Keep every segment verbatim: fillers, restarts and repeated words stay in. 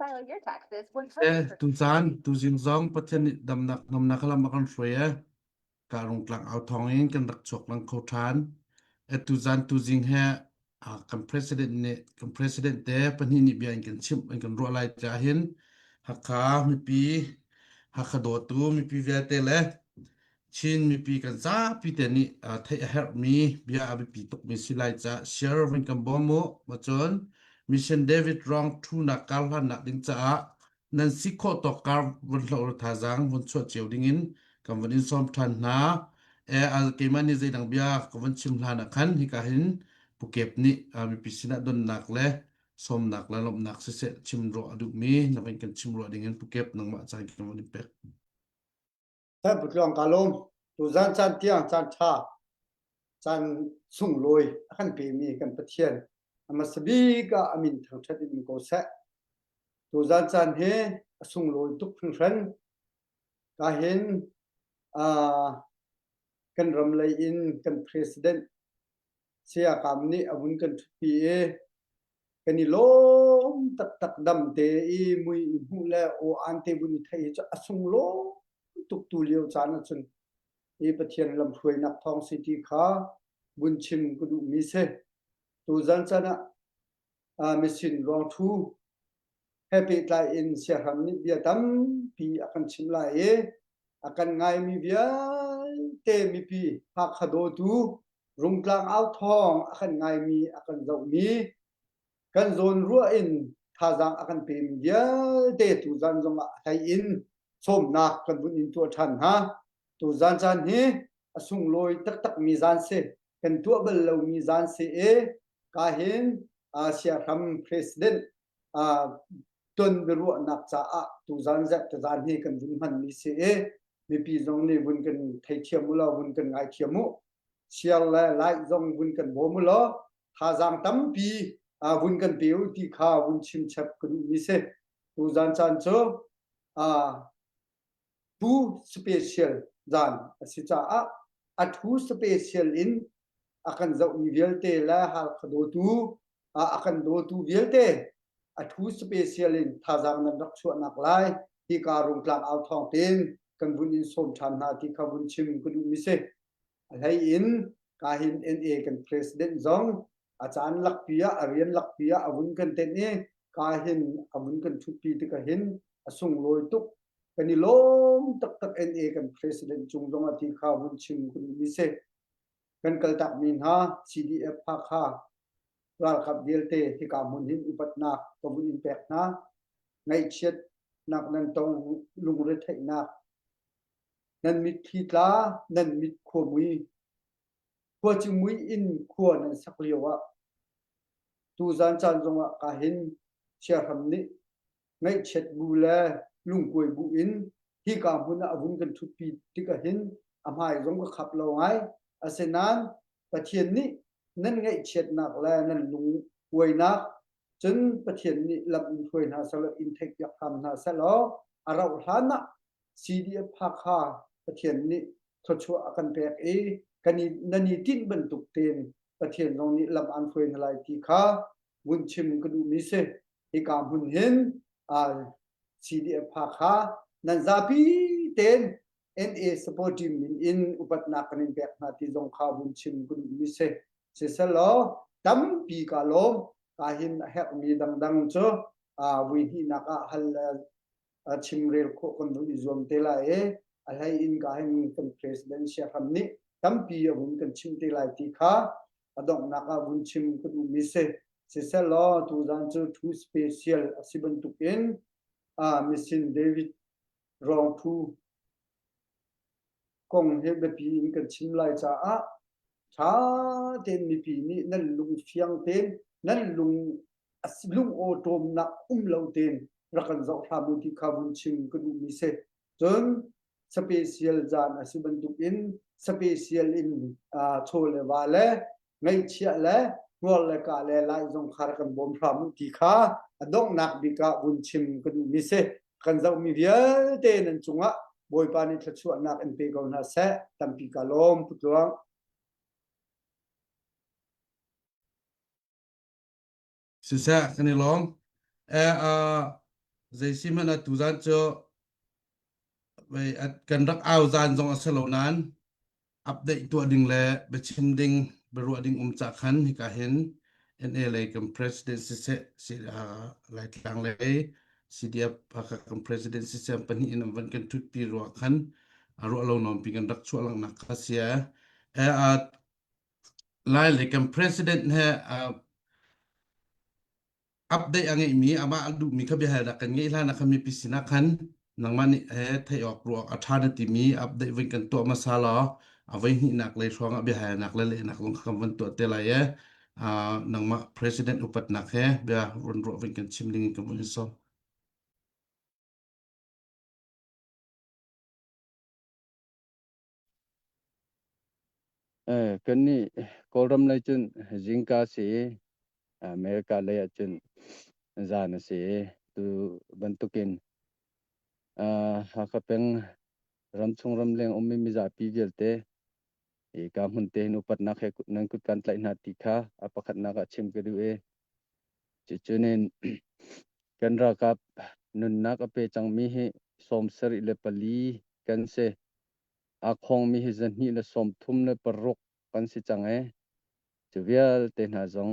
file your taxes one hundred percent. Eh, tuzan, tuzing zong Pathian nih damnak, damnak lam a kan hruai e. Ka Rungtlang Au Thawng in kan rak chuak lang kho ṭhan. Eh, tuzan, tuzing he, ah, kan president nih, kan president te pahnih nih bia in kan chimh, in kan ruah lai caah hin Hakha mipi, Hakha dawtu mipi vialte le Chin mipi kan zapi te nih, ah, theih a herhmi bia a biapi tukmi si lai caah share van kan bawm uh. Macun Mission David Rong Thu nak karhlannak ding caah nan si khawh tawk kar van hloh thazaang van chuah cio dingin kan van in sawm ṭhan hna. Eh, a, keimah nih zeidang bia ka van chim hlan ah khan hika hin Pu Kep nih, ah, mipi sinah donnak le sawmnak le lawmhnak siseh chim ruah a duhmi na van kan chim ruah dingin Pu Kep nangmah caan kan van in pek. Than Pu Tluang ka lawm, tuzan caan tiang caan ṭha, caan sunglawi a kan pemi kan Pathian a hmasa bik ah a min thangṭhat in um ko seh. Tuzan caan hi a sunglawi tuk hringhran. Ka hin, aa, kan ram lei in kan president Sia Kam nih a vun kan ṭhutpi i kan i lawm taktak damte i mui i hmuh le aw ante vun i theih hi cu a sunglawi tuk tu lio caan ahcun i Pathian lamhruainak thawng si ti kha vun chim ka duhmi si. Tuzan caan ah, aa, Mission Rong Thu he pehtlai in Sia Hram nih bia tampi a kan chimh lai i a kan ngaimi vialte mipi Hakha dawtu Rungtlang Au Thawng a kan ngaimi a kan zohmi kan zawn ruah in thazaang a kan pemi vialte tuzan zongah hlei in sawmnak kan vun in tuah ṭhan hna. Tuzan caan hi a sunglawi taktakmi zan si, kan tuah bal lomi zan si i ka hin, aa, Sia Hram president, aa, ton biaruahnak caah tuzan zarh tazan hi kan vun hmanmi si i mipi zong nih vun kan theithiam u law, vun kan ngaithiam u. Share le like zong vun kan bawm u law, thazaang tampi, aa, vun kan pe u ti kha vun chim chap ka duhmi si. Tuzan caan cu, aa, thu special zan a si caah a thu special in a kan zohmi vialte le Hakha dawtu, aa, a kan dawtu vialte a thu special in thazaang nan rak chuahnak lai hika Rungtlang Au Thawng tein kan vun in sawm ṭhan hna ti kha vun chim ka duhmi si. A hlei in ka hin N A kan president zong a caan lakpi ah, a rian lakpi ah a vun kan ten i ka hin a vun kan ṭhutpi tikah hin a sunglawi tuk kan i lawm taktak N A kan president cung zong a ti kha vun chim ka duhmi si. Kan kaltakmi hna C D F Hakha ralkap vialte hika hmun hin upatnak ka vun in pek hna. Ngaihchiatnak nan tong, lungretheihnak nan mitthli tla, nan mit khuamui, khuacingmui in khua nan sak lio ah tuzan caan zongah ka hin Sia Hram nih ngaihchiat bu le lungkuai bu in hika hmun ah a vun kan ṭhutpi tikah hin a hmai zong ka khap lo ngai. Asinain Pathian nih nan ngaihchiatnak le nan lungkuainak cun Pathian nih lam in hruai hna seh law, in theihpiak hram hna seh law, a rauh hlan ah C D F Hakha Pathian nih thluachuah a kan pek i kan i, nan i tinh bantuk tein Pathian zong nih lam an hruai hna lai ti kha vun chim ka duhmi si. Hika hmun hin, aa, C D F Hakha nan zapi tein N A supporting min in upatnak kan in pek hna ti zong kha vun chim ka duhmi si. Siseh law, tampi ka lawm, ka hin a herhmi dangdang cu, aa, vuihnihnak ah hal, aa, chimrel khawh kan vun i zuam te lai i a hlei in ka hin kan president Sia Hram nih tampi a vun kan chimh te lai ti kha a donghnak ah vun chim ka duhmi si. Siseh law, tuzan cu thu special a si bantukin, aa, Mission David Rong Thu kong he biapi in kan chim lai caah ṭha tein mipi nih nan lungfiang tein nan lung, a si, lungawṭawmnak um lo tein rak kan zoh hram u ti kha vun chim ka duhmi si. Cun special zan a si bantukin special in, aa, chaw le va le ngaihchiah le hmual le ka le lai zong kha rak kan bawm hram u ti kha a donghnak bik ah vun chim ka duhmi si. Kan zohmi vialte nan cungah Bawipa nih thluachuahnak in pe ko hna seh. Tampi ka lawm, Pu Tluang. Siseh, kan i lawm. Eh, ah, Zei si hmanh a tuzan cu, vei, a kan rak au zan zong a si lo nain, update tuah ding le biachim ding, biaruah ding um caah khan hika hin N A lei kan president siseh, si, aa, Laitlang lei C D F Hakha kan president siseh pahnih in an van kan ṭhutpi ruah khan a ruah lo nawn pi kan rak chuah langhnak kha si a. Eh, aa, Lai lei kan president he, aa, update a ngeihmi, amah a duhmi kha biahalnak kan ngeih hlan a khan mipi sinah khan nangmah nih he theih awk ruah a ṭha na timi update van kan tuah hmasa law, a voihnihnak lei hrawngah biahalnak le lehnak zong kha kan van tuah te lai e. Aa, nangmah president upatnak he bia van ruah van kan chim ding in kan van in sawm. Eh, kannih Kawlram lei cun zingka a si i, America lei ah cun zan a si i, tu bantukin, ah, Hakha peng ramchung ramleng ummi mizapi vialte i ka hmun te hin upatnak he kut, nan kut kan tlaih hna ti kha a pakhatnak ah chim ka duh i, cucu nin kan ralkap nunnak a pe cangmi hi sawmsarih le pali kan si. Aa khawngmi hi zahnih le sawmthum le paruk kan si cang e. Cu vialte hna zong,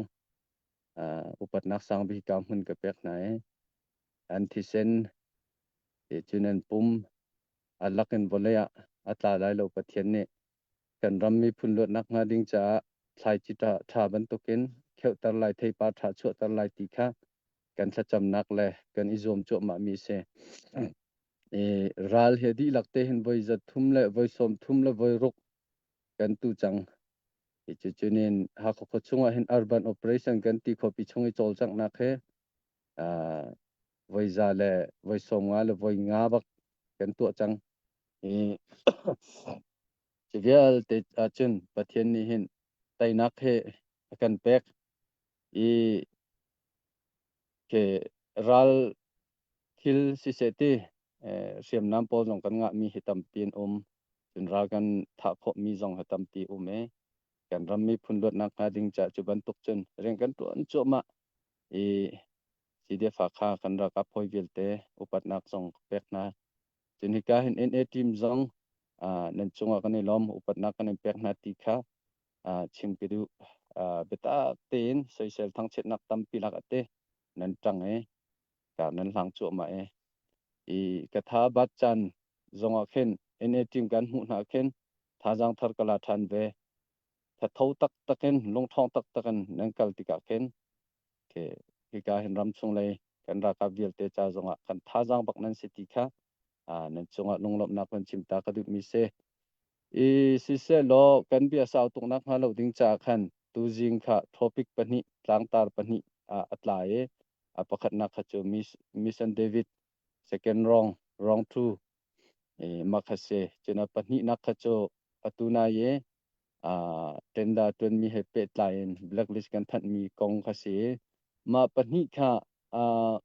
aa, upatnak sang bik ka hmun ka pek hna e. An thisen, e, cun an pum, a lak in vawlei ah a tla lai lo Pathian nih kan ram miphun luatnak hnga ding caah thlaici ṭha, ṭha bantukin kheuhter lai, theipa ṭha chuahter lai ti kha kan thlacamnak le kan i zuam cuahmahmi a si. I ral hi a dihlak te hin voi zathum le voi sawmthum le voi ruk kan tu cang. I cucu nin Hakha khuachung ah hin urban operation kan ti khawhpi chung i cawlcanghnak he, aa, voi za le voi sawmnga le voi nga bak kan tuah cang. I cu vialte ahcun Pathian nih hin teinak he a kan pek i, ke ral thil siseh ti, eh, hriamnam pawl zong kan ngahmi hi tampi an um. Cun ral kan thah khawhmi zong hi tampi um e. Kan ram miphun luatnak hnga ding caah cu bantuk cun rian kan ṭuan cuahmah i, C D F Hakha kan ralkap hawi vialte upatnak zong ka pek hna. Cun hika hin N A team zong, aa, nan cungah kan i lawm, upatnak kan in pek hna ti kha, aa, chim ka duh, aa, biatak tein soisel thangchiatnak tampi lak a te nan ṭang e, kar nan hlang cuahmah e. I ka tha bat caan zongah khin N A team kan hmuh hna khin thazaang thar ka la ṭhan ve. Thatho taktak in, lungṭhawng taktak in nan kal tikah khin, ke, hika hin ramchung lei kan ralkap vialte ca zongah kan thazaang bak nan si ti kha, aa, nan cungah lunglawmhnak van chim ta ka duhmi si. I siseh law, kan bia sau tuknak hnga lo ding caah khan tuzing kha topic pahnih, tlangtar pahnih, aa, a tla i, a pakhatnak kha cu Miss, Mission David, second round, round two, i, mah kha si. Cun a pahnihnak kha cu atu nai i, aa, tender ṭuanmi he pehtlai in blacklist kan thanhmi kong kha si. Mah pahnih kha, aa,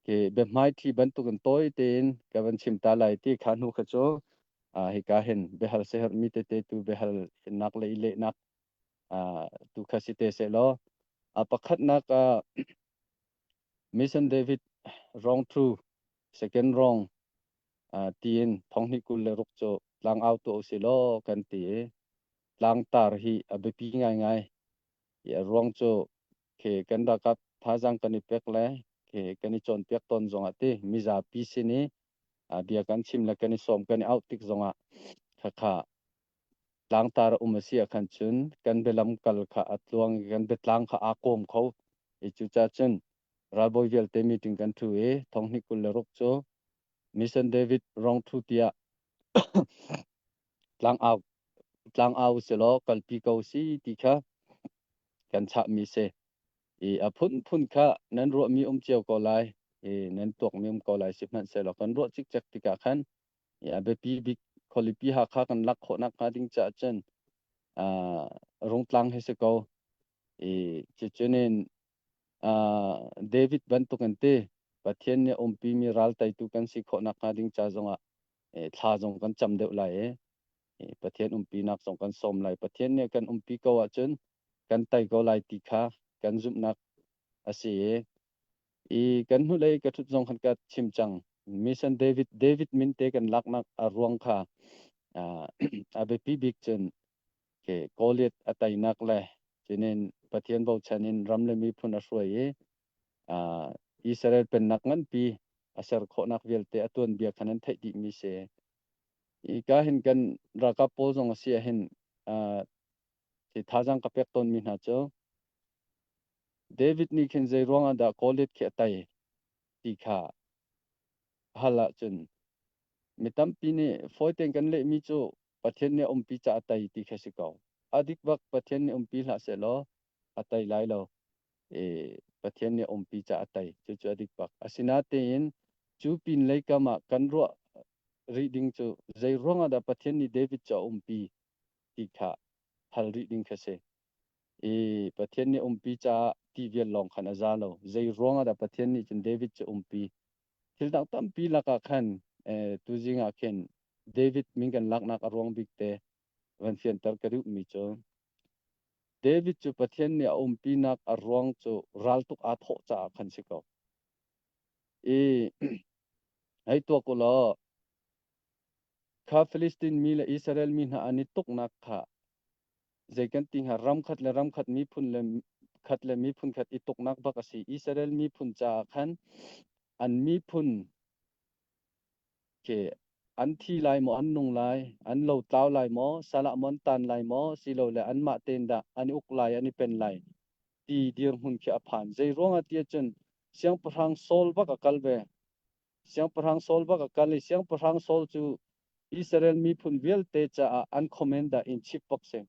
ke biahmaiṭhi bantukin tawi tein ka van chim ta lai ti kha hnu kha cu, aa, hika hin biahal siaherhmi tete tu biahalnak le i lehnak, aa, tu kha si te sehlaw, a pakhatnak, aa, Mission David round two, second round, aa, tiin thonghnih kul le ruk cu tlang au tuah u si law kan ti i, tlangtar hi a biapi ngaingai. I a ruang cu khi kan ralkap thazaang kan i pek le khi kan i cawnpiak tawn zongah ti mizapi sin i, aa, bia kan chim le kan i sawm kan i auh tik zongah khakha tlangtar a um a si ah khan cun kan bialam kal kha a tluang i kan biatlang kha aa kawm kho. I cucaah cun ralbawi vialte meeting kan ṭhu i thonghnih kul le ruk cu Mission David round two tiah tlang au, tlang au u si law kalpi ko u si ti kha kan chahmi si. I a phunphun kha nan ruahmi um cio ko lai, i nan tuakmi um ko lai sihmanhsehlaw kan ruah cikcek tikah khan i a biapi bik khualipi Hakha kan lak khawhnak hnga ding caah cun, aa, rungtlang hi si ko. I cucu nin, aa, David bantuk in ti, Pathian nih a umpimi ral teitu kan si khawhnak hnga ding ca zongah, eh, thla zong kan cam deuh lai i, eh, Pathian umpinak zong kan sawm lai. Pathian nih kan umpi ko ahcun kan tei ko lai ti kha kan zumhnak a si i, I kan hnu lei ka thut zong khan ka chim cang. Mission David, David minte kan laknak a ruang kha, aa, a biapi bik cun, ke, Goliath a teinak le, cinin Pathian bochan in ram le miphun a hruai i, aa, Israel pennak nganpi a ser khawhnak vialte a tuanbia khan an theih dihmi si. I ka hin kan ralkap pawl zong a si ahhin, aa, hi thazaang ka pek tawnmi hna cu, David nih khin zei ruangah dah Goliath khi a tei ti kha hal ahcun, mi tampi nih fawi tein kan lehmi cu Pathian nih a umpi caah a tei ti kha si ko. A dik bak Pathian nih umpi hlah sehlaw, a tei lai lo. Ee, Pathian nih a umpi caah a tei. Cucu a dik bak. Asinatein cu pin leikam ah kan ruah rih ding cu zei ruangah dah Pathian nih David cu a umpi ti kha hal rih ding kha si. I Pathian nih umpi caah ti vial lawng khan a za lo. Zei ruangah dah Pathian nih cun David cu umpi? Thil dang tampi lakah khan, eh, tuzing ah khin David min kan laknak a ruang bik te van fianter ka duhmi cu, David cu Pathian nih a umpinak a ruang cu raltuk aa thawh caah khan si ko. I hei tuak u law, kha Filistin mi le Israel mi hna an i tuknak kha zei kan ti hnga? Ram khat le ram khat, miphun le khat le miphun khat i tuknak bak a si. Israel miphun caah khan an miphun khi an thi lai maw, an nung lai, an lo tlau lai maw, salah maw, an tan lai maw, silole anmah tein dah an i uk lai, an i pen lai ti dirhmun khi a phan. Zei ruangah ti ahcun siangpahrang Saul bak a kal ve. Siangpahrang Saul bak a kal i, siangpahrang Saul cu Israel miphun vialte caah an commander in chief bak si.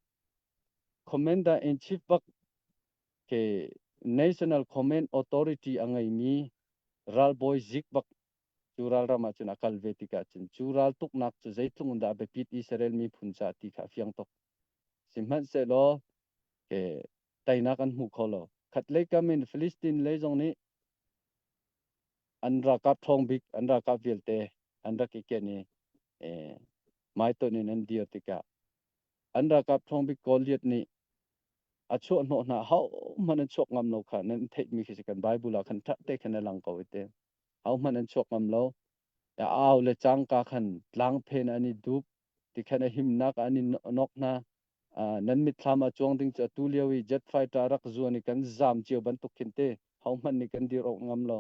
Commander in chief bak khi National Command Authority a ngeimi ralbawi zik bak cu ralram ah cun a kal ve tikah cun, cu raltuknak cu zeitluk in dah a biapit Israel miphun caah ti kha a fiang tuk. Sihmanhsehlaw, ke, teinak an hmu kho lo. Khat leikam in Filistin lei zong nih an ralkap ṭhawng bik, an ralkap vialte an rak i ken i, eh, maitonh in an dir tikah, an ralkap ṭhawng bik Goliath nih a chuah hnawh hna, ahohmanh an chuak ngam lo kha nan theihmi khi si. Kan Baibal ah khan ṭha te khan a lang ko i te. Ahohmanh an chuak ngam lo. A au le cangka khan tlang phen an i dup, ti khan a himnak ah an i nawk hna. Aa, nan mitthlam ah cuang ding cu atu lio i jet fighter rak zuan i kan zam cio bantuk khin te, ahohmanh nih kan dir awk ngam lo.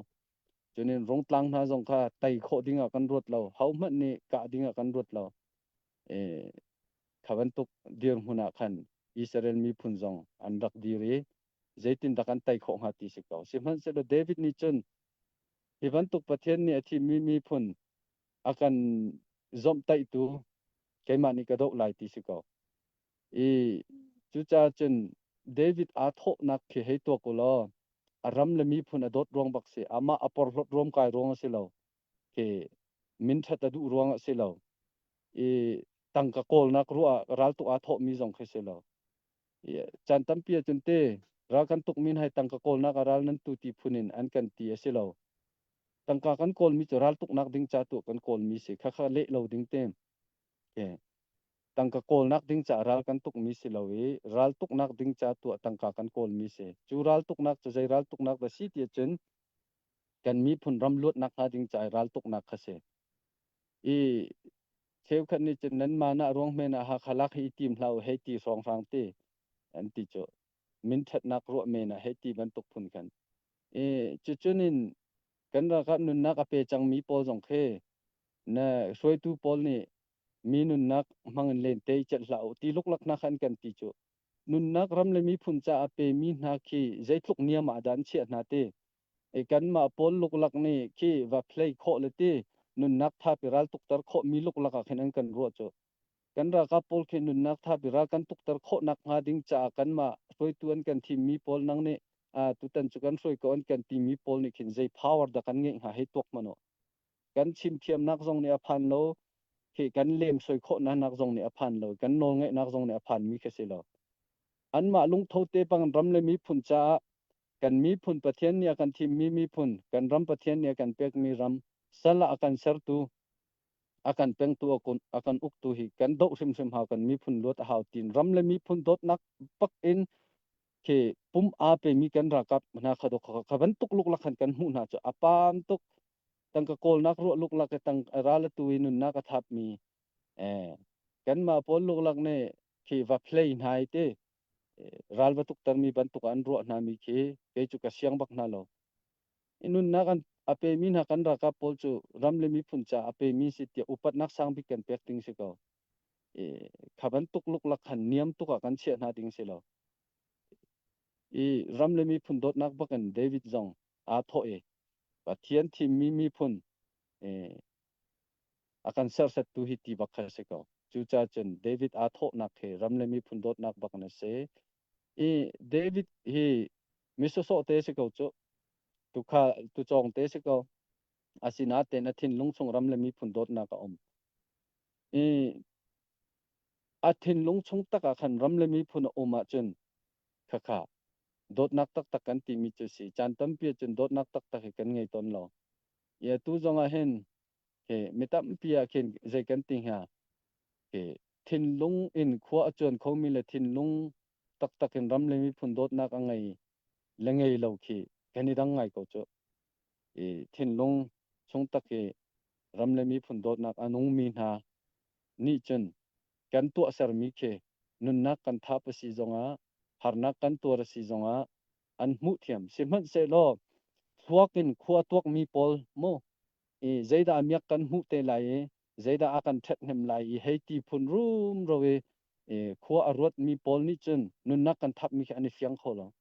Cun in rungtlang hna zong kha tei khawh dingah kan ruat lo, ahohmanh nih kah dingah kan ruat lo. Ee, kha bantuk dirhmun ah khan Israel miphun zong an rak dir i, zeitindah kan tei khawh hnga ti si ko. Sihmanhsehlaw David nih cun, hi bantuk Pathian nih a thimmi miphun a kan zomhtaihtu keimah nih ka doh lai ti si ko. I cucaah cun David aa thawhnak khi hei tuak u law, a ram le miphun a dawt ruang bak si, amah a porhlawt ruamkai ruang a si lo, khi minṭhat a duh ruang a si lo. I tangka kawlnak ruah ah raltuk aa thawhmi zong khi si lo. I caan tampi ahcun te, ral kan tukmi hna hi tangka kawlnak ah ral nan tu ti phun in an kan ti a si lo. Tangka kan kawlmi cu raltuknak ding ca tuah kan kawlmi si, khakha leh lo ding te. Ke. Tangka kawlnak ding caah ral kan tukmi si lo i, raltuknak ding ca tuah tangka kan kawlmi si. Cu raltuknak cu zei raltuknak dah si ti ahcun, kan miphun ram luatnak hnga ding caah raltuknak kha si. I cheukhat nih cun, nanmah ah ruang hmanh ah Hakha lak hi i tim hlah u hei ti hrawnghrang te, an ti cu. Minṭhatnak ruah men ah hei ti bantuk phun khan. I cucun in kan ralkap nunnak a pe cangmi pawl zong khi na hruaitu pawl nih mi nunnak hmangin lente i celh hlah u ti luklak hna khan kan ti cu. Nunnak ram le miphun caah a pemi hna khi zeitluk niam ah dah an chiah hna ti. I kanmah pawl luklak nih khi va phlei khawh le ti, nunnak thap i raltukter khawhmi luklak ah khin an kan ruah cu. Kan ralkap pawl khi nunnak thap i ral kan tukter khawhnak hnga ding caah kanmah hruaitu an kan thimmi pawl nang nih, aa, tutan cu kan hruai ko an kan timi pawl nih khin zei power dah kan ngeih hnga hei tuak hmanh u. Kan chimthiamnak zong nih a phan lo, khi kan lemsoi khawh nanak zong nih a phan lo, kan nawlngeihnak zong nih a phanmi kha si lo. Anmah lungtho te pang ram le miphun caah kan miphun Pathian nih a kan thimmi miphun, kan ram Pathian nih a kan pekmi ram, sal ah a kan sertu, a kan pengtu, a kun, a kan uktu hi kan doh hrimhrim hau, kan miphun luat a hau tiin ram le miphun dawtnak bak in khi pum a pemi kan ralkap hna kha dawh kha, kha bantuk luklak khan kan hmuh hna cu a pam tuk. Tangka kawlnak ruah luklak i tang ral a tu i nunnak a thapmi, eh, kanmah pawl luklak nih khi va play hna i ti, eh, ral va tuktermi bantuk ah an ruah hnami khi kei cu ka siang bak hna lo. I nunnak an a pemi hna kan ralkap pawl cu ram le miphun caah a pemi si tiah upatnak sang bik kan pek ding si ko. I kha bantuk luklak khan niam tuk ah kan chiah hna ding si lo. I ram le miphun dawtnak bak in David zong aa thawh i Pathian thimmi miphun, eh, a kan serhsattu hi ti bak kha si ko. Cucaah cun David aa thawhnak hi ram le miphun dawtnak bak in a si. I David hi mi sawsawh te si ko cu, tukha tucawng te si ko. Asinain a thinlung chung ram le miphun dawtnak a um. I a thinlung chung tak ah khan ram le miphun a um ahcun khakha dawtnak taktak kan timi cu si. Caan tampi ahcun dawtnak taktak hi kan ngei tawn lo. I atu zongah hin khi mi tampi ah khin zei kan ti hnga? Khi thinlung in khua a cuan khomi le thinlung taktak in ram le miphun dawtnak a ngei le ngei lo khi kan i dang ngai ko cu. I thinlung chung tak i ram le miphun dawtnak a nungmi hna nih cun kan tuahsermi khi nunnak kan thap a si zongah, harnak kan tuar a si zongah an hmuh thiam. Sihmanhsehlaw, thluak in khua tuakmi pawl maw, i zeidah a miak kan hmuh te lai i, zeidah a kan ṭhathnem lai i, hei ti phun rumro i, i khua a ruatmi pawl nih cun nunnak kan thapmi khi an i fiang kho lo.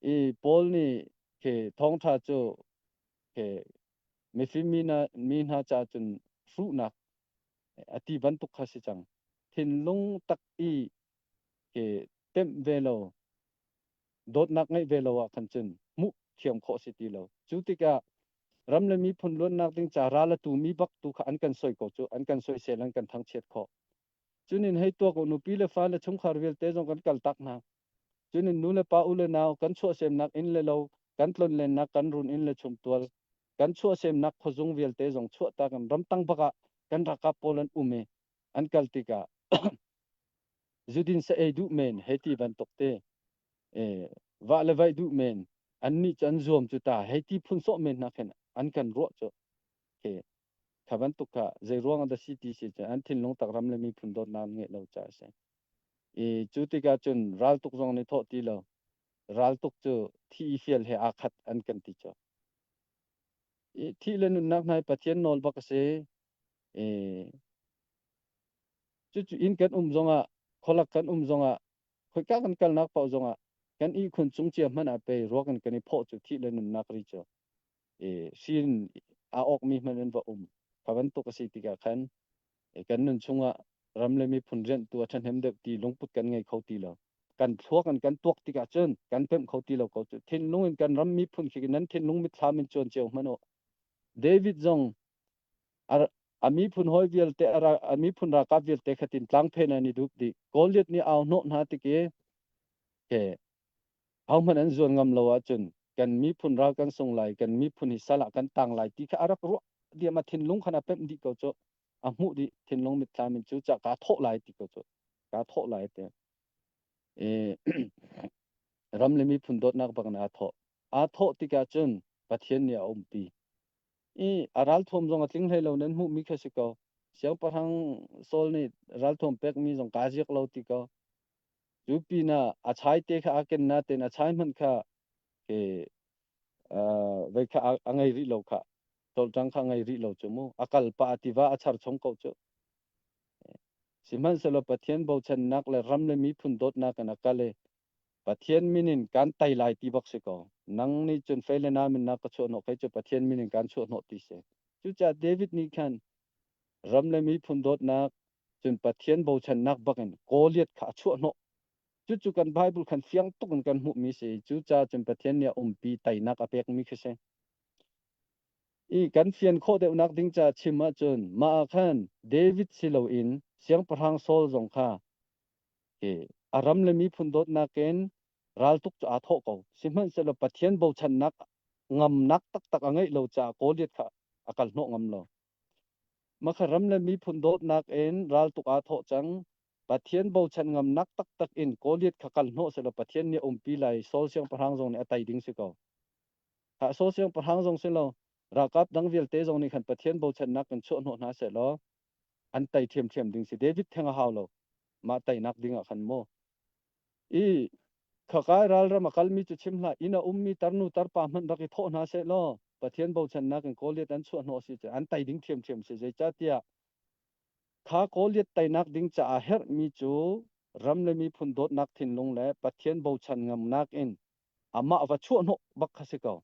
I Paul nih khi thawngṭha cu khi mifim mi hna, mi hna caah cun hruhnak a ti bantuk kha si cang. Thinlung tak i khi temh ve lo, dawtnak ngeih ve lo ah khan cun hmuh thiam khawh si ti lo. Cu tikah ram le miphun luatnak ding ca ral a tu mi bak tu kha an kan soi ko cu, an kan soi sel, an kan thangchiat khawh. Cunin hei tuak u, nupi le fa le chungkhar vialte zong kan kaltak hna. Cunin nu le pa, u le nau, kan chuahsemnak inn le lo, kan tlonlennak kan run inn le chungtual, kan chuahsemnak khuazung vialte zong chuahtak in ramtang bakah kan ralkap pawl an um i an kal tikah zu din sa ei duh men, hei ti bantuk te, eh, vah le vaih duh men, annih cu an zuam cu ta, hei ti phun sawh men hna khin an kan ruah cu. Khi kha bantuk kha zei ruang a da si ti si cun an thinlung tak ram le miphun dawtnak an ngeih lo caah a si. I cu tikah cun raltuk zong an i thawh ti lo. Raltuk cu thih i fial he aa khat an kan ti cu. I thih le nunnak hna hi Pathian nawl bak a si. I cucu inn kan um zongah, khualak kan um zongah, khoika kan kalnak paoh zongah kan ihkhun cung cia hmanh ah pei ruak in kan i phawh cu thih le nunnak ri cu, i, sin a awkmi hmanh in va um. Kha bantuk a si tikah khan, i, kan nun chungah ram le miphun rianhtu a ṭhahnem deuh ti lungput kan ngei kho ti lo. Kan thluak in kan tuak tikah cun kan pemh kho ti lo ko cu. Thinlung in kan ram miphun khi nan thinlung mitthlam in cuan cio hmanh uh. David zong a, a miphun hawi vialte, a, ra, a miphun ralkap vialte khatin tlangphen an i dup dih. Goliath nih au hnawh hna tik i, ke, ahohmanh an zuan ngam lo ahcun kan miphun ral kan sung lai, kan miphun hi sal ah kan tang lai ti kha a rak ruah diam a thinlung khan a pemh dih ko cu. A hmuh dih, thinlung mitthlam in cucaah kaa thawh lai ti ko cu. Kaa thawh lai te. I, ram le miphun dawtnak bak in aa thawh. Aa thawh tikah cun Pathian nih a umpi. I, a ralthuam zong a tling hlei lo nan hmuhmi kha si ko. Siangpahrang Saul nih ralthuam pekmi zong kaa ziak lo ti ko. Cu pinah a chai te kha aa ken natein a chai hmanh kha, ke, aa, vei kha a, a ngei rih lo kha. Tawltang kha a ngei rih lo cu mu. A kal pah a tiva a char chung ko cu. Sihmanhsehlaw Pathian bochannak le ram le miphun dawtnak in a kal i, Pathian min in kan tai lai ti bak si ko. Nang nih cun fei le nam in nak ka chuah hnawh, kei cu Pathian min in kan chuah hnawh ti si. Cucaah David nih khan ram le miphun dawtnak cun Pathian bochannak bak in Goliath kha a chuah hnawh. Cucu kan Baibal khan fiang tuk in kan hmuhmi si. Cucaah cun Pathian nih a umpi tainak a pekmi kha si. I kan fian khawh deuhnak ding ca chim ahcun, mah ah khan David si loin Siangpahrang Saul zong kha, ke, a ram le miphun dawtnak in raltuk cu aa thawh ko. Sihmanhsehlaw Pathian bochannak ngamnak taktak a ngeih lo caah Goliath kha a kal hnawh ngam lo. Mah kha ram le miphun dawtnak in raltuk aa thawh cang. Pathian bochan ngamnak taktak in Goliath kha kalhnawh seh law, Pathian nih a umpi lai Saul siangpahrang zong nih a tai ding si ko. Kha Saul siangpahrang zong si lo, ralkap dang vialte zong nih khan Pathian bochannak in chuahhnawh hna seh law, an tai thiamthiam ding si. David theng a hau lo, mah tainak dingah khan maw. I khakai ralram a kalmi cu chim hlah, inn a ummi tarnu tarpa hmanh rak i thawh hna seh law, Pathian bochannak in Goliath an chuahhnawh si cun an tai ding thiamthiam si. Zeicahtiah kha Goliath tainak ding caah a herhmi cu ram le miphun dawtnak thinlung le Pathian bochan ngamnak in amah va chuahhnawh bak kha si ko.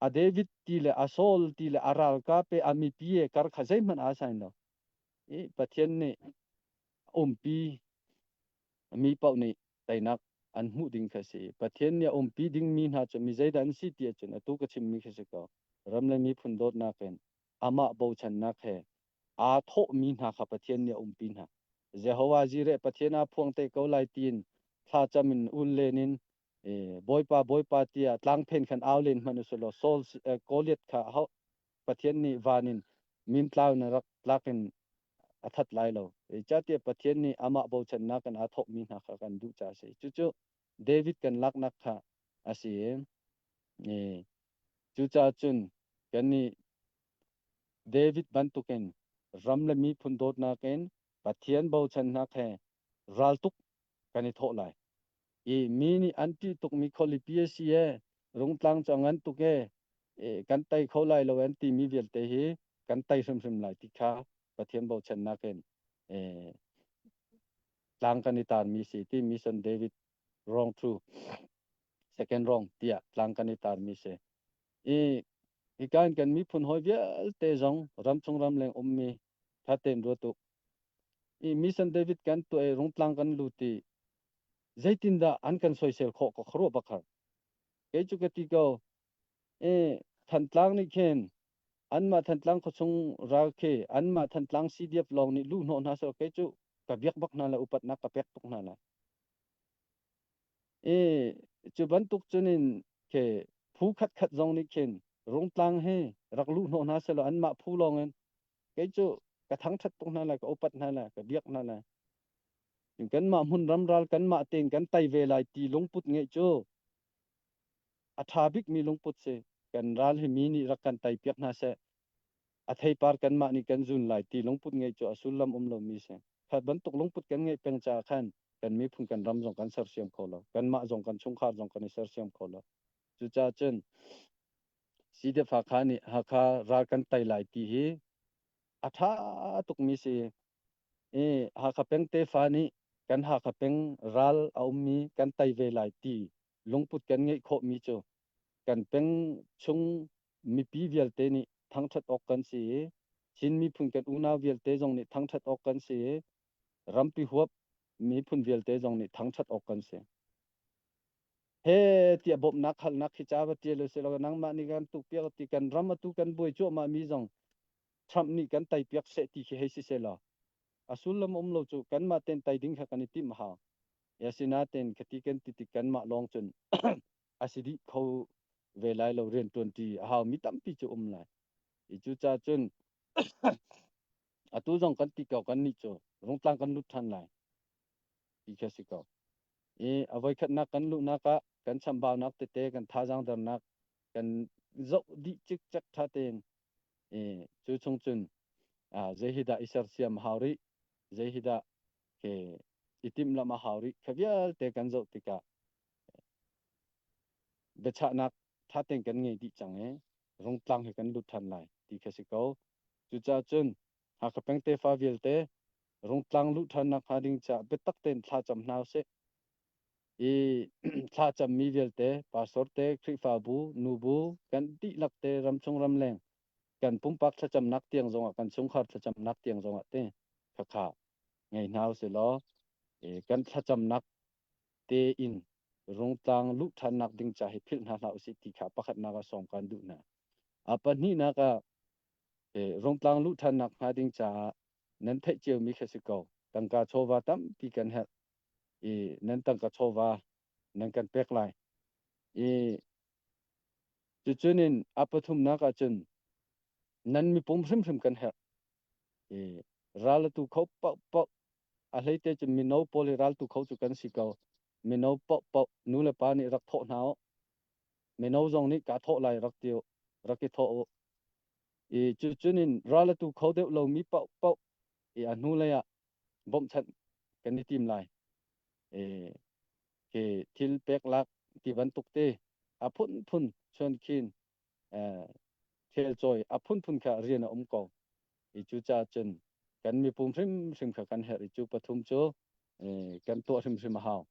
A David ti le a Saul ti le a ralkap e a mipi e kar kha zeihmanh aa sa lo. I Pathian nih a umpi mi paoh nih tainak an hmuh ding kha si. Pathian nih a umpi dingmi hna cu mi zeidah an si ti ahcun atu ka chimmi kha si ko. Ram le miphun dawtnak in amah bochannak he aa thawhmi hna kha Pathian nih a umpi hna. Jehovah Jireh, Pathian aa phuang te ko lai tiin thlacam in ul len in, eh, Bawipa, Bawipa tiah tlangphen khan au len hmanh usih law, Saul, eh, Goliath kha ho-, Pathian nih van in mintlau in a rak tlak in a that lai lo. Eh, zeicahtiah Pathian nih amah bochannak in aa thawhmi hna kha kan duh ca si. Cucu David kan laknak kha a si. Eh, cucaah cun kannih David bantukin ram le miphun dawtnak in Pathian bochannak he raltuk kan i thawh lai. I mi nih an ṭih tukmi khualipi a si e, rungtlang cu a ngan tuk e, e, kan tai kho lai lo an timi vialte hi kan tai hrimhrim lai ti kha Pathian bochannak in, e, tlang kan i tarmi si ti, Mission David wrong through, second wrong tiah tlang kan i tarmi si. I, hika in kan miphun hawi vialte zong ramchung ramleng ummi ṭha tein ruat uh. I Mission David kan tuah i rungtlang kan lut i zeitindah an kan soisel khawh ka khuaruah bak har. Kei cu ka ti ko, e, Thantlang nih khin anmah Thantlang khuachung ral khi anmah Thantlang C D F lawng nih luh hnawh hna seh, kei cu ka biak bak hna lai, upatnak ka pek tuk hna lai. E, cu bantuk cun in khi phu khatkhat zong nih khin rungtlang hi rak luh hnawh hna seh law, anmah phu lawng in kei cu ka thangṭhat tuk hna lai, ka upat hna lai, ka biak hna lai. Kanmah hmun ramral kanmah tein kan tai ve lai ti lungput ngeih cu a ṭha bikmi lungput si. Kan ral hi mi nih rak kan tai piak hna seh, a theipar kanmah nih kan zun lai ti lungput ngeih cu a sullam um lomi si. Kha bantuk lungput kan ngeih peng caah khan kan miphun kan ram zong kan sersiam kho lo, kanmah zong kan chungkhar zong kan i sersiam kho lo. Cucaah cun C D F Hakha nih Hakha ral kan tai lai ti hi a ṭha tukmi si. I Hakha peng tefa nih kan Hakha peng ral a ummi kan tai ve lai ti lungput kan ngeih khawhmi cu kan peng chung mipi vialte nih thangṭhat awk kan si i, Chin miphun kan unau vialte zong nih thangṭhat awk kan si i, rampi huap miphun vialte zong nih thangṭhat awk kan si. He tiah bawmhnak halnak hi ca va ṭial u seh law, nangmah nih kan tuk piak ti, kan ram atu kan buai cuahmah mi zong Trump nih kan tai piak seh ti khi hei si seh law, a sullam um lo cu kanmah tein tai ding kha kan i timh a hau. Asinain khati kan ti tik kanmah lawng cun a si dih kho ve lai lo, rianṭuanṭi a haumi tampi cu um lai. I cucaah cun atu zong kan ti ko, kannih cu rungtlang kan lut ṭhan lai ti kha si ko. I a voikhatnak kan luhnak ah kan chambaunak tete, kan thazaang darnak kan zoh dih cikcek ṭha tein, i cu chung cun, aa, zei hi dah i sersiam a hau rih, zei hi dah khi i timhlamh a hau rih kha vialte kan zoh tikah biachahnak ṭha tein kan ngei dih cang i rungtlang hi kan lut ṭhan lai ti kha si ko. Cucaah cun Hakha peng tefa vialte rungtlang luh ṭhannak hnga ding caah biatak tein thlacam hna u sih. I thlacammi vialte, pastor te, Khrihfabu, nubu, kan dihlak te, ramchung ramleng, kan pumpak thlacamnak tiang zongah, kan chungkhar thlacamnak tiang zongah te khakha ngei hna u sih law, e, kan thlacamnak tein rungtlang luh ṭhannak ding ca hi philh hna hlah u sih ti kha pakhatnak ah sawm kan duh hna. A pahnihnak ah, e, rungtlang luh ṭhannak hnga ding caah nan theih ciomi kha si ko. Tangka chawva tampi kan herh i, nan tangka chawva nan kan pek lai i, cucun in a pathumnak ah cun nan mipum hrimhrim kan herh i, ral atu kho paohpaoh a hleite cun mino pawl hi raltu kho cu kan si ko. Mino paohpaoh nu le pa nih rak thawh hna uh. Mino zong nih kaa thawh lai rak ti uh, rak i thawh uh. I cucun in ral a tu kho deuh lomi paohpaoh i a hnulei ah bawmhchanh kan i tim lai. I, khi thil pek lak ti bantuk te a phunphun chuan khin, eh, khelcawi a phunphun kha rian a um ko. I cucaah cun kan mipum hrimhrim kha kan herh i cu pathum cu, eh, kan tuah hrimhrim a hau.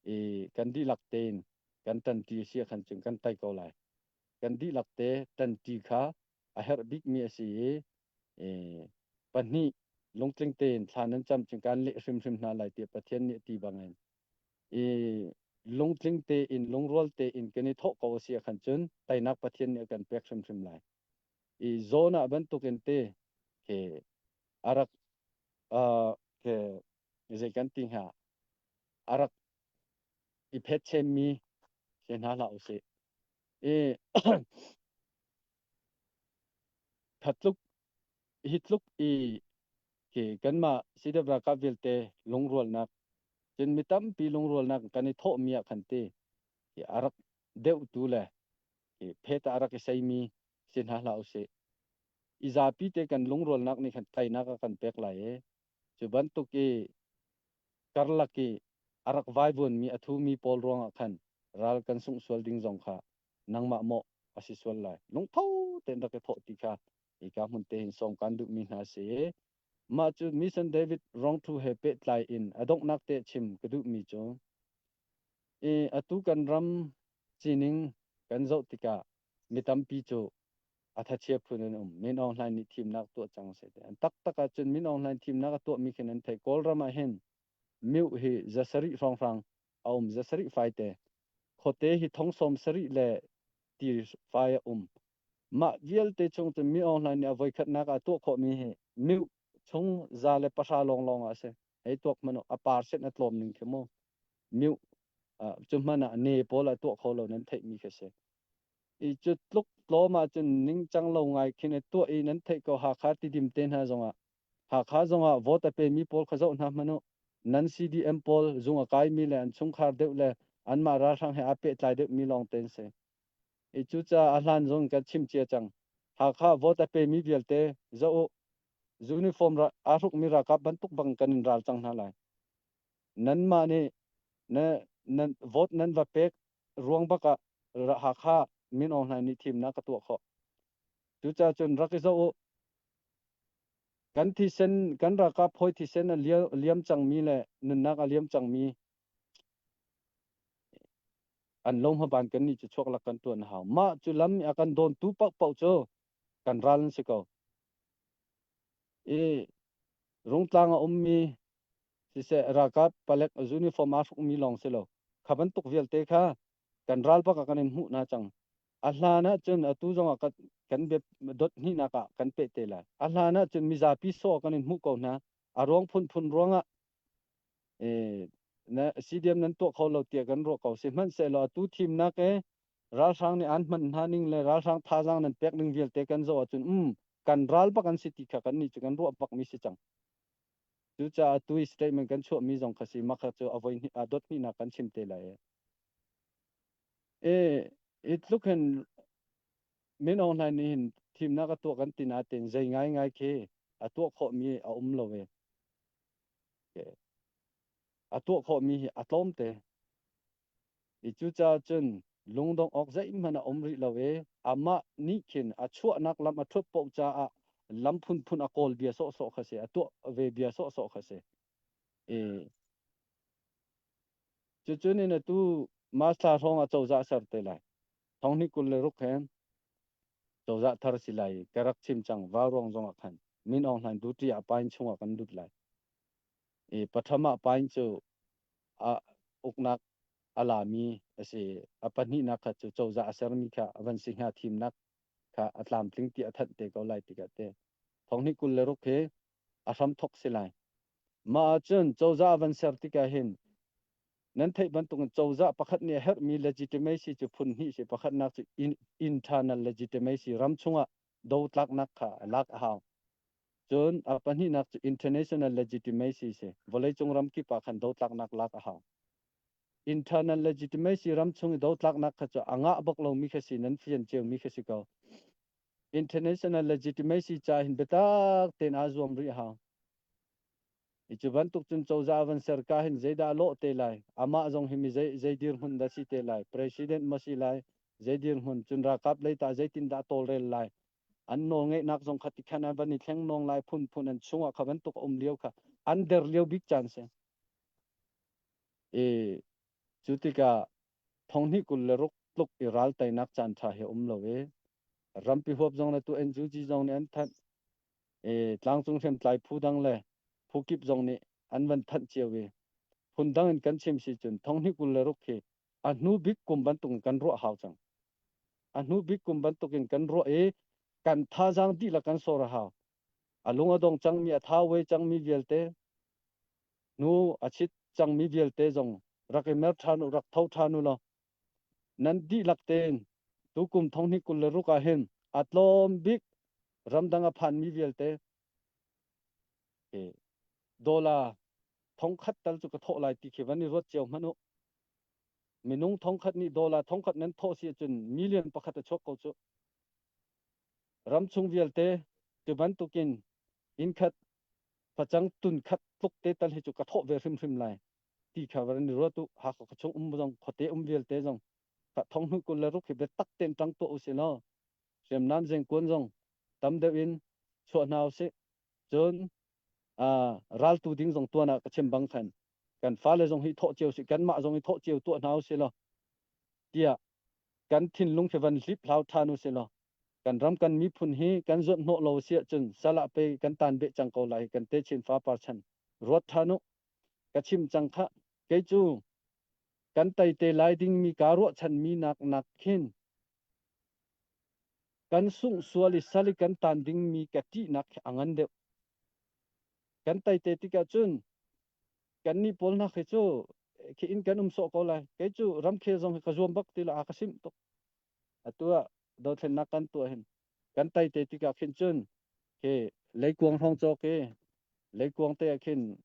I kan dihlak tein kan ṭanṭi a si ah khan cun kan tai ko lai. Kan dihlak te ṭanṭi kha a herh bikmi a si i, eh, pahnih lungtling tein thla nan cam cun kan leh hrimhrim hna lai tiah Pathian nih a ti bangin, i lungtling tein, lungrual tein kan i thawh ko a si ah khan cun tainak Pathian nih a kan pek hrimhrim lai. I Jonah bantukin te, khi a rak, aa, khi zei kan ti hnga, a rak i phetchemmi si hna hlah u sih. I khatluk, hi tluk i khi kanmah C D F ralkap vialte lungrualnak, cun mi tampi lungrualnak kan i thawhmi ah khan te, khi a rak deuhtu le khi phet ah a rak i seimi si hna hlah u sih. I zapi te kan lungrualnak nih khan tainak a kan pek lai i, cu bantuk i karlak i a rak vaivuanmi a thumi pawl ruangah khan ral kan sungh sual ding zong kha nangmah mawh a si sual lai. Lungtho tein rak i thawh ti kha i ka hmun te hin sawm kan duhmi hna a si. Mah cu Mission David Rongthu he pehtlai in a donghnak te chim ka duhmi cu, i atu kan ram sining kan zoh tikah mi tampi cu a thachia phun an um. Min Aung Hlaing nih thimnak tuah cang a si. An taktak ah cun Min Aung Hlaing thimnak a tuahmi khin an theih. Kawlram ah hin miuh hi zasarih hrawnghrang a um, zasarih fai te. Khuate hi thong sawm sarih le ti fai a um. Mah vialte chung cun Min Aung Hlaing nih a voikhatnak ah a tuah khawhmi hi miuh chung za le pahra lawnglawng ah a si. Hei tuak hmanh uh a par sen a tlawm ning khi mu. Miuh, ah, cu hmanh ah ne pawl a tuah kho lo nan theihmi khi si. I cu tluk tlawm ah cun ningcang lo ngai khin a tuah i nan theih ko. Hakha Tidim te hna zongah, Hakha zongah vote a pemi pawl kha zoh hna hmanh uh. Nan C D M pawl zung a kaimi le an chungkhar deuh le anmah ralhrang he aa pehtlai deuhmi lawngte an si. I cucaah a hlan zong kan chim cia cang. Hakha vote a pemi vialte zoh uh. Uniform ra-, aa hrukmi ralkap bantuk bang kan in ral cang hna lai. Nanmah nih na, nan, vote nan va pek ruang bak ah ra-, Hakha Min Aung Hlaing nih thimnak ka tuah khawh. Cucaah cun rak i zoh uh. Kan thisen, kan ralkap hawi thisen a lia-, liam cangmi le nunnak a liam cangmi an lo hmaban kannih cu chuak lak kan ṭuan a hau. Mah cu lam i a kan dawntu paohpaoh cu kan ral an si ko. I Rungtlang a ummi siseh, ralkap palek uniform aa hrukmi lawng si lo, kha bantuk vialte kha kan ral bak ah kan in hmuh hna cang. A hlan ah cun atu zongah kan, kan bia dot hnihnak ah kan peh te lai. A hlan ah cun mizapi sawh kan in hmuh ko hna. A ruang phunphun ruangah, eh, na, C D M nan tuah kho lo tiah kan ruah ko. Sihmanhsehlaw atu thimnak e ralhrang nih an hman hna ning le ralhrang thazaang nan pek ning vialte kan zoh ahcun, um, kan ral bak an si ti kha kannih cu kan ruah bakmi si cang. Cucaah atu i statement kan chuahmi zong kha si, makha cu a voi hnih, a dot hnihnak kan chim te lai. E, i tluk hin Min Aung Hlaing nih hin thimnak a tuah kan ti nain zei ngaingai khi a tuah khawhmi a um lo e. A tuah khawhmi hi a tlawmte. I cucaah cun lungdongh awk zeihmanh a um rih lo i, amah nih khin a chuahnak lam a ṭhuat paoh caah lam phunphun a kawl bia sawhsawh kha si, a tuah ve bia sawhsawh kha si. I cucun in atu March thla hrawngah cozah a ser te lai. Thonghnih kul le ruk he cozah thar si lai i ka rak chim cang, Varuang zongah khan Min Aung Hlaing duty ah pain chungah kan lut lai. I pathama pain cu a uknak a lami a si, a pahnihnak kha cu cozah a sermi kha a van si hnga, thimnak kha a tlamtling ti a thanh te ko lai tikah te. Thonghnih kul le ruk hi a hramthok si lai. Mah ahcun cozah a van ser tikah hin nan theih bantukin cozah pakhat nih a herhmi legitimacy cu phun hnih si, pakhatnak cu in-, internal legitimacy, ram chungah dotlaknak kha a lak a hau. Cun a pahnihnak cu international legitimacy si. Vawleicung ram kip ah khan dotlaknak lak a hau. Internal legitimacy ram chung i dotlaknak kha cu a ngah bak lomi kha si, nan fian ciomi kha si ko. International legitimacy ca hin biatak tein aa zuam rih a hau. I cu bantuk cun cozah a van serka hin zeidah a lawh te lai? Amah zong hi mi zei, zei dirhmun dah si te lai? President maw si lai? Zei dirhmun? Cun ralkap lei tah zeitindah a tawlrel lai? An nawlngeihnak zong kha tikhan an van i thleng nawn lai, phunphun an chungah kha bantuk a um lio kha an der lio bik caan si. I cu tikah thonghnih kul le ruk tluk i raltainak caan ṭha hi a um lo i, rampi huap zong le tu N U G zong nih an thanh, i, tlangcung hriamtlai phu dang le phu kip zong nih an van thanh cio i, phun dang in kan chim si cun thonghnih kul le ruk hi a hnu bik kum bantukin kan ruah hau cang. A hnu bik kum bantukin kan ruah i, kan thazaang dihlak kan sawr a hau. A lung a dong cangmi, a thau vei cangmi vialte, hnu a chit cangmi vialte zong rak i mer ṭhan uh, rak tho ṭhan uh law. Nan dihlak tein tukum thonghnih kul le ruk ah hin a tlawm bik ramdang a phanmi vialte, eh, dollar thongkhat tal cu ka thawh lai ti khi van i ruat cio hmanh uh. Minung thongkhat nih dollar thongkhat nan thawh si ahcun million pakhat a chuak ko cu. Ramchung vialte cu bantukin inn khat, facang tun khat tluk te tal hi cu ka thawh ve hrimhrim lai ti kha van i ruat uh. Hakha khuachung um zong, khuate um vialte zong kha thonghnih kul le ruk hi biatak tein ṭang tuah u si law, hriamnam zengkuan zong tam deuh in chuah hna u sih. Cun, aa, raltu ding zong tuan ah ka chim bang khan kan fale zong hi thawh cio si, kanmah zong hi thawh cio tuah hna u si law, tiah kan thinlung khi van hlip hlau ṭhan u si law, kan ram kan miphun hi kan zuat hnawh lo si ahcun sal ah pei kan tan beh cang ko lai hi kan techin fa par chan ruat ṭhan uh. Ka chim cang kha, kei cu kan taite lai dingmi kaa ruahchanmi nak, nak khin kan sungh sual i sal i kan tan dingmi ka ṭihnak khi a ngan deuh. Kan taite tikah cun kannih pawl hna khi cu khi in kan um sawh ko lai. Kei cu ramkhel zong hi ka zuam bak ti lo, a ka simh tuk. Atu ah dothlennak kan tuah hin kan taite tikah khin cun khi leikuang hrawng cawk i, leikuang te ah khin,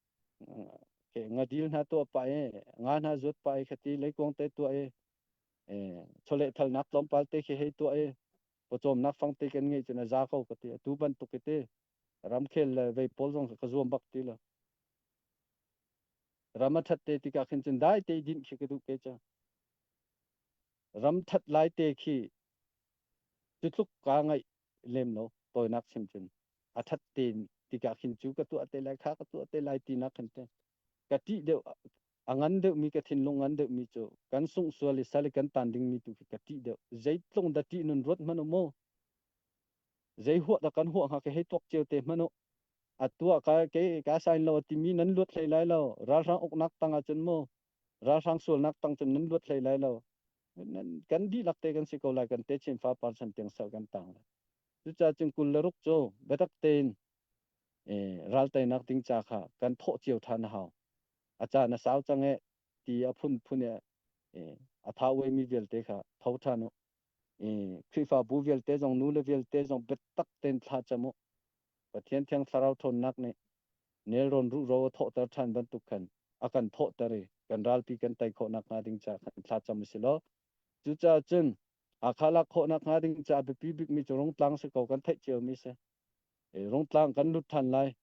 uh, khi nga dil hna tuah pah i, nga hna zuat pah i, khati leikuang te tuah i, eh, chawleh thalnak tlawmpal te khi hei tuah i, pawcawmnak fangte kan ngeih cun a za ko ka ti. Atu bantuk i ti. Ramkhel le vei pawl zong ka zuam bak ti lo. Ram a ṭhat te tikah khin cun dai te i dinh khi ka duh kei ca. Ram ṭhat lai te khi cutluk kaa ngaih lem lo, tawinak chim cun. A ṭhat te tikah khin cu ka tuah te lai, kha ka tuah te lai tinak khin te. Ka ṭih deuh, a ngan deuhmi, ka thinlung ngan deuhmi cu kan sungh sual i sal i kan tan dingmi tu khi ka ṭih deuh. Zeitlung dah ṭih nun ruat hmanh uh maw? Zei huah dah kan huah hnga khi hei tuak cio te hmanh uh. Atu ah ka, kei ka sain lo a timi nan luat hlei lai lo. Ralhrang uknak tang ah cun maw, ralhrang sualnak tang cun nan luat hlei lai lo. Nan, kan dihlak te kan si ko lai, kan techin fa par chan tiang sal kan tang lai. Cucaah cun kul le ruk cu biatak tein, eh, raltainak ding ca kha kan thawh cio ṭhan a hau. A caan a sau cang e ti a phunphun e, eh, a thau veimi vialte kha tho ṭhan uh. Eh, Khrihfabu vialte zong, nu le vialte zong biatak tein thlacam uh. Pathian Thiang Thlarau ṭhawnnak nih nelrawn ruhro a thawhter ṭhan bantuk khan a kan thawhter i, kan ralpi kan tai khawhnak hnga ding ca khan thlacam a si law. Cucaah cun Hakha lak khawhnak hnga ding ca a biapi bikmi cu Rungtlang si ko, kan theih ciomi si. Eh, Rungtlang kan lut ṭhan lai.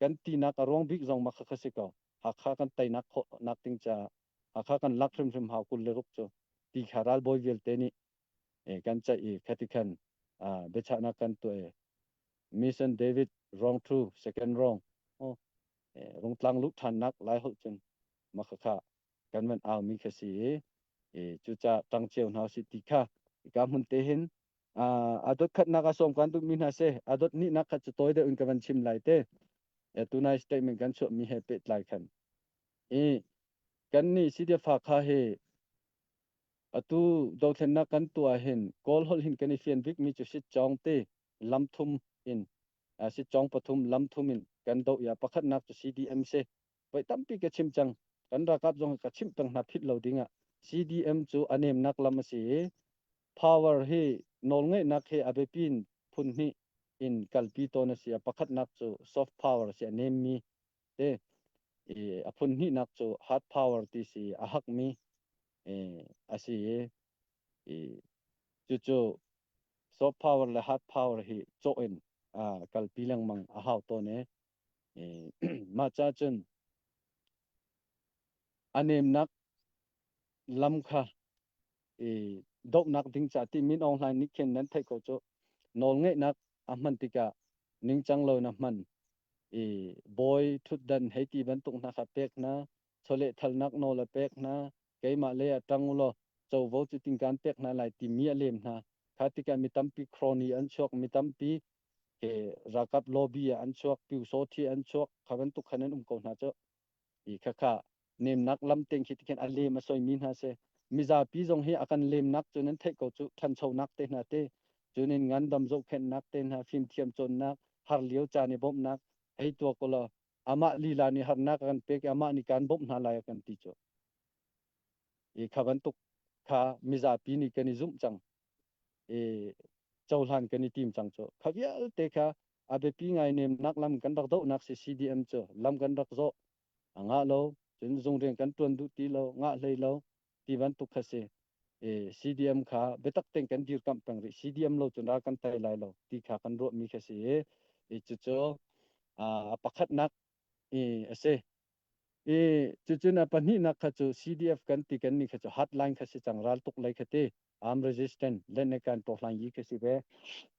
Kan tinak a ruang bik zong makha kha si ko. Hakha kan teinak khawhnak ding ca, Hakha kan lak hrimhrim hau kul le ruk cu ti kha ralbawi vialte nih, eh, kan ceih i, khati khan, ah, biachahnak kan tuah i, Mission David Rong Tru, second rong. Oh, eh, Rungtlang luh ṭhannak lai holh cun makha kha kan van aumi kha si i, i cucaah ṭang cio hna u sih ti kha i ka hmun te hin, aa, a dot khatnak a sawm kan duhmi hna si, a dot nihnak kha cu tawi deuh in ka van chim lai te. E, tunai statement kan chuahmi he pehtlai khan i kannih C D F Hakha hi atu dothlennak kan tuah ah hin Kawl holh hin kan i fian bikmi cu sitcawng te lam thum in, aa, sitcawng pathum lam thum in kan doh i a pakhatnak cu C D M si. Voih tampi ka chim cang. Kan ralkap zong ka chimh peng hna philh lo dingah C D M cu a nemnak lam a si i, power hi, nawlngeihnak hi a biapi in phun hnih, in kalpi tawn a si a, pakhatnak cu soft power si a nemmi te, i, a phun hnihnak cu hard power ti si a hakmi, i, a si i, i, cucu soft power le hard power hi cawh in, a, kalpi lengmang a hau tawn i, i, mah ca cun a nemnak lam kha i, dohnak ding ca ti Min Aung Hlaing nih khin nan theih ko cu nawlngeihnak a hman tikah ningcang lo na hman i, bawi ṭhutdan hei ti bantuk hna kha pek hna, chawlehthalnak nawl a pek hna, keimah lei ah ṭang u law, covo cu tingkan pek hna lai timi a lem hna. Kha tikah mi tampi crony an chuak, mi tampi he ralkap lobby ah an chuak, piusawthi an chuak, kha bantuk khan an um ko hna cu. I khakha nemnak lam teng khi tikhin a lem a soimi hna si. Mizapi zong hi a kan lemnak cu nan theih ko cu, ṭhanchonak te hna te, cun in ngandam zohkhenhnak te hna, fimthiam cawnnak, har lio caan i bawmhnak, ei tuak u law, amah lila nih harnak a kan pek i, amah nih kan bawmh hna lai a kan ti cu. I kha bantuk kha mizapi nih kan i zumh cang. I cohlan kan i tim cang cu. Kha vialte kha a biapi ngai nemnak lam kan rak dohnak si, C D M cu lam kan rak zawh. A ngah lo, cun zungrian kan ṭuan duh ti lo, ngah hlei lo, ti bantuk kha si. I C D M kha biatak teng kan dirkamh peng rih, C D M lo cun ral kan tai lai lo, ti kha kan ruahmi kha si. I cucu, a, a pakhatnak, i, a si. I cucun a pahnihnak kha cu C D F kan ti, kan nih kha cu hardline kha si cang, raltuk lei kha ti, arm resistance, let ne kan tawhlang yi kha si ve.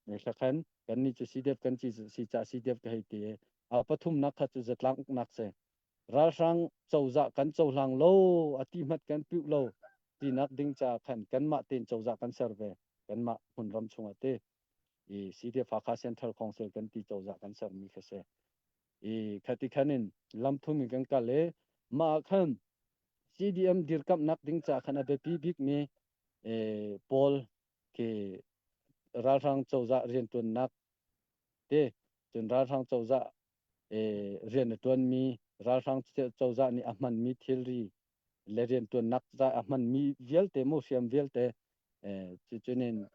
I kha khan kan nih cu C D F kan ci si caah C D F ka hei ti. A pathumnak kha cu zatlang uknak si. Ralhrang cozah kan cohlang lo, a ti hmat kan piuh lo, tinak ding caah khan kanmah tein cozah kan ser ve, kanmah hmunram chungah te. I C D F Hakha Central Council kan ti cozah kan sermi kha si. I kha ti khan in lam thum in kan kal i, mah ah khan C D M dirkamhnak ding caah khan a biapi bikmi, eh, pawl khi ralhrang cozah rianṭuannak te, cun ralhrang cozah, eh, rian a ṭuanmi, ralhrang co-, cozah nih a hmanmi thilri le rianṭuannak ca a hmanmi vialte, muhriam vialte, eh, cucun in,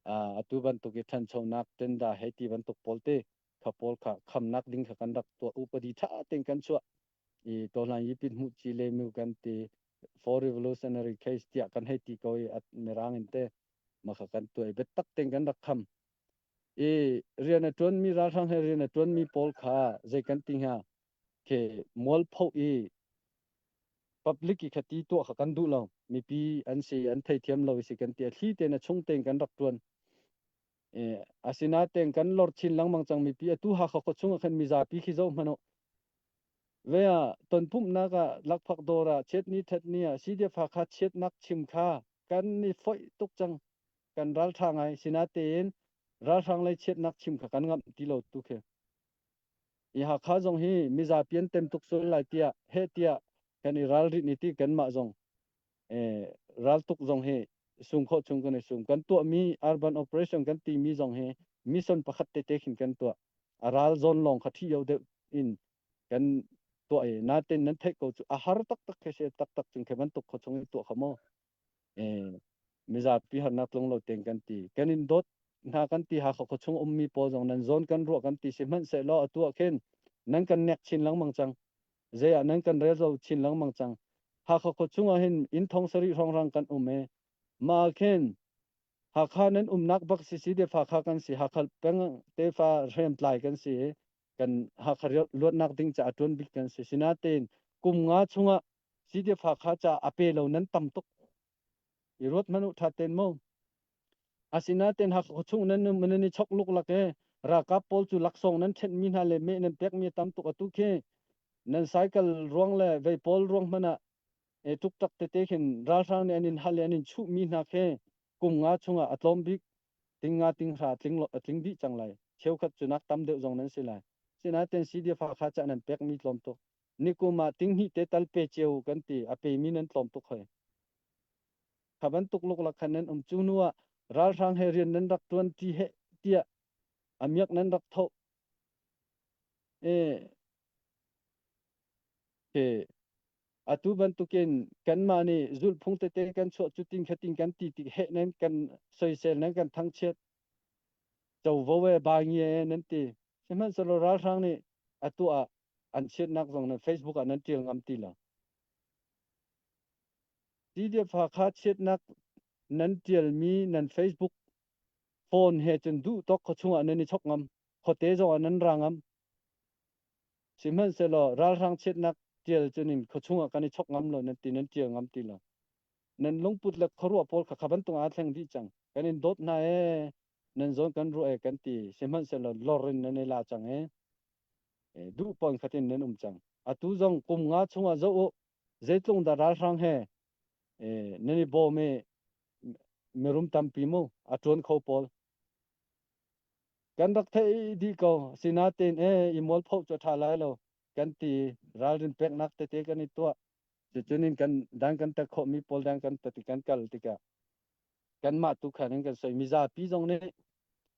ah, atu bantuk i ṭhanchonak, tender hei ti bantuk pawl te kha pawl kha khamnak ding kha kan rak tuah, upadi ṭha tein kan chuah. I tawhlan yipit hmuh ci le mu kan ti, four revolutionary case tiah kan hei ti ko i, a Mirang in te mah kha kan tuah i, biatak tein kan rak kham. I rian a ṭuanmi, ralhrang he rian a ṭuanmi pawl kha zei kan ti hnga? Khi mualpho i public i kha ti tuah kha kan duh lo. Mipi an si, an theithiam lo i si kan ti, a thli tein a chung tein kan rak ṭuan. Eh, asinain kan lor chin lengmang cang mipi, atu Hakha khuachung ah khan mizapi khi zoh hmanh uh. Ve ah, tonpumhnak ah, lakphak dawr ah, chiat ni ṭhat ni ah, C D F Hakha chiatnak chim kha kan i foih tuk cang, kan ralṭha ngai. Sinain ralhrang lei chiatnak chim kha kan ngamh ti lo tu khi. I Hakha zong hi mizapi an tem tuk sual lai tiah, heh tiah kan i ralrin i ti, kanmah zong, eh, raltuk zong hi sum khawh chung kan i sum. Kan tuahmi urban operation kan timi zong hi mission pakhat tete khin kan tuah. A ral zawn lawng kha ṭhih yo deuh in kan tuah i, natein nan theih ko cu a har taktak khi si, taktak cun khi bantuk khuachung i tuah kha maw? Eh, mizapi harnak tlung lo tein kan ti. Kan in dawt hna kan ti, Hakha khuachung a ummi pawl zong nan zawn kan ruah kan ti sihmanhsehlaw, atu ah khin nan kan nek chin lengmang cang. Zei ah nan kan rel zo chin lengmang cang. Hakha khuachung ah hin inn thong sarih hrawnghrang kan um i, mah ah khin Hakha nan umnak bak si, C D F Hakha kan si, Hakha peng tefa hremtlai kan si, kan Hakha riau-, luatnak ding caah a ṭuan bik kan si. Sinain kum nga chungah C D F Hakha caah a pe lo nan tam tuk. I ruat hmanh uh ṭha tein maw? Asinain Hakha khuachung nan, nan i chok luklak i, ralkap pawl cu laksawng nan khenhmi hna le meh nan pekmi a tam tuk, atu khi nan cycle ruang le vei pawl ruang hmanh ah, eh, tuktak tete khin ralhrang nih an in hal i an in chuhmi hna khi kum nga chungah a tlawm bik, ting nga ting hra a tling lo, a tling dih cang lai. Cheukhat cu nak tam deuh zong nan si lai. Sinain C D F Hakha caah nan pekmi tlawm tuk. Nikum ah ting hnih te tal pe cio kan ti, a pemi nan tlawm tuk hoi. Kha bantuk luklak khan nan um, cu hnu ah ralhrang he rian nan rak ṭuan ti he tiah a miak nan rak thoh. Eh, khi atu bantukin kanmah nih zulhphung tete kan chuah, cutin khatin kan ti tik he nan kan soisel, nan kan thangchiat. covo e, bangi e nan ti. Sihmanhsehlaw ralhrang nih a tuah ah an chiatnak zong nan Facebook ah nan ṭial ngam ti lo. CDF Hakha chiatnak nan ṭialmi nan Facebook phone he cun duh tawk khuachung ah nan i chawk ngam, khuate zong ah nan ra ngam. Sihmanhsehlaw ralhrang chiatnak ṭial cun in khuachung ah kan i chawk ngam lo, nan ti, nan ṭial ngam ti lo. Nan lungput le khuaruah pawl kha kha bantuk aa thleng dih cang. Kan in dawt hna e, nan zawn kan ruah e kan ti. Sihmanhsehlaw lor in nan i la cang e. Eh, duh pawng khat in nan um cang. Atu zong kum nga chungah zoh uh, zeitluk in dah ralhrang he, eh, nan i bawm i mirum tampi mu, a ṭuan kho pawl. Kan rak theih dih ko, sinain, eh, i mualpho cu a ṭha lai lo kan ti, ralrin peknak tete kan i tuah. Cucun in kan dan kan tat khawhmi pawl dan kan tat i kan kal tikah, kanmah tu kha nan kan soi. Mizapi zong nih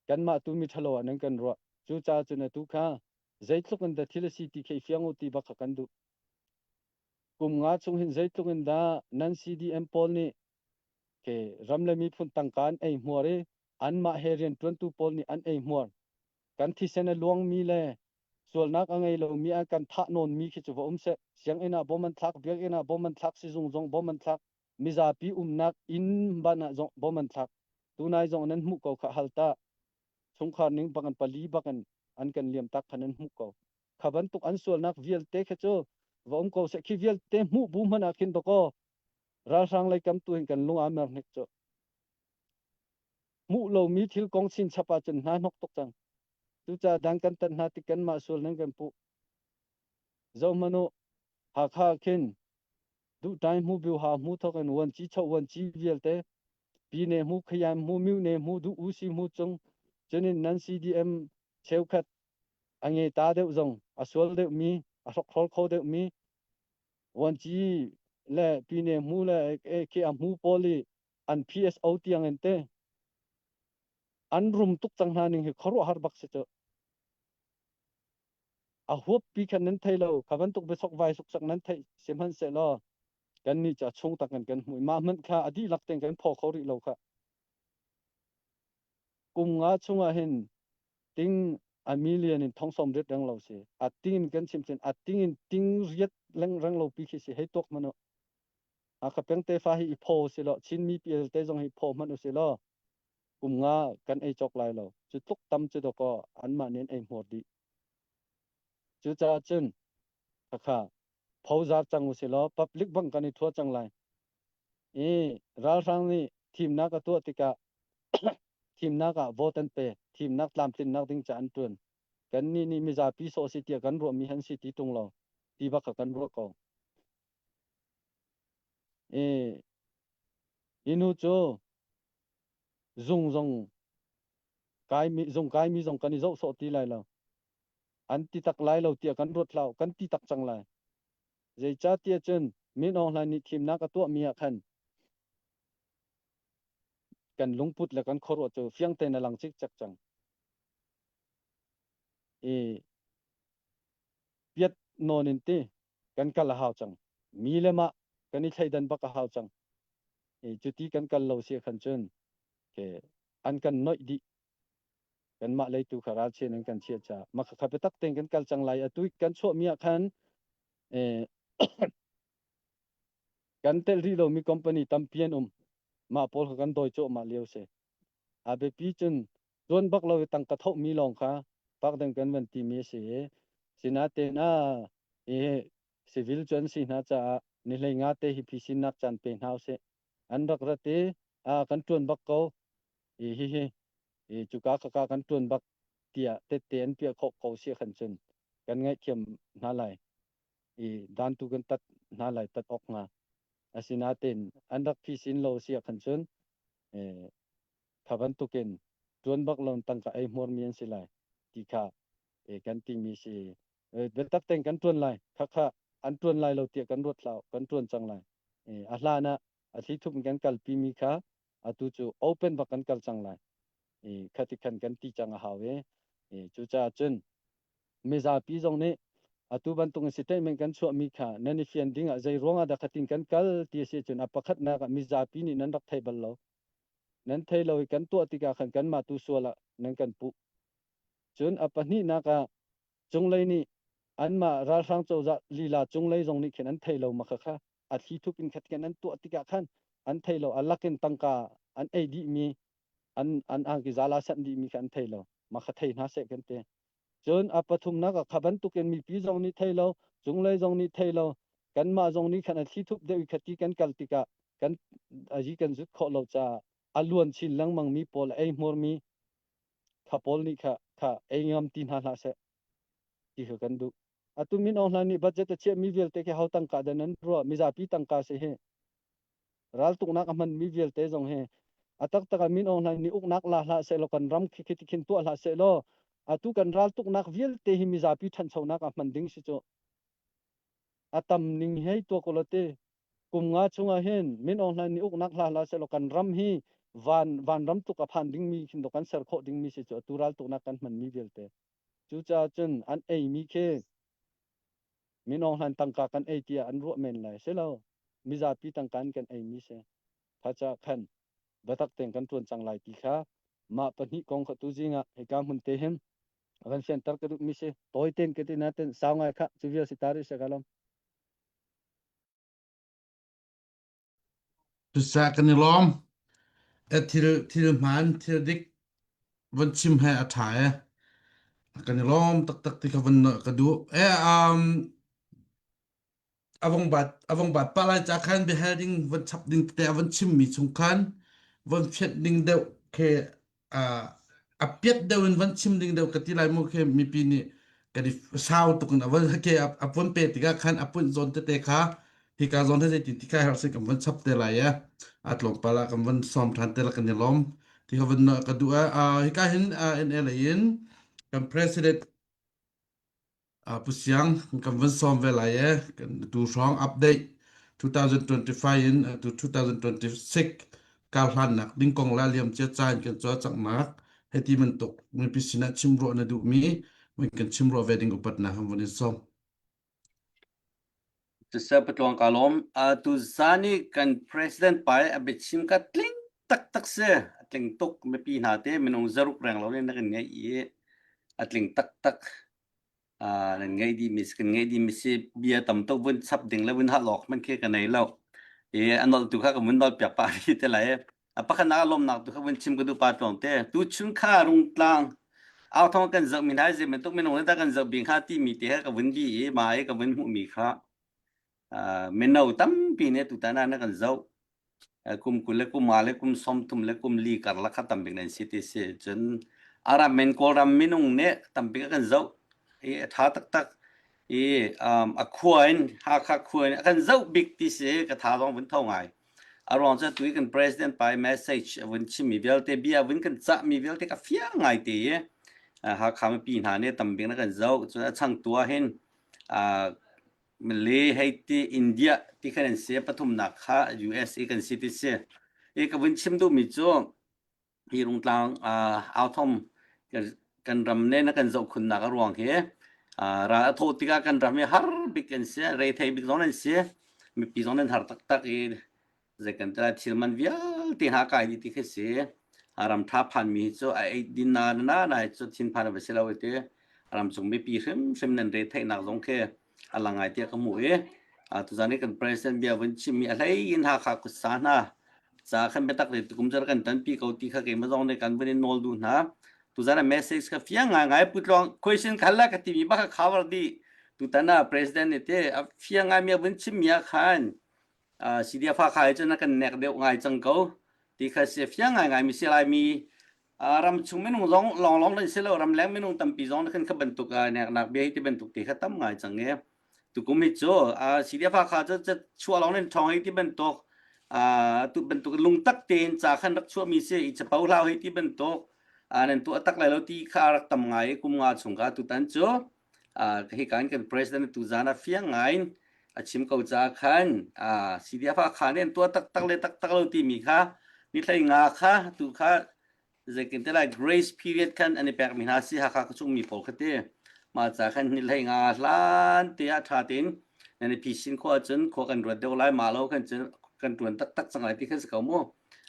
kanmah tu miṭhalo ah nan kan ruah. Cucaah cun atu kha zeitluk in dah thil a si ti kha i fiang uh ti bak kha kan duh. Kum nga chung hin zeitluk in dah nan CDM pawl nih khi ram le miphun tangka an ei hmuar i, anmah he rianṭuantu pawl nih an ei hmuar. Kan thisen a luangmi le sualnak a ngei lomi a kan thah nawnmi khi cu va um seh. Sianginn ah bawm an thlak, biakinn ah bawm an thlak, sizung zong bawm an thlak, mizapi umnak inn ban ah zong bawm an thlak. Tunai zong nan hmuh ko kha, halta chungkhar ning bak in, pali bak in an kan liamtak kha nan hmuh ko. Kha bantuk an sualnak vialte kha cu va um ko seh. Khi vialte hmuh bu hmanh ah khin tuk aw. Ralhrang lei kam tu hin kan lung aa mer hnik cu. Hmuh lomi thil kong chin chap ahcun hna hnok tuk cang. Cucaah dan kan tat hna tik kanmah sual nan kan puh. Zohhmanh uh, Hakha khin duhṭai hmu, biuha hmu thawk in vuanci choh, vuanci vialte, pine hmu, khayan hmu, myone hmu, duh usi hmu cung, cun in nan CDM cheukhat a ngei ta deuh zong, a sual deuhmi, a hrawkhrawl kho deuhmi, vuanci le pine hmu le, eh, khi a hmu pawl i an PSO tiang in te an rum tuk cang hna ning hi khuaruahhar bak si cu. A huappi khan nan thei lo, kha bantuk biachok vai suksak nan theih sihmanhsehlaw, kannih cu a chung tak in kan hmuh i, mah hmanh kha a dihlak tein kan phaw kho rih lo kha. Kum nga chungah hin ting a million in thong sawm riat reng lo si. A ting in kan chim cun, a ting in ting riat leng reng lo pi khi si, hei tuak hmanh uh. A kha pengte fa hi i phaw si law, Chin mipi elte zong hi phaw hmanh uh si law, kum nga kan ei cawk lai lo. Cu tluk tam cu dawk aw, anmah nih an ei hmuar dih. Cucaah cun, kha kha, phozar cang uh si law, public bang kan i thua cang lai. I ralhrang nih thimnak a tuah tikah, thimnak ah vote an pe, thimnak tlamtlinnak ding ca an ṭuan. Kannih nih mizapi sawh si tiah kan ruahmi han si ti ṭung lo, ti bak kha kan ruah ko. I, i nu cu zung zong kaimi, zung kaimi zong kan i zoh sawh ti lai lo. An ti tak lai lo tiah kan ruat hlah uh, kan ti tak cang lai. Zeicahtiah cun Min Aung Hlaing nih thimnak a tuahmi ah khan kan lungput le kan khuaruah cu fiang tein a lang cikcek cang. I piat nawn in ti kan kal a hau cang. Mi le mah kan i thleidan bak a hau cang. I cuti kan kal lo si ah khan cun, ke, an kan noih dih. Kanmah leitu kha ralchian an kan chiah caah, mah kha kha biatak tein kan kal cang lai. Atu kan chuahmi ah khan, eh, kan telh rih lomi company tampi an um. Mah pawl kha kan dawi cuahmah lio si. A biapi cun tuan bak lo i tangka thawhmi lawng kha pakdeng kan van timi a si. Sinain ah, i civil cu an si hna caah ni hleinga te hi phisinnak caan pe hna usih. An rak rat i, aa, kan ṭuan bak ko. I hihi, i cuka khaka kan ṭuan bak tiah tette an piah khawh ko si ah khan cun kan ngaihthiam hna lai. I dantu kan tat hna lai, tat awk hnga. Asinain an rak phisin lo si ah khan cun, eh, kha bantukin ṭuan bak lo in tangka ei hmuarmi an si lai ti kha, eh, kan timi si. Eh, biatak tein kan ṭuan lai, khakha an ṭuan lai lo tiah kan ruat hlah, kan ṭuan cang lai. Eh, a hlan ah a thlithup in kan kalpimi kha atu cu open bak kan kal cang lai. Eh, khatikhan kan ti cang a hau i, eh, cucaah cun mizapi zong nih atu bantukin statement kan chuahmi kha nan i fian dingah zei ruangah dah khatin kan kal ti a si ahcun, a pakhatnak ah mizapi nih nan rak thei bal lo. Nan thei lo i kan tuah tikah khan kanmah tu sual ah nan kan puh. Cun a pahnihnak ah cunglei nih anmah ralhrang cozah lila cunglei zong nih khin an thei lo makha kha a thli thup in khat khin an tuah tikah khan an thei lo, a lak in tangka an ei dihmi, an, an angki zala san dihmi kha an thei lo, makha thei hna seh kan ti. Cun a pathumnak ah kha bantukin mipi zong nih thei lo, cunglei zong nih thei lo, kanmah zong nih khan a thli thup deuh i khat ti kan kal tikah kan a zi kan zut khawh lo caah a luan chin lengmangmi pawl a ei hmurmi kha pawl nih kha, kha ei ngam ti hna hlah seh ti kha kan duh. Atu Min Aung Hlaing nih budget a chiahmi vialte khi ho tangka dah nan ruah, mizapi tangka si hi. Raltuknak a hmanmi vialte zong hi. A taktak ah Min Aung Hlaing nih uknak la hlah sehlaw, kan ram khi khiti khin tuah hlah sehlaw, atu kan raltuknak vialte hi mizapi ṭhanchonak a hman ding si cu. A tam ning hei tuak u law ti. Kum nga chungah hin Min Aung Hlaing nih uknak hla hlah sehlaw, kan ram hi van, vanram tluk a phan dingmi khin dawh kan ser khawh dingmi si cu, atu raltuknak kan hmanmi vialte. Cucaah cun an eimi khi Min Aung Hlaing tangka kan ei tiah an ruah men lai si lo. Mizapi tangka in kan eimi si. Kha caah khan biatak tein kan ṭuan cang lai ti kha mah pahnih kong kha tu zing ah hika hmun te hin a kan fianter ka duhmi si. Tawi tein ka ti nain sau ngai kha cu vial si ta rih seh ka lawm. Tusa kan i lawm. E thil, thil hmaan, thil dik van chim he a ṭha e. Kan i lawm taktak ti kha van ka duh. E, um, a vong bat, a vong bat pah lai caah khan biahal ding van chap ding tete a van chimmi chung khan van fianh ding deuh khi, aa, a piat deuh in van chim ding deuh ka ti lai mu khi mipi nih kan i sau tuk in a van khi a, a puan pe tikah khan a puan zawn tete kha hika zawn he zeitin ti kha herh si kan van chap te lai e. A tlawmpal ah kan van sawm ṭhan te la kan i lawm ti kha van ka duh e. Aa, hika hin, aa, N L A in kan president, aa, Pu Siang kan van sawm ve lai e. Kan tu hrawng update two thousand twenty-five in, aa, tu two thousand twenty-six kal hlannak ding kong la liam cia ca in kan cuahcaknak heti bantuk mipi sinah chimruah na duhmi van kan chimruah ve ding upatnak kan van in sawm. Tusa patluang ka lawm. Aa, tu zan i kan president pa i a biachim kha tling taktak si. A tling tuk, mipi hna te minung zaruk reng lo nih na kan ngeih i a tling taktak. Aa, nan ngeih dihmi si, kan ngeih dihmi si, bia tam tuk vun chap ding le vun hah lawk hmanh khi ka nei lo. I a nolh tu kha ka vun nolh piak pah rih te lai. A pakhatnak a lawmhnak tu kha vun chim ka duh pa tluang te. Tu chun kha Rungtlang, Authawng kan zohmi hna hi zei bantuk minung nih dah kan zoh bik hnga timi te kha ka vun bi i, mah i ka vun hmuhmi kha, aa, mino tampi nih tutan ah na kan zoh. Aa, kum kul le kum nga le kum sawmthum le kum li karlak kha tam bik nan si ti si. Cun a ram men Kawlram minung nih tam bik a kan zoh. I a ṭha taktak. I, um, a khua in, Hakha khua in a kan zoh bik ti si, ka tha zong vun tho ngai. A ruang cu atu i kan president pa i message a vun chimmi vialte, bia a vun kan cahmi vialte ka fiang ngai te i, aa, Hakha mipi hna nih tam bik na kan zoh. Cun a chang tu ah hin, aa, Malay hei ti, India ti khan an si, a pathumnak kha U S A kan si ti si. I ka vun chim duhmi cu hi Rungtlang, aa, Authawng kan, kan ram nih na kan zohkhunnak a ruang hi, aa, ral a thawh tikah kan ram hi har bik kan si, rethei bik zong nan si, mipi zong nan har taktak i, zei kan ti lai, thil man vialte hna kai dih ti kha si. Aa, ram ṭha phanmi hi cu a ei dinnak na, na hi cu thinphan a va si lo i ti. Aa, ram cung mipi hrimhrim nan retheinak zong khi a lang ngai tiah ka hmu i, aa, tuzan i kan president bia vun chimmi a hlei in Hakha kutsa hna ca khan biatak le tukum car kan tanpi ko ti kha keimah zong nih kan vun in nawl duh hna. Tuzan a message kha fiang ngai ngai, putluang question kha la ka timi ba kha cover dih. Tutan a president nih te a fiang ngai mi a vun chimmi ah khan, aa, C D F Hakha hi cun a kan nek deuh ngai cang ko ti kha si, a fiang ngai ngai mi si lai mi, aa, ram chung minung zong lawnglawng nan si lo, ramleng minung tampi zong na kan kha bantuk, aa, neknak bia hi ti bantuk te kha tam ngai cang e. Tukum hi cu, aa, C D F Hakha cu, cu chuah lawng nan ṭhawng hi ti bantuk, aa, tu bantuk lungtak tein ca khan rak chuahmi si, i capo hlau hi ti bantuk, aa, nan tuah tak lai lo ti kha rak tam ngai i kum nga chung kha tutan cu, aa, ka hi kan kan president tu zan a fiang ngai in a chim ko caah khan, aa, C D F Hakha nih an tuah taktak le taktak lo timi kha ni hlei nga kha tu kha zeikin te lai grace period khan an i pekmi hna si, Hakha khuachungmi pawl kha ti. Mah caah khan ni hlei nga hlan te ah ṭha tein nan i phisin khawh ahcun khua kan ruat deuh lai, mah lo khan cun kan ṭuan taktak cang lai ti khan si ko mu.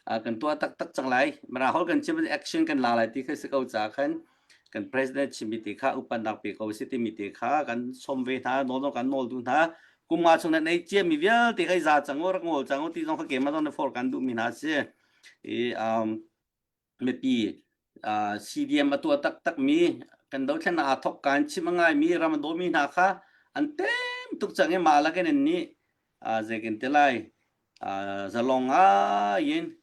a, kan tuah taktak cang lai. Mara hol kan chim action kan la lai ti kha si ko ca khan kan president chim mi ti kha upan nak pi ko si ti mi ti kha kan som ve hna, nawl zong kan nawl duh hna. Kum nga chung nan ei chia mi vial ti kha i za cang o, rak ngol cang o ti zong kha keimah zong na for kan duh mi hna si. I, um, mipi, a, C D M a tuah taktak mi, kan dothlenna a thawk kan chim a ngai mi, ram a daw mi hna kha an tem tuk cang i mah lak in an nih, a, zeikin te lai, a, zalong a in,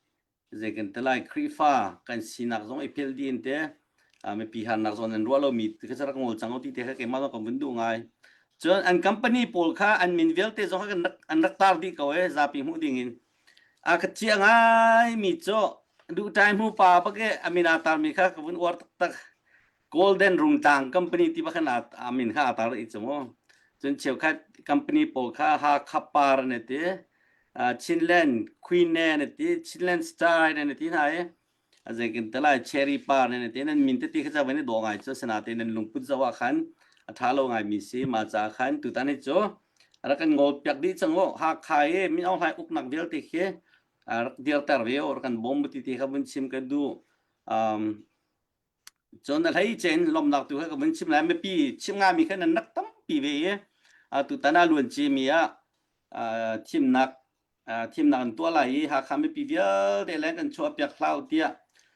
zeikin te lai Khrihfa kan sinak zong i phel din te, a, mipi harnak zong an ruah lo mi, ka charak ngol cang o ti te kha keimah zong kan vun duh ngai. Cun an company pawl kha an min vialte zong kha kan rak, an rak tar dih ko e, zapi hmuh ding in. A ka ciah ngai mi cu duhtai hmu pa bak e, a min a tar mi kha ka vun uar taktak. Golden Rungtang Company ti bak khan a, a min kha a tar i cu maw. Cun cheukhat company pawl kha Hakha Par an i ti, a, Chinland Queen an i ti, Chinland Star an i ti hna i. A zeikin te lai Cherry Par an i ti, nan min te ti kha ca van i dawh ngai cu, sinain nan lungput zoh ah khan a ṭha lo ngai mi si, mah ca khan tutan hi cu a rak kan ngol piak dih cang aw, Hakha i Min Aung Hlaing uknak vialte khi a rak dirter ve aw, rak kan bawm ti ti kha vun chim ka duh. Um, cun a hlei cen lawmhnak tu kha ka vun chim lai, mipi chim ngai mi kha nan rak tampi ve i, a, tutan a luan ci mi ah, a, thimnak, a, thimnak an tuah lai i, Hakha mipi vialte le kan chuah piak hlah tiah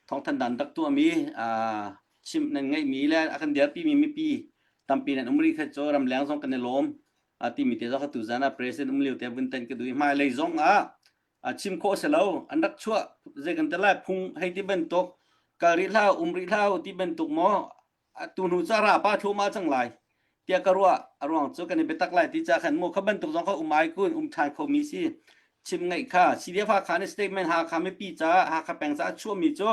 thawngthan dan rak tuah mi, a, chim nan ngeih mi le a kan dirpi mi mipi tampi nan um rih kha cu ramleng zong kan i lawm, a, timi te zong kha tuzan ah president um lio te vun tan ka duh i, hmailei zong ah, a, chim khawh si lo, an rak chuah, zei kan ti lai, phung hei ti bantuk, kal rih hlah, um rih hlah ti bantuk maw, a, tu hnu cu a ra pa thluahmah cang lai tiah ka ruah, a ruang cu kan i biatak lai ti ca khan maw, kha bantuk zong kha um ai kun, um ṭhan kho mi si. Chim ngeih kha, C D F Hakha nih statement, Hakha mipi caah, Hakha peng caah a chuah mi cu,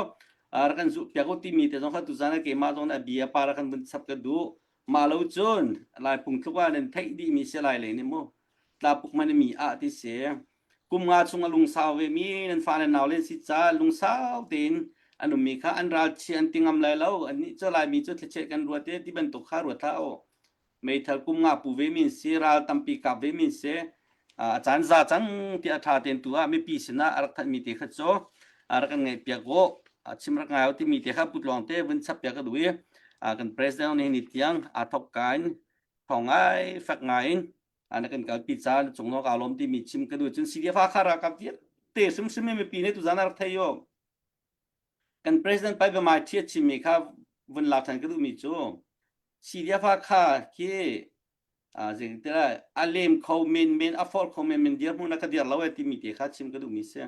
a, rak kan zulh piak u timi te zong kha tuzan ah keimah zong a bia pa rak kan vun chap ka duh. Mah lo cun, Lai phung tluk ah nan theih dih mi si lai lei nih maw. Tlapuk hmanh mi ah ti si. Kum nga chung a lungsau ve mi, nan fa le nau len si ca lungsau tein an um mi kha an ral chia an ti ngam lai lo. Annih cu Laimi cu thlicheh kan ruat te ti bantuk kha ruat hlah aw. Meithal kum nga pu ve min si, ral tampi kap ve min si, a, a caan za cang ti a ṭha tein tu ah mipi sinah a rak thanh mi te kha cu a rak kan ngeih piak aw. A chim rak ngai aw ti mi te kha putluang te vun chap piak ka duh i, a, kan president nih ni tiang a thawk kan thawng ngai fek ngai in, a, na kan kalpi ca cungnawk aa lawm ti mi chim ka duh. Cun C D F Hakha ralkap vialte hrimhrim i mipi nih tuzan a rak thei aw. Kan president pai bemai ṭhi a chimmi kha vun lak ṭhan ka duhmi cu C D F Hakha khi, a, zingte lai a lem kho menmen, a forh kho menmen, dirhmun a ka dir lo e timi te kha chim ka duhmi si.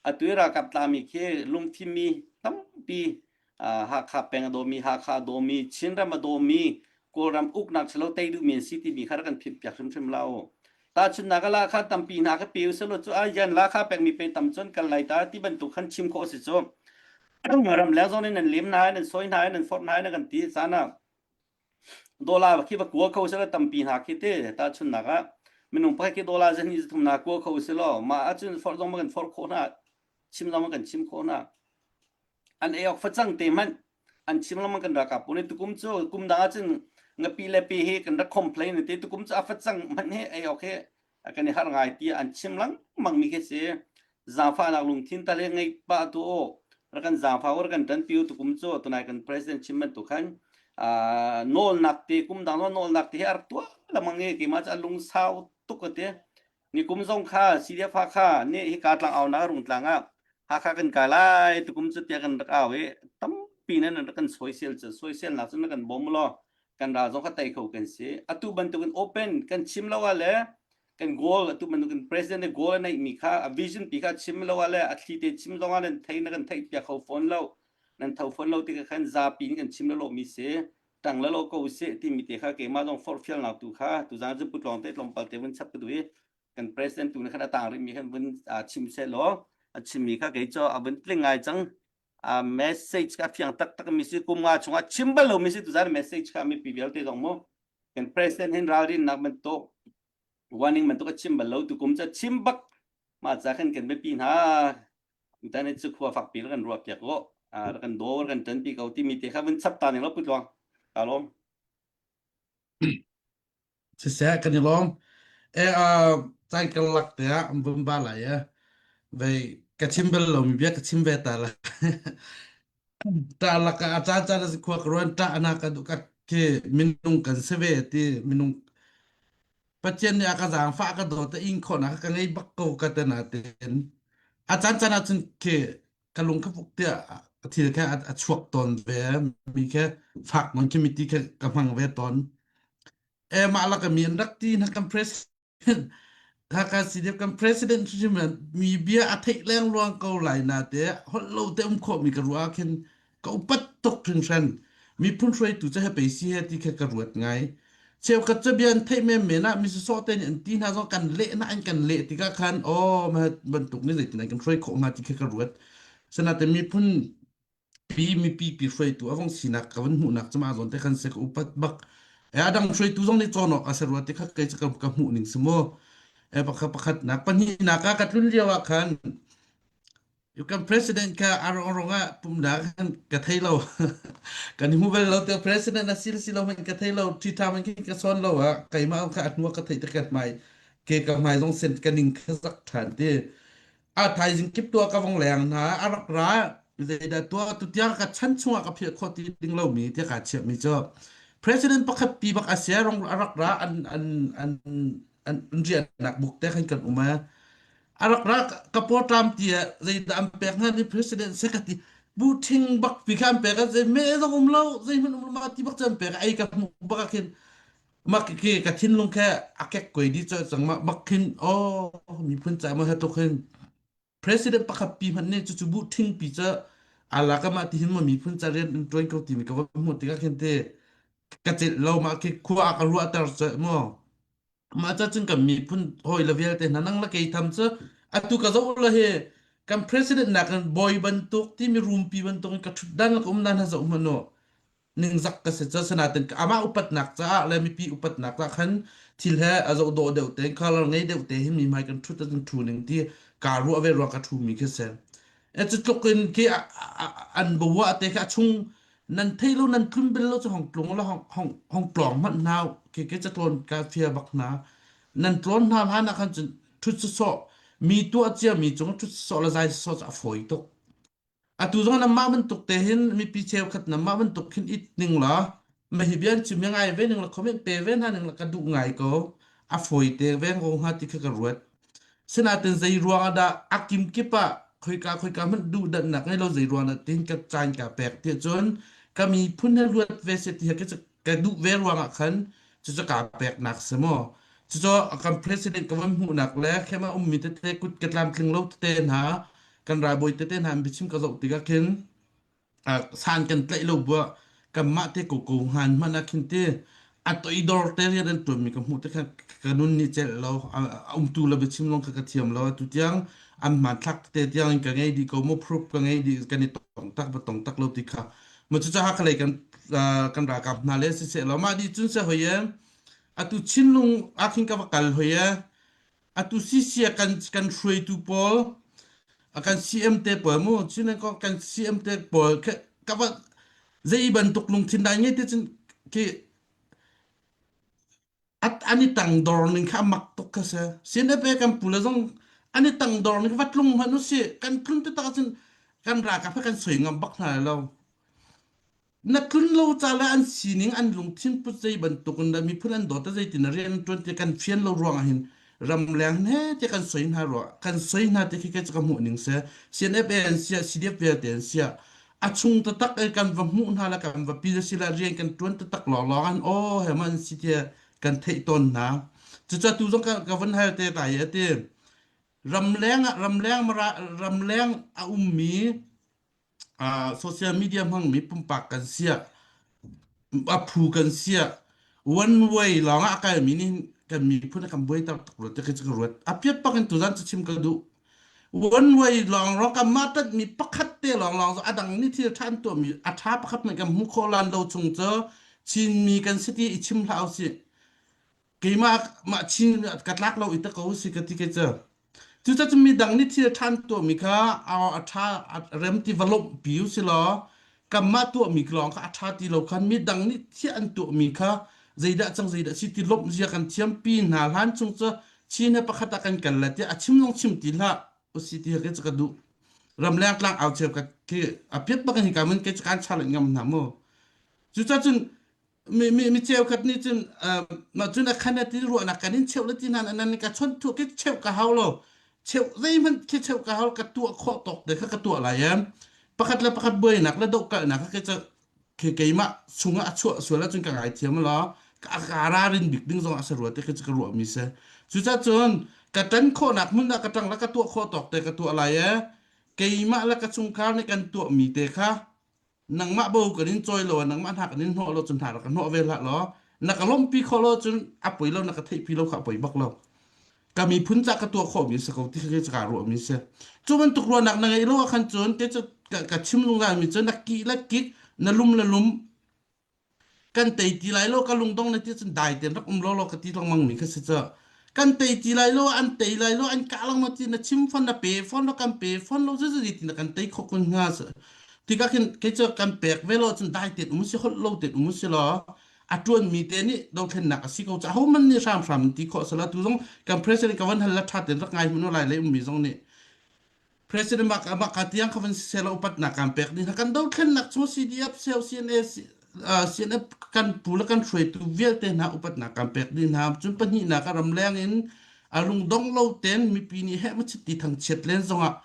Atu i ralkap tlami khi lungthinmi tampi, a, Hakha peng a dawmi, Hakha a dawmi, Chinram a dawmi, Kawlram uknak ṭhalo tei duhmi an si timi kha rak kan philh piak hrimhrim lo. Tahchunhnak a lakha tampi hna kha pe u seh law cu, a yan lakha pekmi pei tam cun kal lai ta ti bantuk khan chim khawh a si cu. Ramleng zong nih nan lem hna, nan sawi hna, nan forh hna, na kan ti caan ah dollar khi va kual kho seh law tampi hna khi ti tahchunhnak ah minung pakhat khi dollar zahnih zathum hna kual kho seh law, mah ahcun forh zong ma kan forh khawh hna, chim zong ma kan chim khawh hna. An ei awk facang te hmanh an chim lengmang kan ralkap pawl nih tukum cu kum dang ahcun ngapi le pi hi kan rak complain te, tukum cu a facang hmanh hi ei awk hi a kan i har ngai tiah an chim lengmang mi khi si. Zaangfahnak lungthin tal hi ngei pah tu aw, rak kan zaangfah aw, rak kan ṭanpi aw tukum cu tunai kan president chim bantuk khan, aa, nawlnak te, kum dang zong nawlnak te hi a rak tuah lengmang i keimah cu a lungsau tuk a ti. Nikum zong kha C D F Hakha nih hi ka tlang aunak a rung tlang ah Hakha kan kai lai tukum cu tiah kan rak au i tampi nan rak kan sawisel cu, sawiselnak cu na kan bawm law kan ral zong kha tei kho kan si. Atu bantukin open kan chim lo ah le kan goal, atu bantukin president le goal a neihmi kha, a vision pi kha chim lo ah le a thli te chim zong ah nan thei, na kan theih piak kho fawn lo, nan tho fawn lo ti kha khan zapi nih kan chim lo mi si. Ṭang lo lo ko seh timi te kha keimah zong forhfialnak tu kha tuzan cu putluang te tlawmpal te vun chap ka duh i kan president tu nih khan a tang rihmi khan vun, aa, chim seh law, a chimmi kha kei cu a vun tling ngai cang. Aa, message kha a fiang taktak mi si, kum nga chungah chim bal lo mi si, tuzan message kha mipi vialte zong maw, kan president hin ralrinnak bantuk, warning bantuk a chim bal lo, tukum cu a chim bak. Mah ca khan kan biapi hna. Internet cu khua fakpi rak kan ruah piak aw, aa, rak kan daw, rak kan ṭanpi ko timi te kha vun chap ta ning lo putluang. Ka lawm. Siseh, kan i lawm. E, aa, caan karlak te ah an vun ba lai e. Vei, Ka chim bel lo, mi bia ka chim ve ta la. Ta la ka a chan chan a si khua ka ruan ta ana ka du ka ke minung kan se ve ti minung. Pathian ni a ka zang fa ka do ta ing kho na ka ngei bak ko ka ta na ten. A chan chan a chun ke ka lung ka puk tia a thil ka a chuak ton ve mi ke fak non ke mi ti ke ka hmang ve ton. E ma la ka mi an rak ti na kan pres Hakha C D F kan president hrim an mi bia a theih leng luang ko lai na te hol lo te um khawh mi ka ruah khin ka upat tok hringhran. Mi phun hruai tu ca he pei si he ti khe ka ruat ngai. Cheu khat ca bia an theih mem mena mi sawsawh te ni an ti hna zong kan leh na an kan leh ti ka khan aw ma bantuk ni zeitin an kan hruai khawh hnga ti khe ka ruat. Sana te mi phun pi mipi pi hruaitu a vong sinak ka van hmuhnak cuma zawn te khan se ka upat bak. E a dang hruaitu zong ni cawn awk a se ruate kha kei ca ka hmuh ning si maw? E pakhat pakhat nak pahnih nak a ka tlun lio ah khan you can president kha a rong rong ah pumnak khan ka thei lo. Kan hmu bel lo te president a sil si lo man ka thei lo thi tha man khin ka sawn lo ah keimah kha a hnuak ka theih te ka hmai ke ka hmai zong sen ka ning kha zak than te. A thaizing kip tua ka vong leng hna a rak ra. Zeidah tua tu tiang ka chan chungah ka phiah khawh ti ding lo mi tiah ka chiah mi cu president pakhat pi bak a sia rong a rak ra an an an an an riahnak buk te khan kan um a a rak ra ka paw tam tiah zeidah an pek hna ni president se ka ti bu thing bak pi kha an pek a zei me zong um lo zei hmun um lo ma ti bak cu an pek a ei ka hmuh bak a khin mak ki ka thinlung khe a kek koi di cu cang ma bak khin aw mi phun ca ma he tuk khin president pakhat pi hmanh nih cucu buh thingpi cu a lak amah tihin maw miphun ca rian an ṭuan ko timi ka va hmuh tikah khin te ka celh lo mah khi khua a ka ruahter cu maw mah ca cun kan miphun hawi le vialte hna nang le kei tham cu atu ka zoh le he kan president nak kan bawi bantuk timi rumpi bantuk in ka ṭhutdan le ka umdan hna zoh hmanh uh. Ningzak ka si cu, sinain amah upatnak caah le mipi upatnak caah khan thil he a zoh dawh deuh te, color ngei deuh te hin mi hmai kan ṭhut ahcun ṭhu ning ti kaa ruah ve ruang ka ṭhumi khi si. E, cutluk in khi a, a, a, an bawa te kha a chung nan theih lo, nan tlun bel lo cu hong tlung lo, hong, hong, hong tlawng hmanh hna u, khi, khi catlawn ka fia bak hna. Nan tlawn hna hlan ah khan cun ṭhut sawsawh, mi tuah cia mi cung ṭhut sawsawh le zai sawsawh cu a fawi tuk. Atu zong nanmah bantuk te hin mipi cheukhat nanmah bantuk khin it ning la, mahi bia an chim hi ngai ve ning la, comment pe ve hna ning la, ka duh ngai ko, a fawi te veng ko hnga ti kha ka ruat. Sinain zei ruang ah dah a kim kip ah khoika, khoika hmanh duh dannak ngei lo zei ruang dah tin ka caan ka pek tiah cun ka miphun he luat ve seh ti he ka, ka duh ve ruang ah khan cucu kaa peknak si maw? Cucu kan president ka van hmuhnak le khem a ummi tete kut ka tlamtling lo tete hna kan ralbawi tete hna an biachim ka zoh tikah khin, aa, san kan tlaih lo buah kanmah te ko ko hman hmanh ah khin te a toidor te rian an ṭuanmi ka hmuh te khan ka nun nih celh lo, a, a umtu le biachim lawng kha ka thiam lo, atu tiang an hmanthlak te tiang in ka ngei dih ko maw, proof ka ngei dih, kan i tong tak, va tong tak lo ti kha. Ma cucaah khalei kan, aa, kan ralkap hna le siseh lo. Mah dih cun seh hoi e, atu Chinlung ah khin ka va kal hoi e, atu sisia kan, kan hruaitu pawl, a kan C M te pawl mu, Chin ko kan C M te pawl kha, ka va zei bantuk lungthin dai ngei te cun khi, at, an i tang dor ning kha a mak tuk kha si. C N F A kan pu le zong an i tang dor ning kha va tlung hmanh u si. Kan tlun te tak cun kan ralkap he kan soi ngam bak hna lo. Na tlun lo ca le an sining an lungthin put zei bantuk in miphun an dawt a zeitin a rian an ṭuan ti kan fian lo ruangah hin ramleng he ti kan soi hna ruah, kan soi hna ti khi kei cu ka hmuh ning si. C N F A an si ah, C D F vialte an si ah, a chung taktak kan va hmuh hna le kan va pi si le rian kan ṭuan taktak lawnglawng an aw he man si ti kan theih tawn hna. Cucu atu zong ka, ka van hal te ta i a ti. Ramleng ah, ramleng mara, ramleng a ummi, aa, social media hmangmi pumpak kan si ah, a phu kan si ah, one way lawng ah a kalmi nih kan miphun a kan buai taktak ruat, tiah ka ruat. A piat pakin tuzan cu chim ka duh. One way lawng lawng kanmah tatmi pakhat te lawnglawng zong a dang nih thil ṭha an tuahmi a ṭha pakhat hmanh kan hmu khawh lan lo chung cu Chinmi kan si ti i chim hlah u sih. Keimah mah Chin ka tlak lo i ta ko u si ka ti ke cu. Cucaah cun midang nih thil ṭha an tuahmi kha a, a ṭha a rem ti va lawmhpi u si law, kanmah tuahmi lawng kha a ṭha ti lo khan midang nih thil an tuahmi kha zeidah cang zeidah si ti lawmh zia kan thiampi hna hlan chung cu Chin he pakhat ah kan kal lai tiah a chim zong chim ti hlah u si ti he ka cu ka duh. Ramleng tlang au cheu ka ki a piat bak hi ka mun ke chu kan challenge ngam hna maw. Cucaah cun mi, mi, mi cheu khat nih cun, ah, mah cun a khan a ti ruahnak kan in cheu le ti hna nan ka chawnh thuah, ke cheu ka hau lo. Cheu zeihmanh khi cheu ka hau, ka tuah khawh tawk te kha ka tuah lai em. Pakhat le pakhat buainak le dohkalhnak kha ke ca, khi keimah chungah a chuah sual ahcun ka ngaithiam law, ka, ka ralrin bik ding zong a si rua te khi cu ka ruahmi si. Cucaah cun ka ṭan khawhnak hmun ah ka ṭang le ka tuah khawh tawk te ka tuah lai e. Keimah le ka chungkhar nih kan tuahmi te kha nangmah bo kan in cawi lo, nangmah hna kan in hnawh lo cun hna rak ka hnawh ve hlah law, na ka lawmhpi khawh lo cun a poi lo, na ka theihpi lo kha a poi bak lo. Ka miphun ca ka tuah khawhmi si ko ti kha ke ca ka ruahmi si. Cu bantuk ruahnak na ngeih lo ah khan cun ke cu ka, ka chim zungzalmi cu na kih le kik, na lum le lum, kan tei ti lai lo, ka lungdong na ti cun dai tein rak um lo lo ka ti lengmangmi kha si cu. Kan tei ti lai lo, an tei lai lo, an kah lengmang ti na chim fawn, na pe fawn lo, kan pe fawn lo, zeizat ti na kan tei khawh kun hnga si. Tikah khin kei cu kan pek ve lo cun dai tein um si, holh lo tein um si law, a ṭuanmi te nih dothlennak a si ko caah, hohmanh nih hramhram ti khawh si lo. Tu zong kan president ka van hal la ṭha tein rak ngai hmanh lai lei ummi zong nih President mah, mah ka tiang kha van si seh law, upatnak kan pek dih hna. Kan dothlennak chung C D F seh, C N A, C-, ah, C N F kan pu le kan hruaitu vialte hna upatnak kan pek dih hna. Cun pahnihnak ah ramleng in a lungdong lo tein mipi nih heh machit ti thangchiat len zongah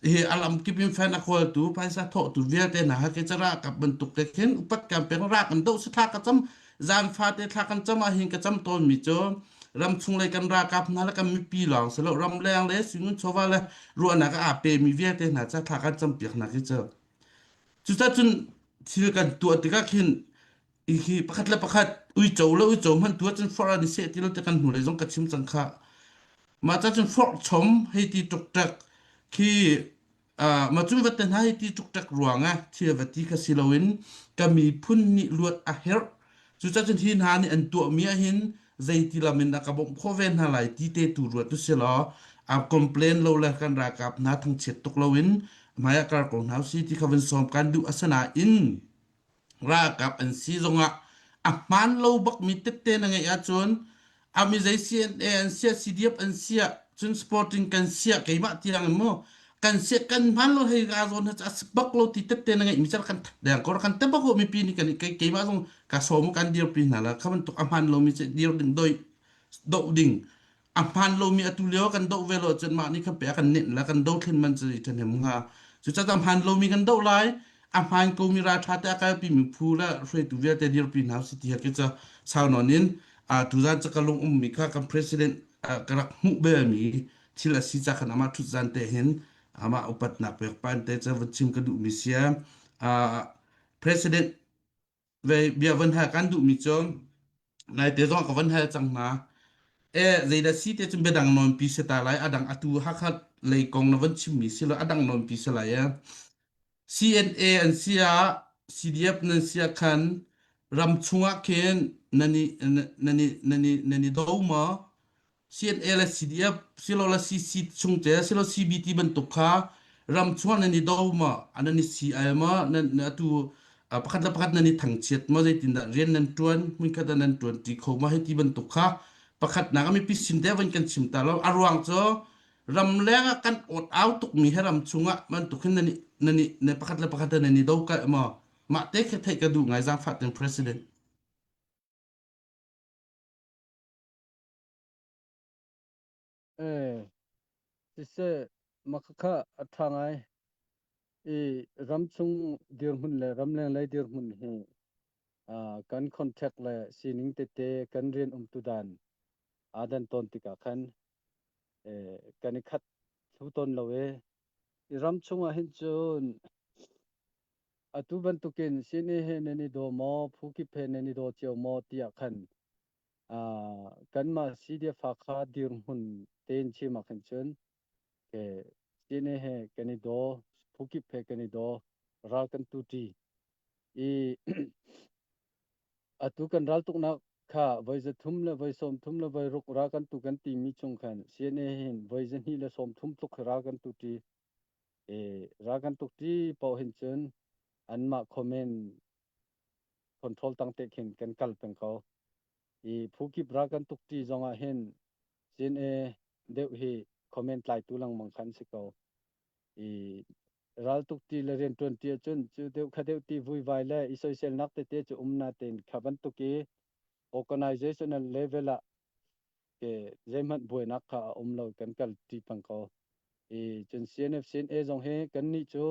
hi a lam kip in fan a khualtu, phaisa thawhtu vialte hna ha ke ca ralkap bantuk te khin upat kan pek, ral kan doh si, thla ka cam, zan fate thla kan cam ah hin ka cam tawnmi cu ramchung lei kan ralkap hna le kan mipi lawng si lo, ramleng le sui ngun chawva le ruahnak ah aa pemi vialte hna ca thla kan campiak hna khi cu. Cucaah cun thil kan tuah tikah khin i khi pakhat le pakhat uico le uico hmanh tu ahcun forh an i seh ti lo ti kan hnulei zong ka chim cang kha. Mah ca cun forh chom hei ti tuk ṭek khi Aa, mah cun va te hna, hei ti tuk ṭek ruangah thil va ti kha si loin ka miphun nih luat a herh. Cucaah cun hi hna nih an tuahmi ah hin zeiti lam in a ka bawmh khawh ve hna lai ti te tu ruat u si law, aa, complain lo le kan ralkap hna thangchiat tuk loin hmaiah kar ko hna u si ti kha van sawm kan duh a si nain, ralkap an si zongah a hmaan lo bakmi tette na ngeih ahcun, a mi zei C N A an si ah, C D F an si ah, cun sporting kan si ah, keimah tiang in maw, kan si ah, kan hmaan lo hei kaa zawn hna caah a si bak lo ti tette na ngeihmi caah kan that deng ko, kan te bak ko, mipi nih kan i, kei, keimah zong ka sawm u kan dirpi hna la, kha bantuk a hmaan lomi cu dir ding, doih, doh ding. A hmaan lomi atu lio kan doh ve lo cun mah nih kha pe a kan nenh la kan doh thlen man cu i ṭhahnem hnga. Cucaah a hmaan lomi kan doh lai, a hmaan komi ralṭha te a kalpimi phu le hruaitu vialte dirpi hna u si ti he ke ca sau nawn in, aa, tuzan ca ka lung ummi kha kan president, aa, ka rak hmuh bia mi thil a si caah khan amah ṭhut zan te hin amah upatnak pek pan te ca van chim ka duhmi si a, aa, president ve bia van hal kan duhmi cu, naite zong ka van hal cang hna. Eh, zeidah si te cun biadang nawnpi si ta lai, a dang atu Hakha lei kong na van chimmi si lo, a dang nawnpi si lai. Eh, C N A an si ah, C D F nan si ah khan ram chungah khin nan i, nan i, nan i, nan i do maw? C N A le C D F, si lo le C C chung te, si lo C B T bantuk kha ram chungah nan i do maw, a nan i si ai maw, nan, nan atu, a, pakhat le pakhat nan i thangchiat maw, zeitindah rian nan ṭuan, hmunkhat ah nan ṭuan ti kho maw, hei ti bantuk kha pakhatnak a mipi sin te van kan chim ta lo. A ruang cu ramleng ah kan awt au tukmi he ram chungah bantuk hin nan i, nan i, nan pakhat le pakhat ah nan i do kalh maw? Mah te khe theih ka duh ngai, zaangfah tein president. Eh, siseh, mah kha a ṭha ngai. I ramchung dirhmun le ramleng lei dirhmun hi, ah, kan contact le sining tete kan rian umtu dan aa dan tawn tikah khan, eh, kan i khat thlu tawn lo e. I ram chungah hin cun atu bantukin C N A he nan i daw maw, Phukip he nan i daw cio maw tiah khan, aa, kanmah C D F Hakha dirhmun tein chim ah khan cun, ke, C N A he kan i daw, Phukip he kan i daw, ral kan tuṭi. I, atu kan raltuknak kha voi zathum le voi sawmthum le voi ruk ral kan tu kan timi chung khan C N A hin voi zahnih le sawmthum tluk hi ral kan tuṭi. Eh, ral kan tukṭi paoh hin cun anmah comment control tang te khin kan kal peng ko. I Phukip ral kan tukṭi zongah hin C N A deuh hi comment tlaitu lengmang khan si ko. I raltuk ti le riantuan ti ah cun cu deuh kha deuh ti vuivai le i soiselnak tete cu um natein kha bantuk i organizational level ah ke zeihmanh buainak kha a um lo kan kal ti peng ko. I cun C N F, C N A zong hi kannih cu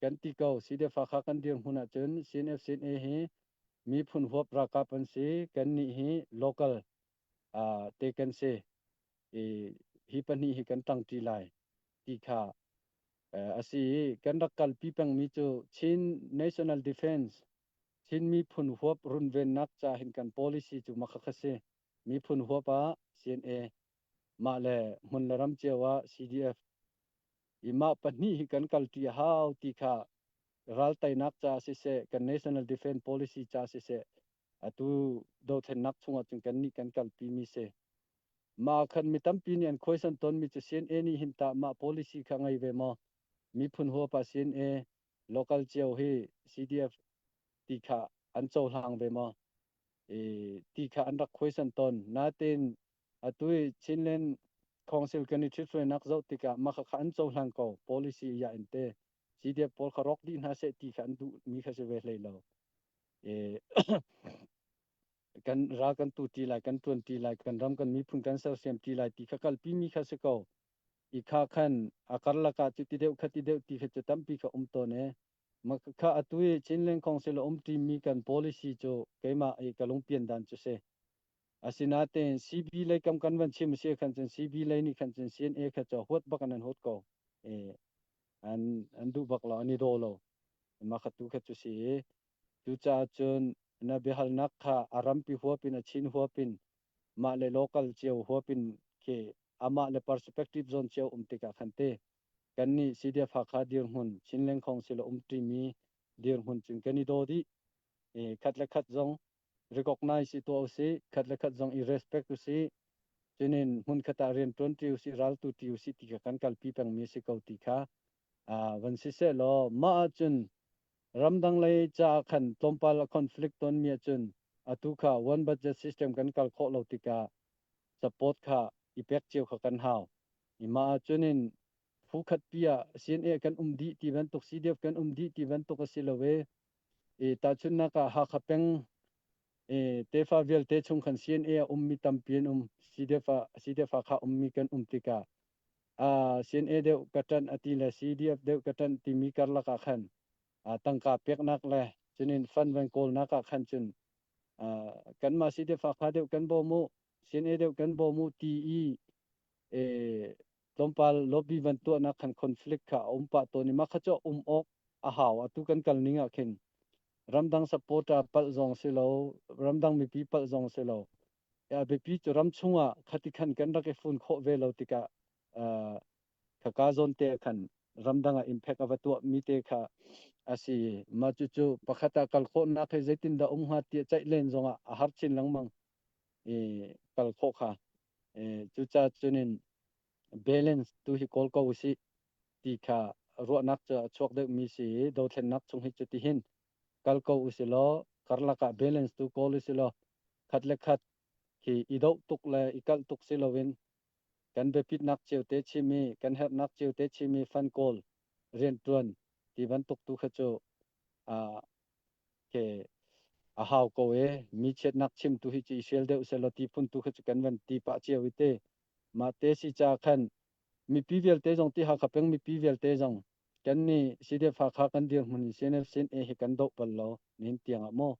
kan ti ko, C D F Hakha kan dirhmun ah cun C N F, C N A hi miphun huap ralkap an si, kannih hi local, aa, te kan si. I, hi pahnih hi kan ṭangṭi lai ti kha, eh, a si i kan rak kalpi pengmi cu Chin National Defense, Chin miphun huap runvennak ca hin kan policy cu makha kha si. Miphun huap ah C N A, mah le hmun le ram cio ah C D F, i mah pahnih hi kan kalṭi a hau ti kha raltainak ca siseh, kan National Defense Policy ca siseh, atu dothlennak chungah cun kannih kan kalpimi si. Mah khan mi tampi nih an khuaisan tawnmi cu C N A nih hin tah mah policy kha ngei ve maw? Miphun huap ah C N A, local cio hi C D F ti kha an cohlang ve maw? I, ti kha an rak khuaisan tawn. Natein atu i Chinland Council kan i ṭhithruainak zoh tikah makha kha an cohlang ko, policy i ah in te C D F pawl kha rawk dih hna seh ti kha an duhmi kha si ve hlei lo. I, kan ral kan tu ti lai, kan ṭuan ti lai, kan ram kan miphun kan sersiam ti lai ti kha kalpimi kha si ko. I kha khan a karlak ah cu ti deuh kha ti deuh ti kha cu tampi kha um tawn e. Mah kha atu i Chinland Council a umṭimi kan policy cu keimah i ka lungpian dan cu si. Asinain C B lei kam kan van chim a si khan cun C B lei nih khan cun C N A kha cu a huat bak an, an huat ko. Eh, an, an duh bak lo, an i daw lo. Mah kha tu kha cu si. Cucaah cun na biahalnak kha a rampi huap in, a Chin huap in, mah le local cio huap in khi amah le perspective zawn cio um tikah khan te kannih C D F Hakha dirhmun, Chinland Council a umṭimi dirhmun cun kan i daw dih. Eh, khat le khat zong recognize i tuah u sih, khat le khat zong i respect u sih. Cunin hmunkhat ah rianṭuanṭi u sih, raltuṭi u sih ti kha kan kalpi pengmi a si ko ti kha, aa, van si sehlaw, mah ahcun ramdang lei caah khan tlawmpal a conflict tawnmi ahcun atu kha one budget system kan kal khawh lo tikah support kha i pek cio kha kan hau. I mah ahcun in phu khatpi ah C N A kan um dih ti bantuk, C D F kan um dih ti bantuk a si lo e. I tahchunhnak ah Hakha peng, i tefa vialte chung khan C N A a ummi tampi an um, C D F ah, C D F Hakha ummi kan um tikah, aa, C N A deuh ka ṭanh a ti le C D F deuh ka ṭanh timi karlak ah khan, aa, tangka peknak le cunin fund van kawlnak ah khan cun, aa, kanmah C D F Hakha deuh kan bawm u, C N A deuh kan bawm u ti i, eh, tlawmpal lobby van tuahnak khan conflict kha a um pah tawn i mah kha cu a um awk a hau. Atu kan kal ning ah khin ramdang supporter palh zong si lo, ramdang mipi palh zong si lo. Eh, a biapi cu ram chungah khatikhan kan rak i fun khawh ve lo tikah, ah, khaka zawnte khan ramdang ah impact a va tuahmi te kha a si. Mah cucu pakhat ah kal khawhnak hi zeitindah um hnga tiah caih len zongah a har chin lengmang i kal khawh kha. Eh, cucaah cunin balance tu hi kawl ko u sih ti kha ruahnak cu a chuak deuhmi si. Dothlennak chung hi cu tihin kal ko u si law, karlak ah balance tu kawl u si law, khat le khat khi i doh tuk le i kalh tuk si loin kan biapitnak cio te chim i, kan herhnak cio te chim i, fund kawl, rianṭuan ti bantuk tu kha cu, aa, ke a hau ko e. Mi chiatnak chim tu hi cu i fial deuh sehlaw, ti phun tu kha cu kan van ti pah cio i te. Mah te si caah khan mipi vialte zong ti, Hakha peng mipi vialte zong kannih C D F Hakha kan dirhmun in C N F, C N A hi kan doh bal lo, nihin tiang ah maw?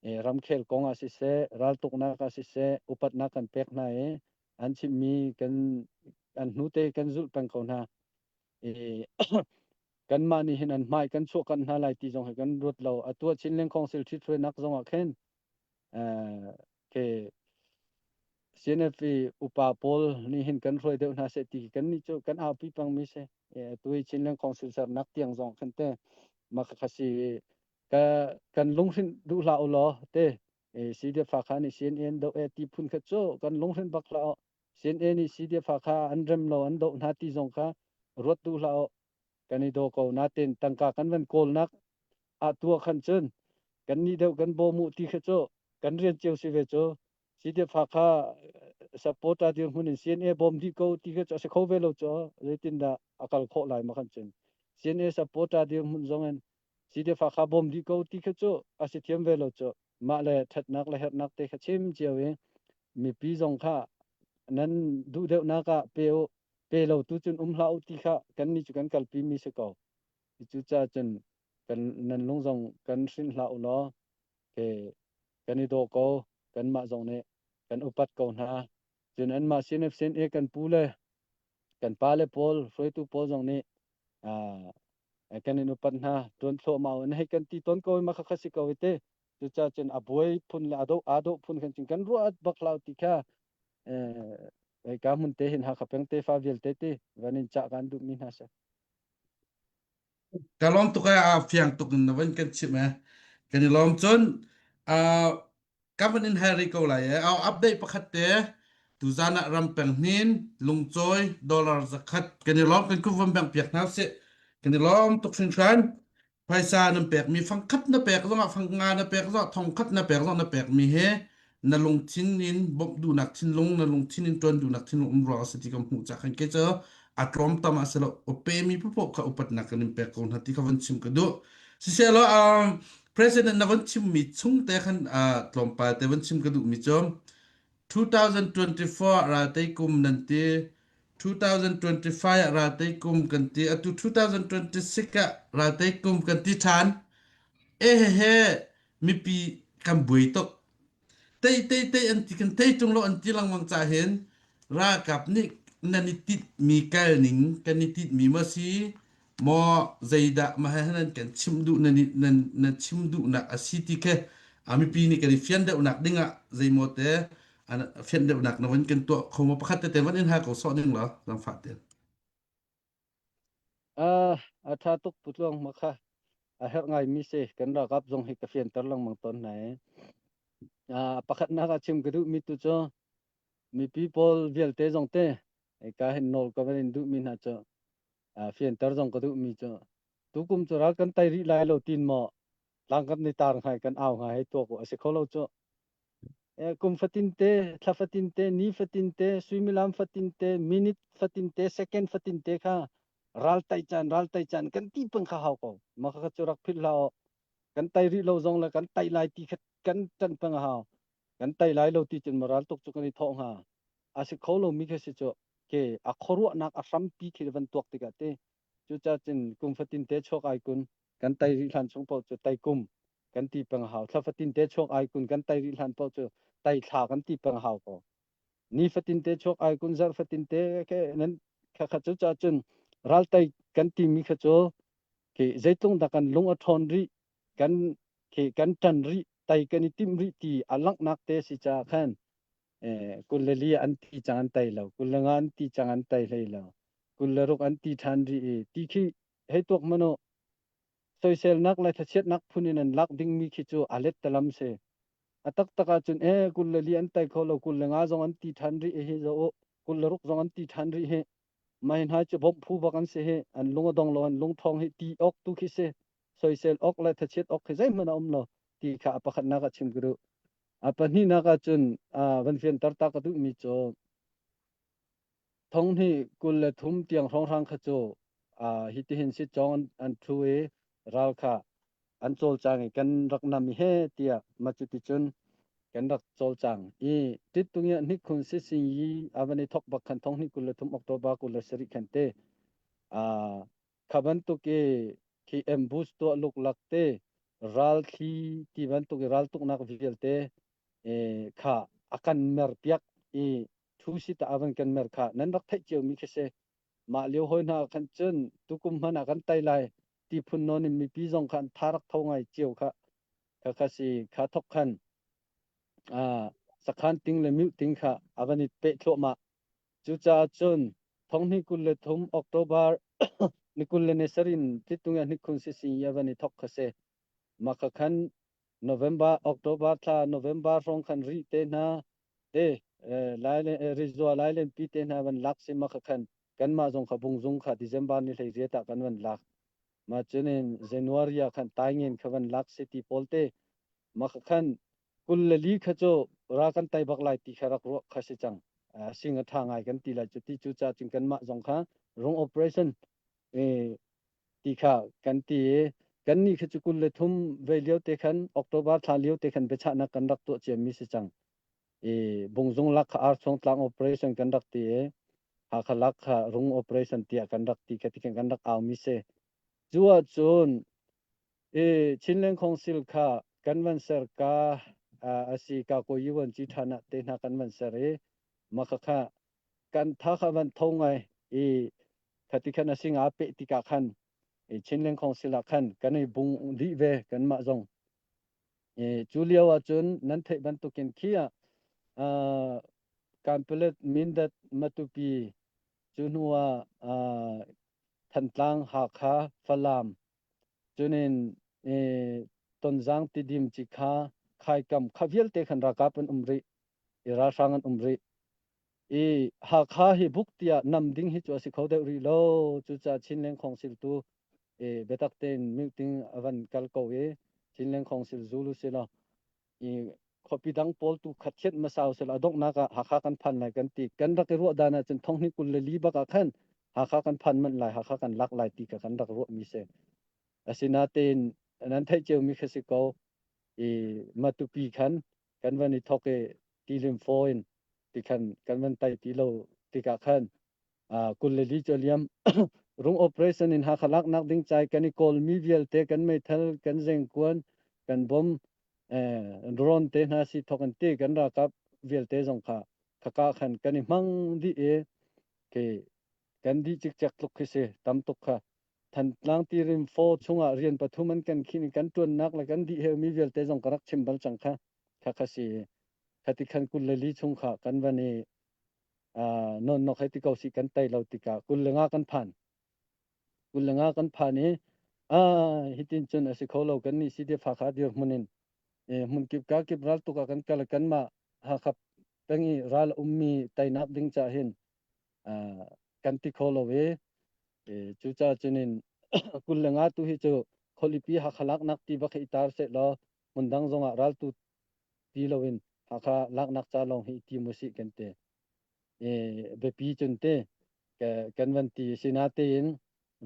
Eh, ramkhel kong ah siseh, raltuknak ah siseh, upatnak kan pek hna i an chimmi kan, an hnute kan zulh peng ko hna. Eh, kanmah nih hin an hmai kan chuahkanh hna lai ti zong hi kan ruat lo. Atu ah Chinland Council ṭhithruainak zongah khin, eh, ke C N F i upa pawl nih hin kan hruai deuh hna seh ti kannih cu kan aupi pengmi si. Eh, atu i Chinland Council sernak tiang zong khan te mah kha si. Ka, kan lunghrinh duh hlah u law te, eh, C D F Hakha nih C N A an doh e ti phun kha cu kan lunghrinh bak hlah u. C N A nih C D F Hakha an rem lo, an doh hna ti zong kha ruat duh hlah u. Kan i daw ko. Natein tangka kan van kawlnak ah tuah khan cun kannih deuh kan bawm u ti kha cu kan rian cio si ve cu. C D F Hakha supporter dirhmun in C N A bawm dih ko ti kha cu a si kho ve lo cu. Zeitindah a kal khawh lai mah khan cun C N A supporter ding hmun zongin C D F a kha bawm dih ko ti kha cu a si thiam ve lo cu, mah le ṭhatnak le herhnak te kha chim cio i mipi zong kha nan duh deuhnak ah pe uh, pe lo tu cun um hlah uh ti kha kannih cu kan kalpi mi si ko. Cucaah cun kan, nan lung zong kan hrin hlah uh law, ke kan i dawh ko, kanmah zong nih kan upat ko hna. Cun anmah C N F C N A kan pu le kan pa le pawl, hruaitu pawl zong nih, aa, kan in upat hna, ṭuan thluahmah uh, an hei kan ti tawn ko i, mah kha kha si ko i te. Cucaah cun a buai phun le a dawh, aa dawh phun khan cun kan ruah bak hlah uh ti kha, eh, ka hmun te hin Hakha peng te fa vialte ti van in cah kan duhmi hna si. Ka lawm tuk eh, a fiang tuk in na van kan chimh eh. Kan i lawm cun, aa, ka van in hai rih ko lai eh. Au, update pakhat te, tuzan ah ram peng hnin, lungcawi, dollar zakhat. Kan i lawm, kan kum van beng piak hna sih. Kan i lawm tuk hringhran. Phaisa nan pekmi, fangkhat na pek zongah, fangnga na pek zongah, thongkhat na pek zongah na pekmi he na lungthin in bawmh duhnak thinlung, na lungthin in ṭuan duhnak thinlung um ruang a si ti kan hmuh caah khan kei cu a tlawm tam ah si lo, a pemi paohpaoh kha upatnak kan in pek ko hna ti kha van chim ka duh. Siseh law, um, President na van chimmi chung te khan, ah, tlawmpal te van chim ka duhmi cu two thousand twenty-four ah raltei kum nan ti, two thousand twenty-five ah raltei kum kan ti, atu two thousand twenty-six ah raltei kum kan ti ṭhan. Ehehe, mipi kan buai tuk. Tei, tei, tei an ti, kan tei tung lo an ti lengmang caah hin ralkap nih nan i titmi kal ning, kan i titmi maw si, maw zeidah mah he nan kan chimh duh, nan i, nan, nan chim duhnak a si ti khe, a mipi nih kan i fian deuhnak dingah zeimawte a fian deuhnak na van kan tuah kho maw? Pakhat tete van in hal ko sawh ning law, zangfah te. Ah, a ṭha tuk, Pu Tluang, mah kha a herh ngai mi si, kan ralkap zong hi ka fianter lengmang tawn hna i, ah, pakhatnak ah chim ka duhmi tu cu mipi pawl vialte zong te, eh, ka hin nawl ka van in duhmi hna cu, ah, fianter zong ka duhmi cu, tukum cu ral kan tei rih lai lo tin maw, tlang kan i tar hnga i, kan au hnga i hei tuak uh a si kho lo cu. Eh, kum fatin te, thla fatin te, ni fatin te, suimilam fatin te, minute fatin te, second fatin te kha ral tei caan, ral tei caan kan ti peng kha hau ko. Mah kha cu rak philh hlah u. Kan tei rih lo zong le kan tei lai ti kha kan ṭan peng a hau. Kan tei lai lo ti cun maw ral tuk cu kan i thawh hnga. A si kho lo mi kha si cu, ke, a khuaruahnak a hrampi khi van tuak tikah te. Cucaah cun kum fatin te chuak ai kun kan tei rih hlan chung paoh cu tei kum kan ti peng a hau. Thla fatin te chuak ai kun kan tei rih hlan paoh cu tei thla kan ti peng a hau ko. Ni fatin te chuak ai kun zarh fatin te ke nan kha kha cucaah cun ral tei kan ti mi kha cu, ke, zeitluk dah kan lung a ṭhawn rih, kan, ke, kan ṭan rih, tei kan i timh rih ti a langhnak te si caah khan, eh, kul le li an ti cang an tei lo, kul le nga an ti cang an tei hlei lo, kul le ruk an ti ṭhan rih i, ti khi hei tuak hmanh uh, soiselnak le thlachiatnak phun in an lak dingmi khi cu a let talam si. A taktak ahcun, eh, kul le li an tei kho lo, kul le nga zong an ti ṭhan rih hi zoh uh, kul le ruk zong an ti ṭhan rih hi. Mah hi hna cu bawmh phu bak an si hi, an lung a dong lo, an lung ṭhawng hi ti awk tu khi si. Soisel awk le thlachiat awk khi zeihmanh a um lo ti kha a pakhatnak ah chim ka duh. A pahnihnak ahcun, aa, van fianter ta ka duhmi cu thonghnih kul le thum tiang hrawnghrang kha cu, aa, hitihin si cawng an, an ṭhu i ral kha an cawlcang i kan rak nam i he tiah mah cuticun kan rak cawlcang i, ṭittung i ah hnikhun sising i a van i thok bak khan thonghnih kul le thum October kul le sarih khan te, aa, kha bantuk i khi ambush tuah luklak te, ral thli ti bantuk i ral tuknak vialte, eh, kha a kan mer piak i, thu si ta a van kan mer kha nan rak theih cio mi khi si. Mah lio hawi hna khan cun tukum hmanh ah kan tei lai ti phun nawn in mipi zong kha an tha rak tho ngai cio kha, kha, kha si kha thok khan, aa, sakhan ting le miuh ting kha a van i peh thluahmah. Cucaah cun thonghnih kul le thum October ni kul le ni sarih in ṭittung i ah hnikhun sising i a van i thok kha si. Mah kha khan November, October thla, November hrawng khan rih te hna te, eh, Lailen, eh, Rizua Lailenpi te hna van lak si, mah kha khan kanmah zong kha Bungzung kha December ni hleiriat ah kan van lak. Mah cun in January ah khan Taingen kha van lak si ti pawl te, mah kha khan kul le li kha cu ral kan tei bak lai ti kha rak ruah kha si cang. Ah, sing a ṭha ngai kan ti lai cu ti, cucaah cun kanmah zong kha rung operation, eh, ti kha kan ti i, kannih kha cu kul le thum vei lio te khan, October thla lio te khan biachahnak kan rak tuah ciami si cang. I bungzung lak kha Archuang tlang operation kan rak ti i, Hakha lak kha rung operation tiah kan rak ti kha ti khan kan rak aumi si. Cu ahcun i Chinland Council kha kan van ser ka, aa, a si ka ko yuan ci ṭhan ah te hna kan van ser i, makha kha kan tha kha van tho ngai i, kha ti khan a si nga peh tikah khan i Chinland Council ah khan kan i bung dih ve kanmah zong. I cu lio ahcun nan theih bantukin khi ah, aa, Kanpalet, Mindat, Matupi, cu hnuah, aa, Thantlang, Hakha, Falam, cunin, i, Tonzang, Tidim, Cikha, Khaikam, kha vialte khan ralkap an um rih, i ralhrang an um rih. I Hakha hi buk tiah nam ding hi cu a si kho deuh rih lo, cucaah Chinland Council tu, i, biatak tein meeting a van kal ko i, Chinland Council zul u si law, i, khuapi dang pawl tu khat khiat hmasa u si law, a donghnak ah Hakha kan phan lai kan ti. Kan rak i ruah dan ahcun thonghnih kul le li bak ah khan Hakha kan phan manh lai, Hakha kan lak lai ti kha kan rak ruahmi si. Asinain nan theih ciomi kha si ko, i, Matupi khan kan van i thok i, Tilim four in ti khan kan van tai ti lo tikah khan, aa, kul le li cu a liam. Rung operation in Hakha laknak ding ca i kan i kawlmi vialte, kan meithal, kan zengkuan, kan bom, eh, drone te hna si thawk an ti, kan ralkap vialte zong kha khaka khan kan i hmang dih i, khi kan dih cikcek tluk khi si, tam tuk kha. Thantlang Tilim four chungah rian pathum an kan khinh i, kan ṭuannak le kan dih heuhmi vialte zong ka rak chim bal cang kha, kha kha si. Kha ti khan kul le li chung kha kan van i, aa, nawn nawk hei ti ko si kan tei lo tikah kul le nga kan phan. Kul le nga kan phan i, aa, hitin cun a si kho lo, kannih C D F Hakha dirhmun in, eh, hmun kip ka kip ral tuk ah kan kal, kanmah Hakha peng i ral a ummi teinak ding ca hin, aa, kan ti kho lo i, eh, cucaah cun in kul le nga tu hi cu khualipi Hakha laknak ti bak hi i tar seh law, hmun dang zongah ral tu ti loin Hakha laknak ca lawng hi i ti mu sih kan ti. Eh, biapi cun ti, ka, kan van ti sinain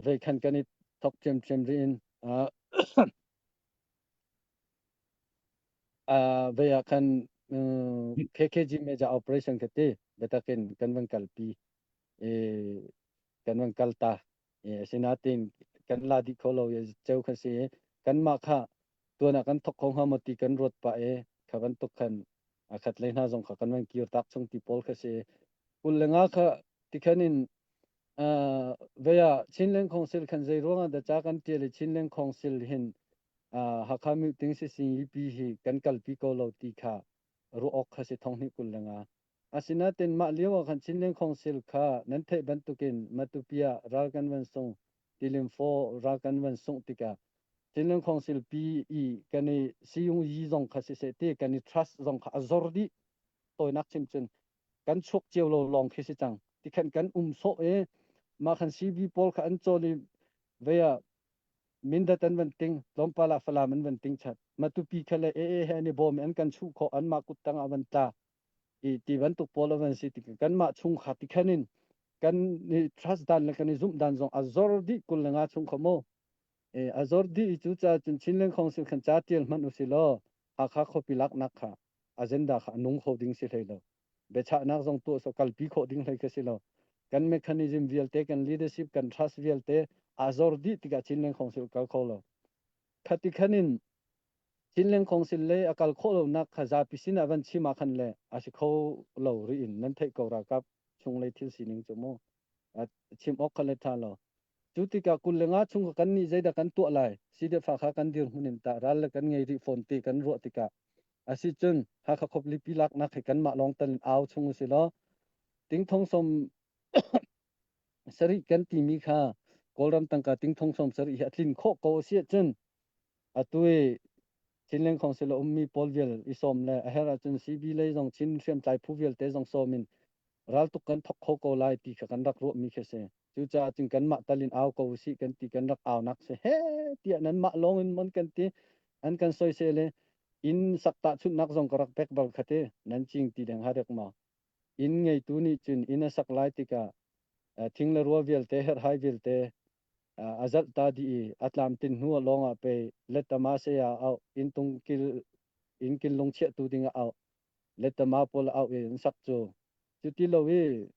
vei khan kan i thok ṭhiamṭhiam rih in, aa, aa, vei ah khan, um, K K G major operation ka ti, biatak in kan van kalpi, eh, kan van kal ta. Eh, asinain kan la dih kho lo i ceu kha si. Kanmah kha tuan ah kan thok kho hnga maw ti kan ruat pah i, kha bantuk khan a khat lei hna zong kha kan van kir tak chung ti pawl kha si. Kul le nga kha ti khan in, aa, vei ah Chinland Council khan zei ruangah dah ca kan ṭial i, Chinland Council hin, aa, Hakha meeting si sing i pi hi kan kalpi ko lo ti kha ruah awk kha si, thonghnih kul le nga. Asinain mah lio ah khan Chinland Council kha nan theih bantukin Matupi ah ral kan van sung, Tilim four ral kan van sung tikah Chinland Council pi i kan i siyung yi zong kha siseh ti, kan i trust zong kha a zor dih. Tawinak chim cun kan chuak cio lo lawng khi si cang. Ti khan kan um sawh i, mah khan C B pawl kha an cawl i, vei ah Mindat an van ting, tlawmpal ah Falam an van ting chat. Matupi kha le, e, e, he an i bawm i an kan chuh khawh, anmah kut tangah van tla. I ti bantuk pawl a van si tikah kanmah chung kha ti khan in kan i trust dan le kan i zumh dan zong a zor dih, kul le nga chung kha maw. E, a zor dih i cucaah cun Chinland Council khan ca ṭial hmanh u si law, Hakha khuapi laknak kha agenda kha a nung kho ding si hlei lo. Biachahnak zong tuah sawh, kalpi khawh ding hlei kha si lo. Kan mechanism vialte, kan leadership, kan trust vialte a zor dih tikah Chinland Council kal kho lo. Kha ti khan in Chinland Council le a kal khawh lonak kha zapi sinah van chim ah khan le a si kho lo rih in nan theih ko, ralkap chunglei thil sining cu maw. A chim awk kha le ṭha lo. Cu tikah kul le nga chung kha kannih zeidah kan tuah lai? C D F Hakha kan dirhmun in tah ral le kan ngei rih fawn ti kan ruah tikah a si cun Hakha khuapi laknak hi kanmah lawng tal in au chung u si law, tingthong sawm sarih kan timi kha Kawlram tangka tingthong sawm sarih hi a tlin khawh ko a si ahcun, atu i Chinland Council a ummi pawl vial i sawm le a herh ahcun C B lei zong Chin hriamtlai phu vialte zong sawm in raltuk kan thok kho ko lai ti kha kan rak ruahmi kha si. Cucaah cun kanmah tal in au ko u sih kan ti, kan rak aunak si. He tiah nanmah lawng in maw kan ti, an kan soi seh le, inn sak tahchunhnak zong ka rak pek bal kha ti, nan cing ti deng ha dek maw? Inn ngeitu nih cun inn a sak lai tikah, aa, thing le rua vialte, herhhai vialte, a, a zalh ta dih i, a tlamtin hnu a lawngah pei, letama saya auh, inn tung kil, inn kil lungchiahtu dingah auh, letama pawl auh i an sak cu. Cuti lo i,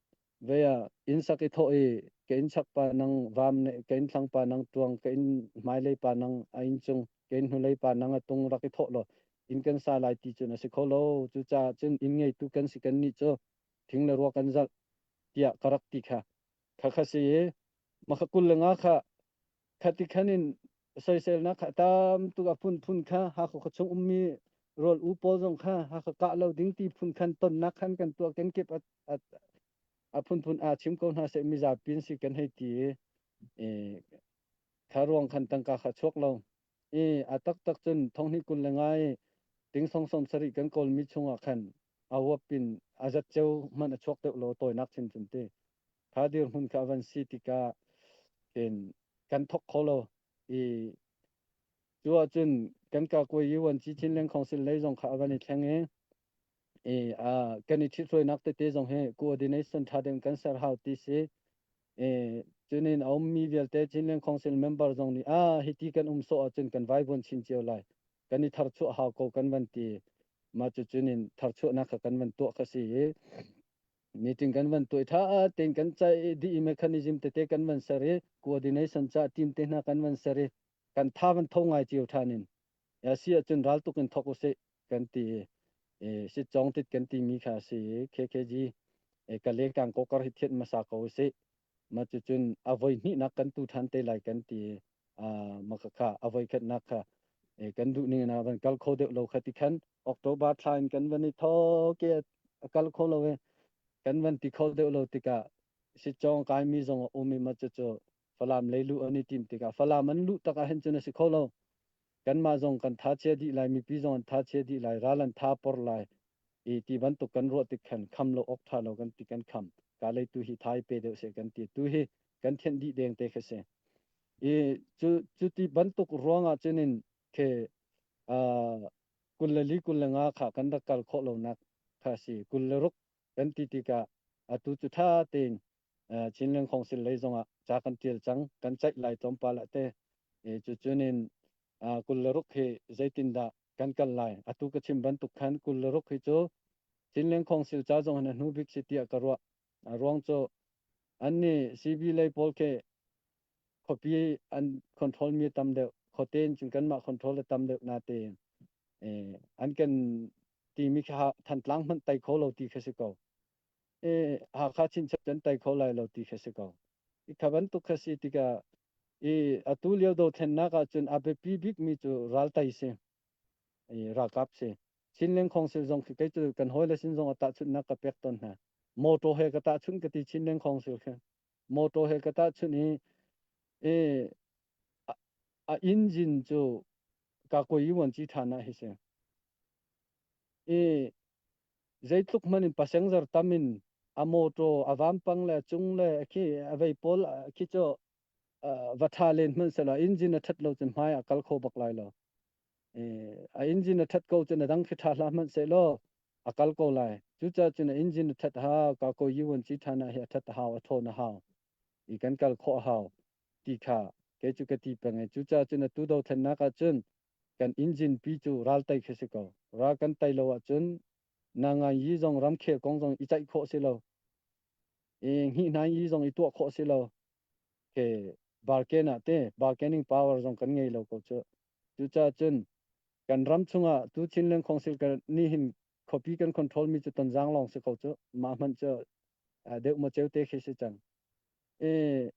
vei ah inn sak i thawh i, ka inn sakpa nang vam ne, ka inn thlangpa nang tuang, ka inn hmailei pa nang a inn cung, ka inn hnulei pa nang a tung rak i thawh law, inn kan sa lai ti cun a si kho lo. Cucaah cun inn ngeitu kan si kannih cu thing le rua kan zalh, tiah ka rak ti kha. Kha kha si i, makha kul le nga kha, kha ti khan in soiselnak kha a tam tuk a phunphun kha, Hakha khuachung ummi rawl u pawl zong kha, Hakha kah lo ding ti phun khan tonnak khan kan tuah, kan kip a, a, a phunphun aa chim ko hna seh, mizapi an si kan hei ti i, i, kha ruang khan tangka kha chuak lo. I, a taktak cun thonghnih kul le nga i ting sawmsawm sarih kan kawlmi chungah khan a huap in a zat ceu hmanh a chuak deuh lo, tawinak chinchin ti. Kha dirhmun kha a van si tikah kin kan thok kho lo. I, cu ahcun kan Kakuai Yiwuan Ci Chinland Council lei zong kha a van i thleng i, i, aa, kan i ṭhithruainak tete zong hi coordination ṭha deuh in kan ser hau ti si. I, cunin a ummi vialte Chinland Council member zong nih, aa, hiti kan um sawh ahcun kan vaivuan chin cio lai. Kan i tharchuah hau ko kan van ti. Mah cu cunin tharchuahnak kha kan van tuah kha si i, meeting kan van tuah i, ṭha tein kan caih dih i, mechanism tete kan van ser i, coordination ca team te hna kan van ser i, kan tha van tho ngai cio ṭhan in, a si ahcun raltuk in thok u sih kan ti i, i, si cawng tit kan timi kha a si i, K K G, i, ka lekang kokar hi thianh hmasa ko u sih. Mah cu cun a voi hnihnak kan tu ṭhan te lai kan ti i, aa, mah kha kha a voi khatnak kha, i, kan duh ning in a van kal kho deuh lo kha ti khan October thla in kan van i thawk i, a kal kho lo i, kan van ti kho deuh lo tikah, si cawng kaimi zong a um i, mah cu cu Falam lei luh an i tim tikah, Falam an luh tak ah hin cun a si kho lo. Kanmah zong kan tha chia dih lai, mipi zong an tha chia dih lai, ral an tha por lai. I ti bantuk kan ruah tik khan kham lo, awk ṭha lo kan ti, kan kham. Ka lei tu hi tha i pe deuh seh kan ti. Tu hi kan thianh dih deng te kha si. I cu, cuti bantuk ruangah cun in khi, aa, kul le li, kul le nga kha kan rak kal khawh lonak kha si. Kul le ruk kan ti tikah atu cu ṭha tein, aa, Chinland Council lei zongah ca kan ṭial cang, kan ceih lai tlawmpal ah te. I cu cun in, aa, kul le ruk hi zeitindah kan kal lai? Atu ka chim bantuk khan kul le ruk hi cu Chinland Council ca zong hin a hnu bik si tiah ka ruah. A ruang cu annih C B lei pawl khi khuapi an control mi a tam deuh, khuate in cun kanmah control a tam deuh natein, eh, an kan timi kha Thantlang hmanh tai kho lo ti kha si ko. Eh, Hakha Chin chap kan tai kho lai lo ti kha si ko. I kha bantuk kha si tikah, i atu lio dothlennak ah cun a biapi bikmi cu ral tai si. I ralkap si. Chinland Council zong khi kei cu kan hawile sin zong a tahchunhnak ka pek tawn hna. Motor he ka tahchunh ka ti, Chinland Council khi. Motor he ka tahchunh i, i, a, a engine cu Kakuai Yiwuan Ci ṭhan ah hi si. I zeitluk hmanh in passenger tam in a motor a vampang le a cung le a khi a vei pawl a khi cu, ah, va ṭha len hmanh sehlaw, a engine a ṭhat lo cun hmai a kal kho bak lai lo. Eh, a engine a ṭhat ko cun a dang khi ṭha hlah hmanh sehlaw, a kal ko lai. Cucaah cun a engine a ṭhat hau, Kakuai Yiwuan Ci ṭhan ah hi a ṭhat a hau, a ṭhawn a hau. I kan kal khawh a hau ti kha kei cu ka ti peng i. Cucaah cun atu dothlennak ah cun kan engine pi cu ral tai kha si ko. Ral kan tai lo ahcun nangai yi zong, ramkhel kong zong i caih khawh si lo. I hngihhnai yi zong i tuah khawh si lo. Ke bargain ah te, bargaining power zong kan ngei lo ko cu. Cucaah cun kan ram chungah tu Chinland Council kan nih hin khuapi kan control mi cu Tonzang lawng si ko cu. Mah hmanh cu, ah, deuhmaw ceu te khi si cang. Eh,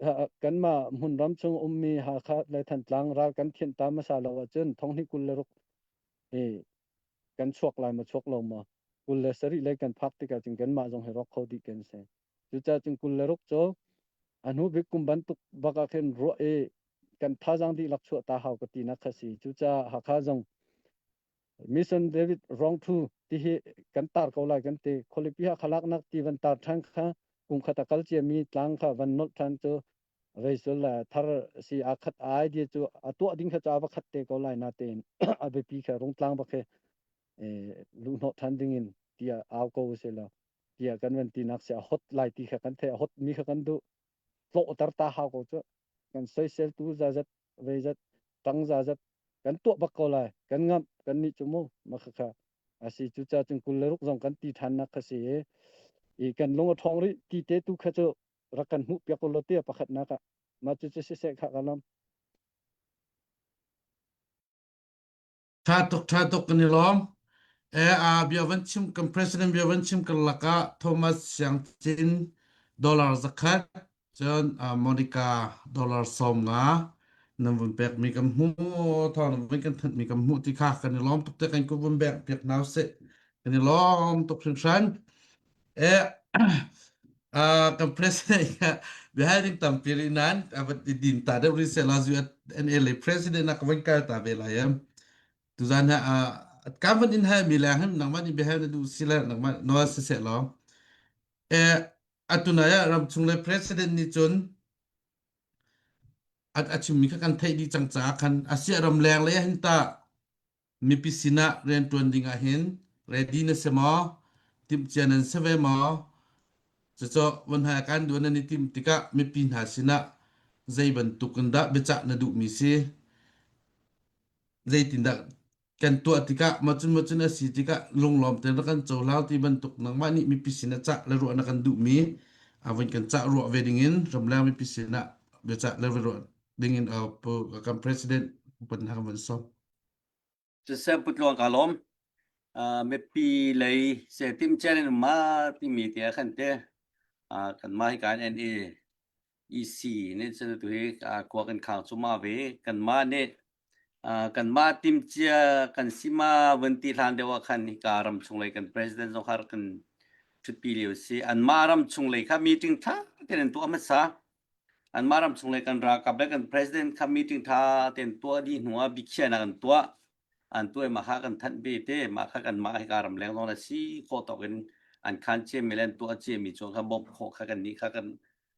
ha, kanmah hmunram chung ummi Hakha le Thantlang ral kan thianh ta hmasa lo ahcun thonghnih kul le ruk hi kan chuak lai maw, chuak lo maw? Kul le sarih lei kan phak tikah cun kanmah zong hi rawk kho dih kan si. Cucaah cun kul le ruk cu a hnu bik kum bantuk bak ah khin ruah i kan thazaang dihlak chuah ta hau ka tinak kha si. Cucaah Hakha zong Mission David Rong Thu ti hi kan tar ko lai kan ti. Khualipi Hakha laknak ti van tar ṭhan kha, kum khat a kal ciami tlang kha van nolh ṭhan cu, vei sul le thar si a khat a idea cu a tuah ding kha cu a va khat te ko lai natein a biapi kha rung tlang bak he, eh, luhhnawh ṭhan dingin tiah au ko u si lo. Tiah kan van tinak si, a hot lai ti kha kan theih, a hot mi kha kan duh. Tlawhter ta hau ko cu. kan soiseltu zazat veizat tang zazat kan tuah bak ko lai, kan ngamh kan nih cu mu, ma kha kha a si. Cucaah cun kul le ruk zong kan ti ṭhannak kha si. I kan lung a ṭhawng rih ti te tu kha cu rak kan hmuh piak u law tiah pakhatnak ah mah cu cu siseh kha ka lam. Ṭha tuk, ṭha tuk kan i lawm. E, a, bia van chim, kan president bia van chim kan lakah Thomas Siangcin dollar zakhat, cun, a, Monica dollar sawmnga nan vun pekmi kan hmuh, thaw nan vun kan thanhmi kan hmuh ti kha kan i lawm tuk te kan ku vun bek piak hna u sih. Kan i lawm tuk hringhran. E, a, kan president kha biaha ding tampi rih nan, a, va din ta deuh rih seh law, U N L A president nak van kal ta ve lai em. Tuzan ha, a, kan van in hai mi leng hin nangmah nih biaha na duh si le nangmah naw si seh law. E, atu nai ah ramchung le president nih cun a, a chimmi kha kan theih dih cang caah khan a si a ramleng lei ah hin tah mipi sinah rianṭuan dingah hin ready na si maw? Timhcia nan si ve maw? Cucu van hai a kan duh nan i timh tikah mipi hna sinah zei bantuk in dah biacah na duhmi si? Zeitindah kan tuah tikah, macun macun a si tikah, lunglawm tein rak kan cohlang ti bantuk nangmah nih mipi sinah cah le ruah na kan duhmi, a vun kan cah ruah ve dingin, ramleng mipi sinah biacah le ruah dingin, a, pu-, kan president, pu pan hna kan van sawm. Joseph Putluang ka lawm, a, mipi lei se timhcia in um ma timi te a khan te, a, kanmah hi kan N A E C nih cun atu hi, aa, khua kan khang cu mah ve. Kanmah nih, aa, kanmah timhcia kan si mah vun ti hlan deuh ah khan hika ramchung lei kan president zong kha kan ṭhutpi lio si. Anmah ramchung lei kha meeting ṭha tein an tuah hmasa. Anmah ramchung lei kan ralkap le kan president kha meeting ṭha tein tuah dih hnuah biakhiahnak an tuah. An tuah i mah kha kan thanh ve te, mah kha kanmah hika ramleng zong le si khawh tawk in an khan ciami le an tuah ciami cu kha bawmh khawh kha kannih kha kan,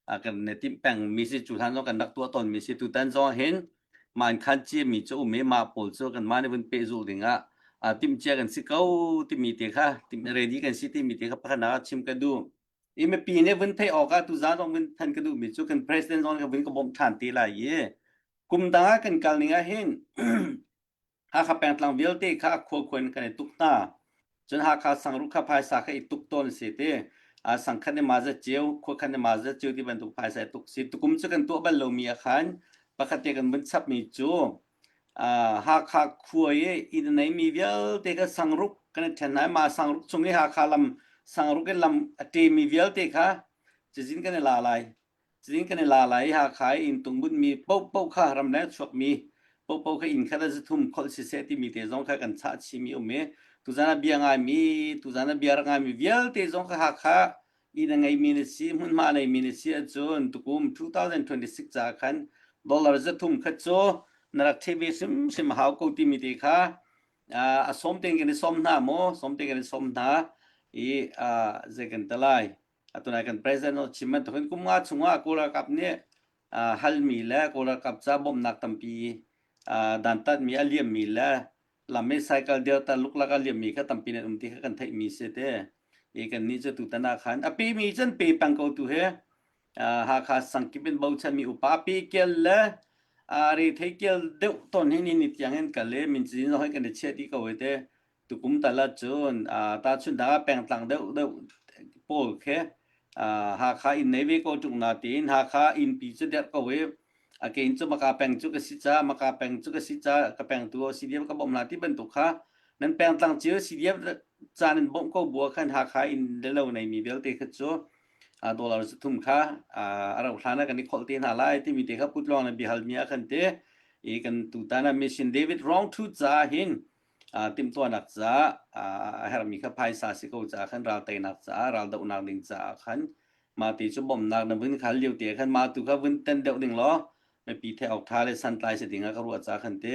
a, kan ne timh pengmi si, cu hlan zong kan rak tuah tawnmi si. Tutan zong ah hin mah an khan ciami cu um i mah pawl cu kanmah nih vun pehzulh dingah, a, timhcia kan si ko timi te kha, tim-, ready kan si timi te kha pakhatnak ah chim ka duh. I mipi nih vun theih awkah tuzan zong vun thanh ka duhmi cu kan president zong nih kha vun ka bawmh ṭhan te lai i kum dang ah kan kal ning ah hin Hakha pengtlang vialte kha a khuakhuan kan i tuk hna. Cun Hakha sangruk kha phaisa kha i tuk tawn a si te. A, sangkhat nih maza cio, khuakhat nih maza cio ti bantuk phaisa i tuk si. Tukum cu kan tuah bal lomi a khan pakhat te kan vun chapmi cu, a, Hakha khua i inn a neimi vialte kha sangruk kan i ṭhen hna. Mah sangruk chung i Hakha lam sangruk in lam a ṭemi vialte kha cazin kan i la lai. Cazin kan i la lai i Hakha i inn tung bunhmi paohpaoh kha, ramleng chuakmi paohpaoh kha inn khat ah zathum kholh siseh timi te zong kha kan chah chihmi um i, tuzan ah bia ngaimi, tuzan ah bia rak ngaimi vialte zong kha Hakha inn a ngeimi na si, hmunhma a neimi na si ahcun tukum two thousand twenty-six caah khan dollar zathum kha cu na rak ṭheh ve hrimhrim a hau ko timi te kha, aa, a sawm tein kan i sawm hna maw? Sawm tein kan i sawm hna i, aa, zei kan ta lai. Atu nai kan president zong chim bantuk hin kum nga chungah Kawl ralkap nih, aa, halmi le Kawl ralkap ca bawmhnak tampi, aa, dantatmi a liammi le lam i cycle dirta luklak a liammi kha tampi nan um ti kha kan theihmi si te. I kannih cu tutan ah khan a pemi cun pe peng ko tu he, aa, Hakha sangkip in bochanmi upa a pe kial le, aa, rethei kial deuh tawn hin hin i tiang hin kal le min cazin zong hin kan i chiah dih ko e te. Tukum tal ahcun, aa, tahchunhnak ah pengtlang deuh deuh pawl khi, aa, Hakha inn nei ve ko ṭung nain Hakha innpi cu derh ko i, a, kei in cu Maka peng cu ka si caah, Maka peng cu ka si caah, ka pengtu C D F ka bawmh hna ti bantuk kha nan pengtlang cio, C D F caan in bawmh ko bu ah khan Hakha inn le lo neimi vialte kha cu, aa, dollar zathum kha, aa, a rauh hlan ah kan i kholh te hna lai timi te kha Putluang le biahalmi ah khan te i kan tutan ah Mission David Rawngthu caah hin, aa, timhtuahnak caah, aa, a herhmi kha phaisa si ko caah khan ralteinak caah, raldohnak ding caah khan mah ti cu bawmhnak na vun kha hal lio te khan mah tu kha vun ten deuh ding law, mipi theih awk ṭha le santlai si dingah ka ruah caah khan te,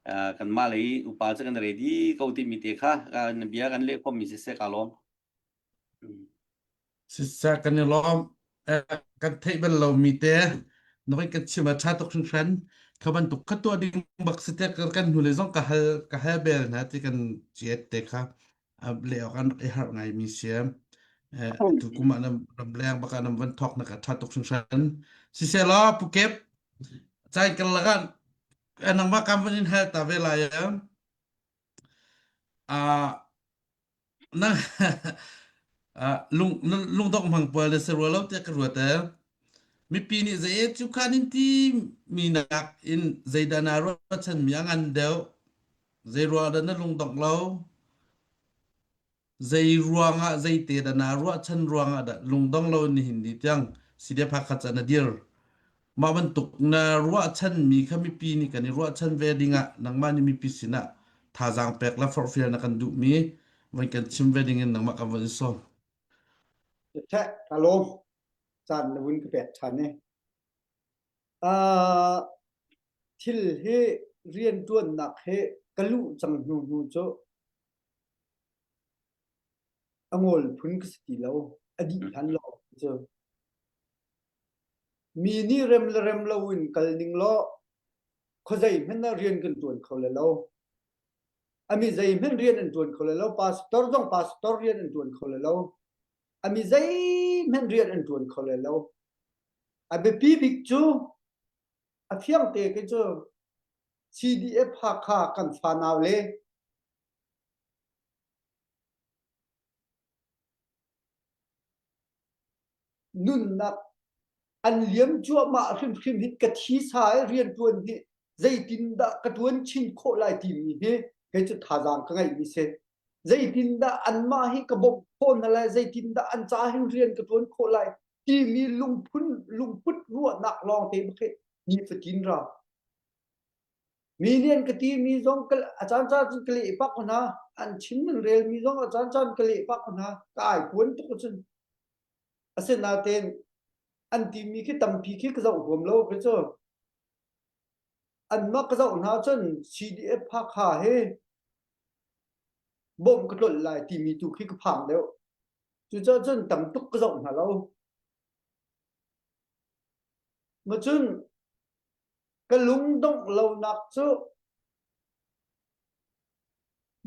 aa, kanmah lei upa cu kan ready ko timi te kha, aa, na bia kan leh khawhmi siseh ka lawm. Siseh kan i lawm, eh, kan theih bal lomi te, na kan kan chim a ṭha tuk hringhran, kha bantuk kha tuah ding bak si te, kan, kan hnu le zong ka hal, ka hal bel hna ti kan ciat te kha, ah, leh awk an rak i harh ngaimi si. Eh, tukum ah nan, ramleng bak ah nan van thawk nak a ṭha tuk hringhran. Siseh law, Pu Kep, Cai kal lakan, eh, nangmah kam van in hal ta ve lai a. Ah, nang, ah, lung, lung, lungdong hmang pual le serua lo te ka ruat e. Mipi nih zei e cu khan in ti mi nak in zei dan a ruah chan mi a ngan deuh. Zei ruah dan a lungdong lo. Zei ruangah, zeite dan a ruahchan ruangah dah lungdong lo nihin ni tiang, C D F Hakha caan a dir. Mah bantuk na ruahchan mi kha mipi nih kan i ruahchan ve dingah nangmah nih mipi sinah thazaang pek le forhfial na kan duhmi van kan chim ve dingin nangmah kan van i sawm. Ṭheh, ka lawm. Caan na vun ka pek ṭhan e. Aa, thil hi rianṭuannak hi ka luh cang hnu hnu cu a ngawl phun ka si ti lo, a dih hlan lo cu. Mi nih rem le rem lo in kal ning law, khuazei hmanh ah rian kan ṭuan kho le lo. A mi zei hmanh rian an ṭuan kho le lo, pastor zong pastor rian an ṭuan kho le lo. A mi zei hmanh rian an ṭuan kho le lo. A biapi bik cu a fiangte ke cu C D F Hakha kan fanau le nunnak an liam cuahmah hrimhrim hin ka thisa i rianṭuan hi zeitindah ka ṭuan chin khawh lai timi hi kei cu thazaang ka ngeihmi si. Zeitindah anmah hi ka bawmh khawh hna lai, zeitindah an ca hin rian ka ṭuan khawh lai timi lungphun, lungput ruahnak lawngte bak hi nifatin ra. Mi nih an ka timi zong ka, a caan caan cun ka leh pak hna, an chim an relmi zong a caan caan ka leh pak hna, ka ai puan tuk cun. Asinain an timi khi tampi khi ka zoh huam lo, kei cu. Anmah ka zoh hna cun C D F Hakha hi bawmh ka tlolh lai timi tu khi ka phang deuh. Cucaah cun tam tuk ka zoh hna lo. Macun ka lungdongh lonak cu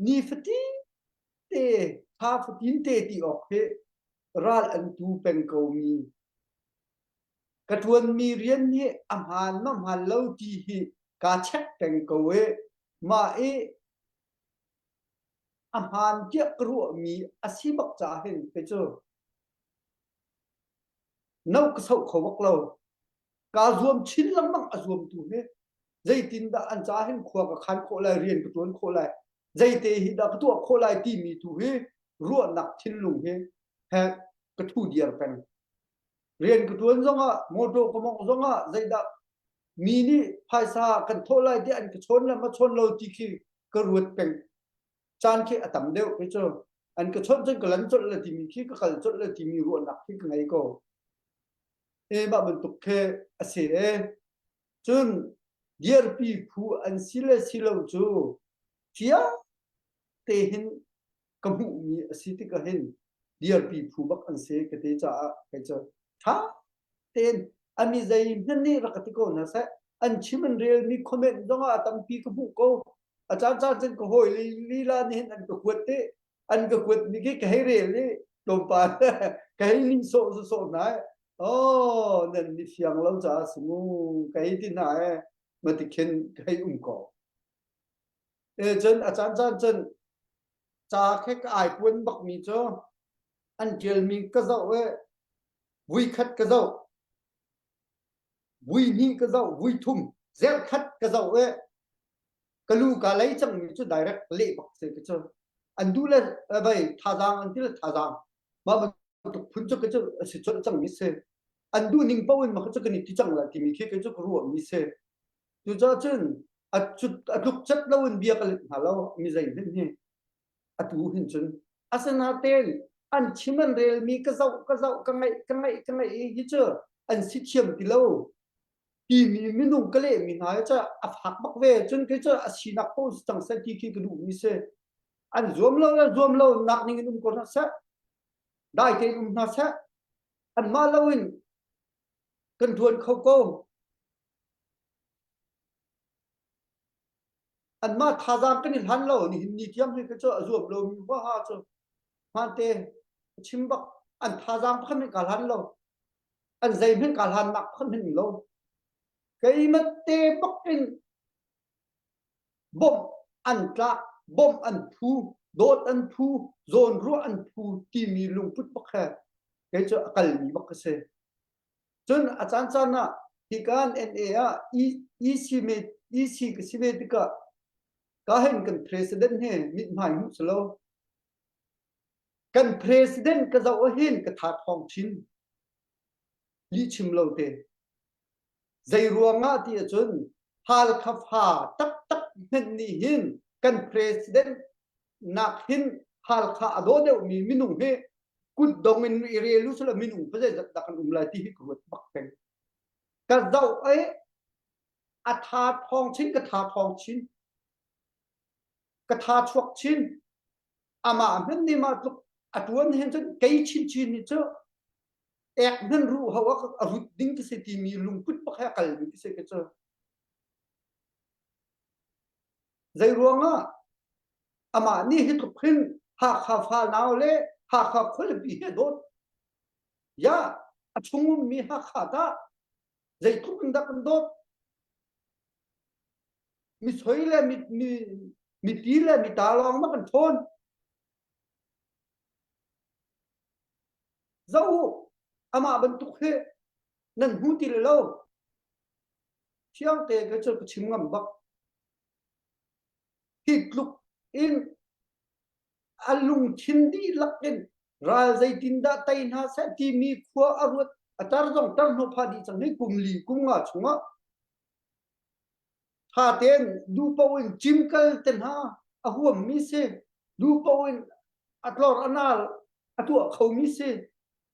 nifatin te, tha fatin te ti awk hi ral an tu peng ko mi, ka ṭuanmi rian hi a hmaan maw hmaan lo ti hi kaa check peng ko i mah i a hmaan tiah ka ruahmi a si bak caah hin kei cu no ka sauh kho bak lo. Kaa zuam chin lengmang a zuamtu hi zeitindah an caah hin khua ka khan khawh lai, rian ka ṭuan khawh lai, zeite hi dah ka tuah khawh lai timi tu hi ruahnak thinlung hi he ka thu diar peng. Rian ka ṭuan zongah, mawṭaw ka mawngh zongah, zeidah mi nih phaisa kan thawh lai tiah an ka chawn le ma chawn lo ti khi ka ruat peng. Caan khi a tam deuh, kei cu an ka chawnh cun ka lan colh le timi khi ka kal colh le timi ruahnak khi ka ngei ko. E, mah bantuk khi a si e. Cun diarpi phu an si le si lo cu fia tein ka hmuhmi a si tikah hin diarpi phu bak an si ka ti caah kei cu ṭha tein a mi zei hmanh nih rak ka ti ko hna seh. An chim an relmi comment zongah a tampi ka hmuh ko. A caan caan cun ka hawi li, lila nih hin an ka kuat te, an ka kuat mi khi ka hei rel i tlawmpal ka hei ning sawh sawh hna i, "Oh, nan ni fiang lo caah si mu," ka hei ti hna i, mah ti khin ka hei um ko. E, cun a caan caan cun ca khe ka ai puan bakmi cu an ṭialmi ka zoh i, vui khat ka zoh, vui hnih ka zoh, vui thum, zelh khat ka zoh i, ka lu kaa lei cangmi cu direct leh bak si ka cu. An duh le, eh, vai, thazaang an ti le thazaang. Mah bantuk phun cu ka cu a si colh cangmi si. An duh ning paoh in mah ka cu kan i ti cang lai timi khi ka cu ka ruahmi si. Cucaah cun a cu, a tluk cet loin bia ka let hna lo, mi zei hmanh hi. Atu hin cun, asinain an chim an relmi ka zoh, ka zoh, ka ngaih, ka ngaih, ka ngaih i hi cu an si thiam ti lo timi minung ka lehmi hna i cu a fak bak ve. Cun kei cu a sinak paoh si cang seh ti khi ka duhmi si. An zuam lo le zuam lo nak ning in um ko hna seh, dai tein um hna seh, anmah loin kan ṭuan kho ko. Anmah thazaang kan i hlan lo, nihin ni tiang hi ka cu a zuam lomi huaha cu hmante a chim bak. An thazaang pakhat hmanh kaa hlan lo, an zeihmanh kaa hlannak pakhat hmanh lo. Keimate bakin bom an tlak, bom an phu, dawt an phu, zawnruah an phu timi lungput bak he kei cu a kalmi bak ka si. Cun a caan caan ah hi kan N A ah i, i si me, i si ka si ve tikah ka hin kan president he mithmai hmuh si lo. Kan president ka zoh ahhin ka tha thawng chin. Lihchim lo te. Zei ruangah ti ahcun Halkha fa taktak hmanh nih hin kan president nak hin Halkha a daw deuhmi minung hi kut dongin i rel u sila minung pazeizat dah kan um lai ti hi ka ruat bak peng. Ka zoh ai a tha thawng chin, ka tha thawng chin. Ka tha chuak chin. Amah hmanh nih mah tluk a ṭuan hin cun kei chinchin hi cu ek hmanh ruh ho a, a rut ding ka si timi lungput bak he a kalmi ka si ka cu. Zei ruangah amah nih hi tluk hin Hakha fa nau le Hakha khualipi he dawt. Ya, a chung ummi Hakha ta zeitluk in dah kan dawt? Misoi le mi, mi, mipi le mita lawng mah kan ṭhawn. Zoh u, amah bantuk hi nan hmu ti le lo. Fiangte ka cu ka chim ngam bak. Hi tluk in a lungthin dihlak in ral zeitindah tei hna seh timi khua a ruat a tar zong tar hnawh phah dih cang hi kum li kum nga chungah ṭha tein duh paoh in cimkal te hna a huammi si, duh paoh in a tlor a nal a tuah khomi si,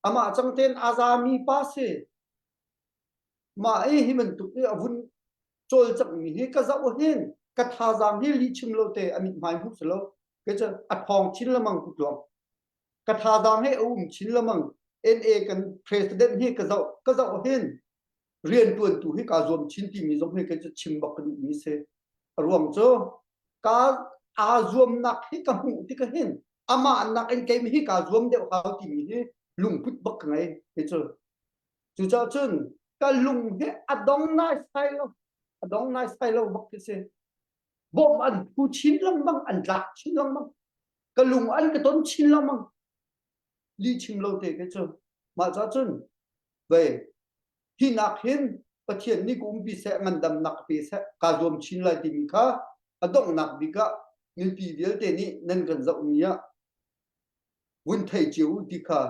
amah cang tein aa zami pa si. Mah i hi bantuk i a vun cawlcangmi hi ka zoh hin ka thazaang hi lihchim lo te a mithmai hmuh si lo. Kei cu a thawng chin lamang kutluang. Ka thazaang hi a um chin lamang. N A kan president hi ka zoh, ka zoh hin rianṭuantu hi kaa zuam chin timi zong hi kei cu chim bak ka duhmi si. A ruang cu ka aa zuamnak hi ka hmuh tikah hin amah nakin keimah hi kaa zuam deuh hau timi hi lungput bak ka ngei. Kei cu Cucaah cun ka lung hi a dong naisai lo, a dong naisai lo bak khi si. Bawmh an phu chin lengmang, an tlak chin lengmang. Ka lung an ka ton chin lengmang. Lihchim lo te kei cu. Mah caah cun, vei, hi nak hin Pathian nih ka umpi seh, ngandamnak ka pe seh, kaa zuam chin lai timi kha a donghnak bik ah mipi vialte nih nan kan zohmi ah vun thei cio u ti kha,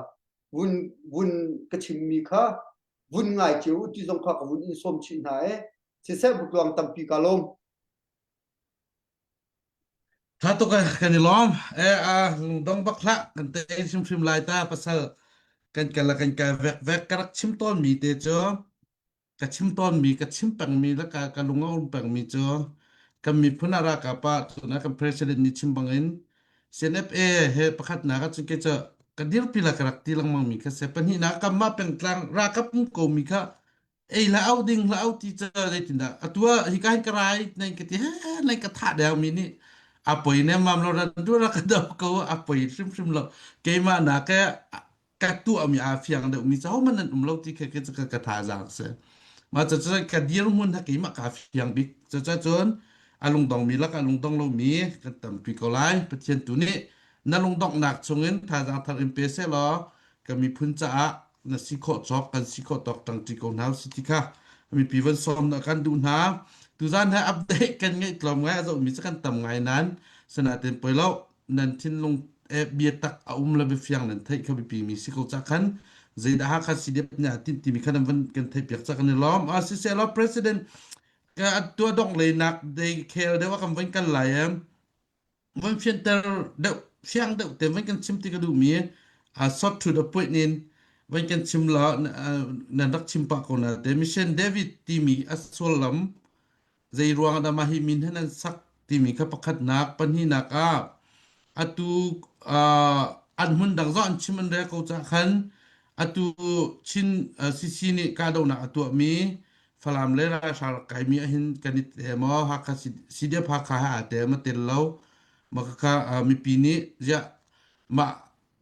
vun, vun ka chimmi kha vun ngai cio u ti zong kha ka vun in sawm chih hna e. Siseh, bukluang tampi kaa lawm. Ṭha tuk e, kan i lawm. E, a, lungdong bak hlah, kan tei hrimhrim lai ta, pasal kan kal le kan kai vek vek ka rak chim tawnmi te cu, ka chim tawnmi, ka chim pengmi le ka, ka lung a um pengmi cu kan miphun a ralkap ah cun a kan president nih chim bangin C N F A he pakhatnak ah cun kei cu ka dirpi le ka rak ti lengmangmi kha si. Pahnihnak ah kanmah pengtlang ralkap um komi kha ei hlah auh ding, hlah auh ti cu zeitindah? Atu ah hika hin ka rai, nan ka ti, he, nan ka thah deuhmi nih a poi ne mam lo, ran ṭuan rak ka do ko, a poi hrimhrim lo. Keimah nak e, ka tuahmi aa fiang deuhmi cu hohmanh nan um lo ti kha kei cu ka, ka thazaang si. Mah cucu ka dirhmun ha keimah kaa fiang bik. Cucaah cun a lungdongmi lakah a lungdong lomi kan tampi ko lai. Pathian tu nih na lungdonghnak chungin thazaang thar in pe sehlaw, ka miphun caah na si khawh cawk, kan si khawh tawk ṭangṭi ko hna usih ti kha mipi van sawm na kan duh hna. Tuzan he update kan ngeih tlawm ngai, a zohmi cu kan tam ngai nain, sinain poi lo, nan thinlung eh, biatak a um le biafiang nan theih kha biapimi si ko caah khan, zeidah Hakha C D F nih a timh timi kha nan van kan theihpiak caah kan i lawm. A, sisehlaw President, ka atu a donghleinak dei khel deuh a kan van kal lai em? Van fianter deuh, fiang deuh te van kan chim ti ka duhmi, a, short to the point in van kan chim law, na, a, nan rak chim pah ko na te. Mission David timi a sullam, zei ruang dah mah hi min he nan sak timi kha pakhatnak, pahnihnak ah atu, aa, an hmun dang zong an chim an rel ko caah khan atu Chin, aa, C C nih kahdohnak a tuahmi Falam le Laihra rak kaimi ah hin kan i te maw, Hakha C-, C D F Hakha he aa te maw, tel lo. Mah kha, aa, mipi nih ziah mah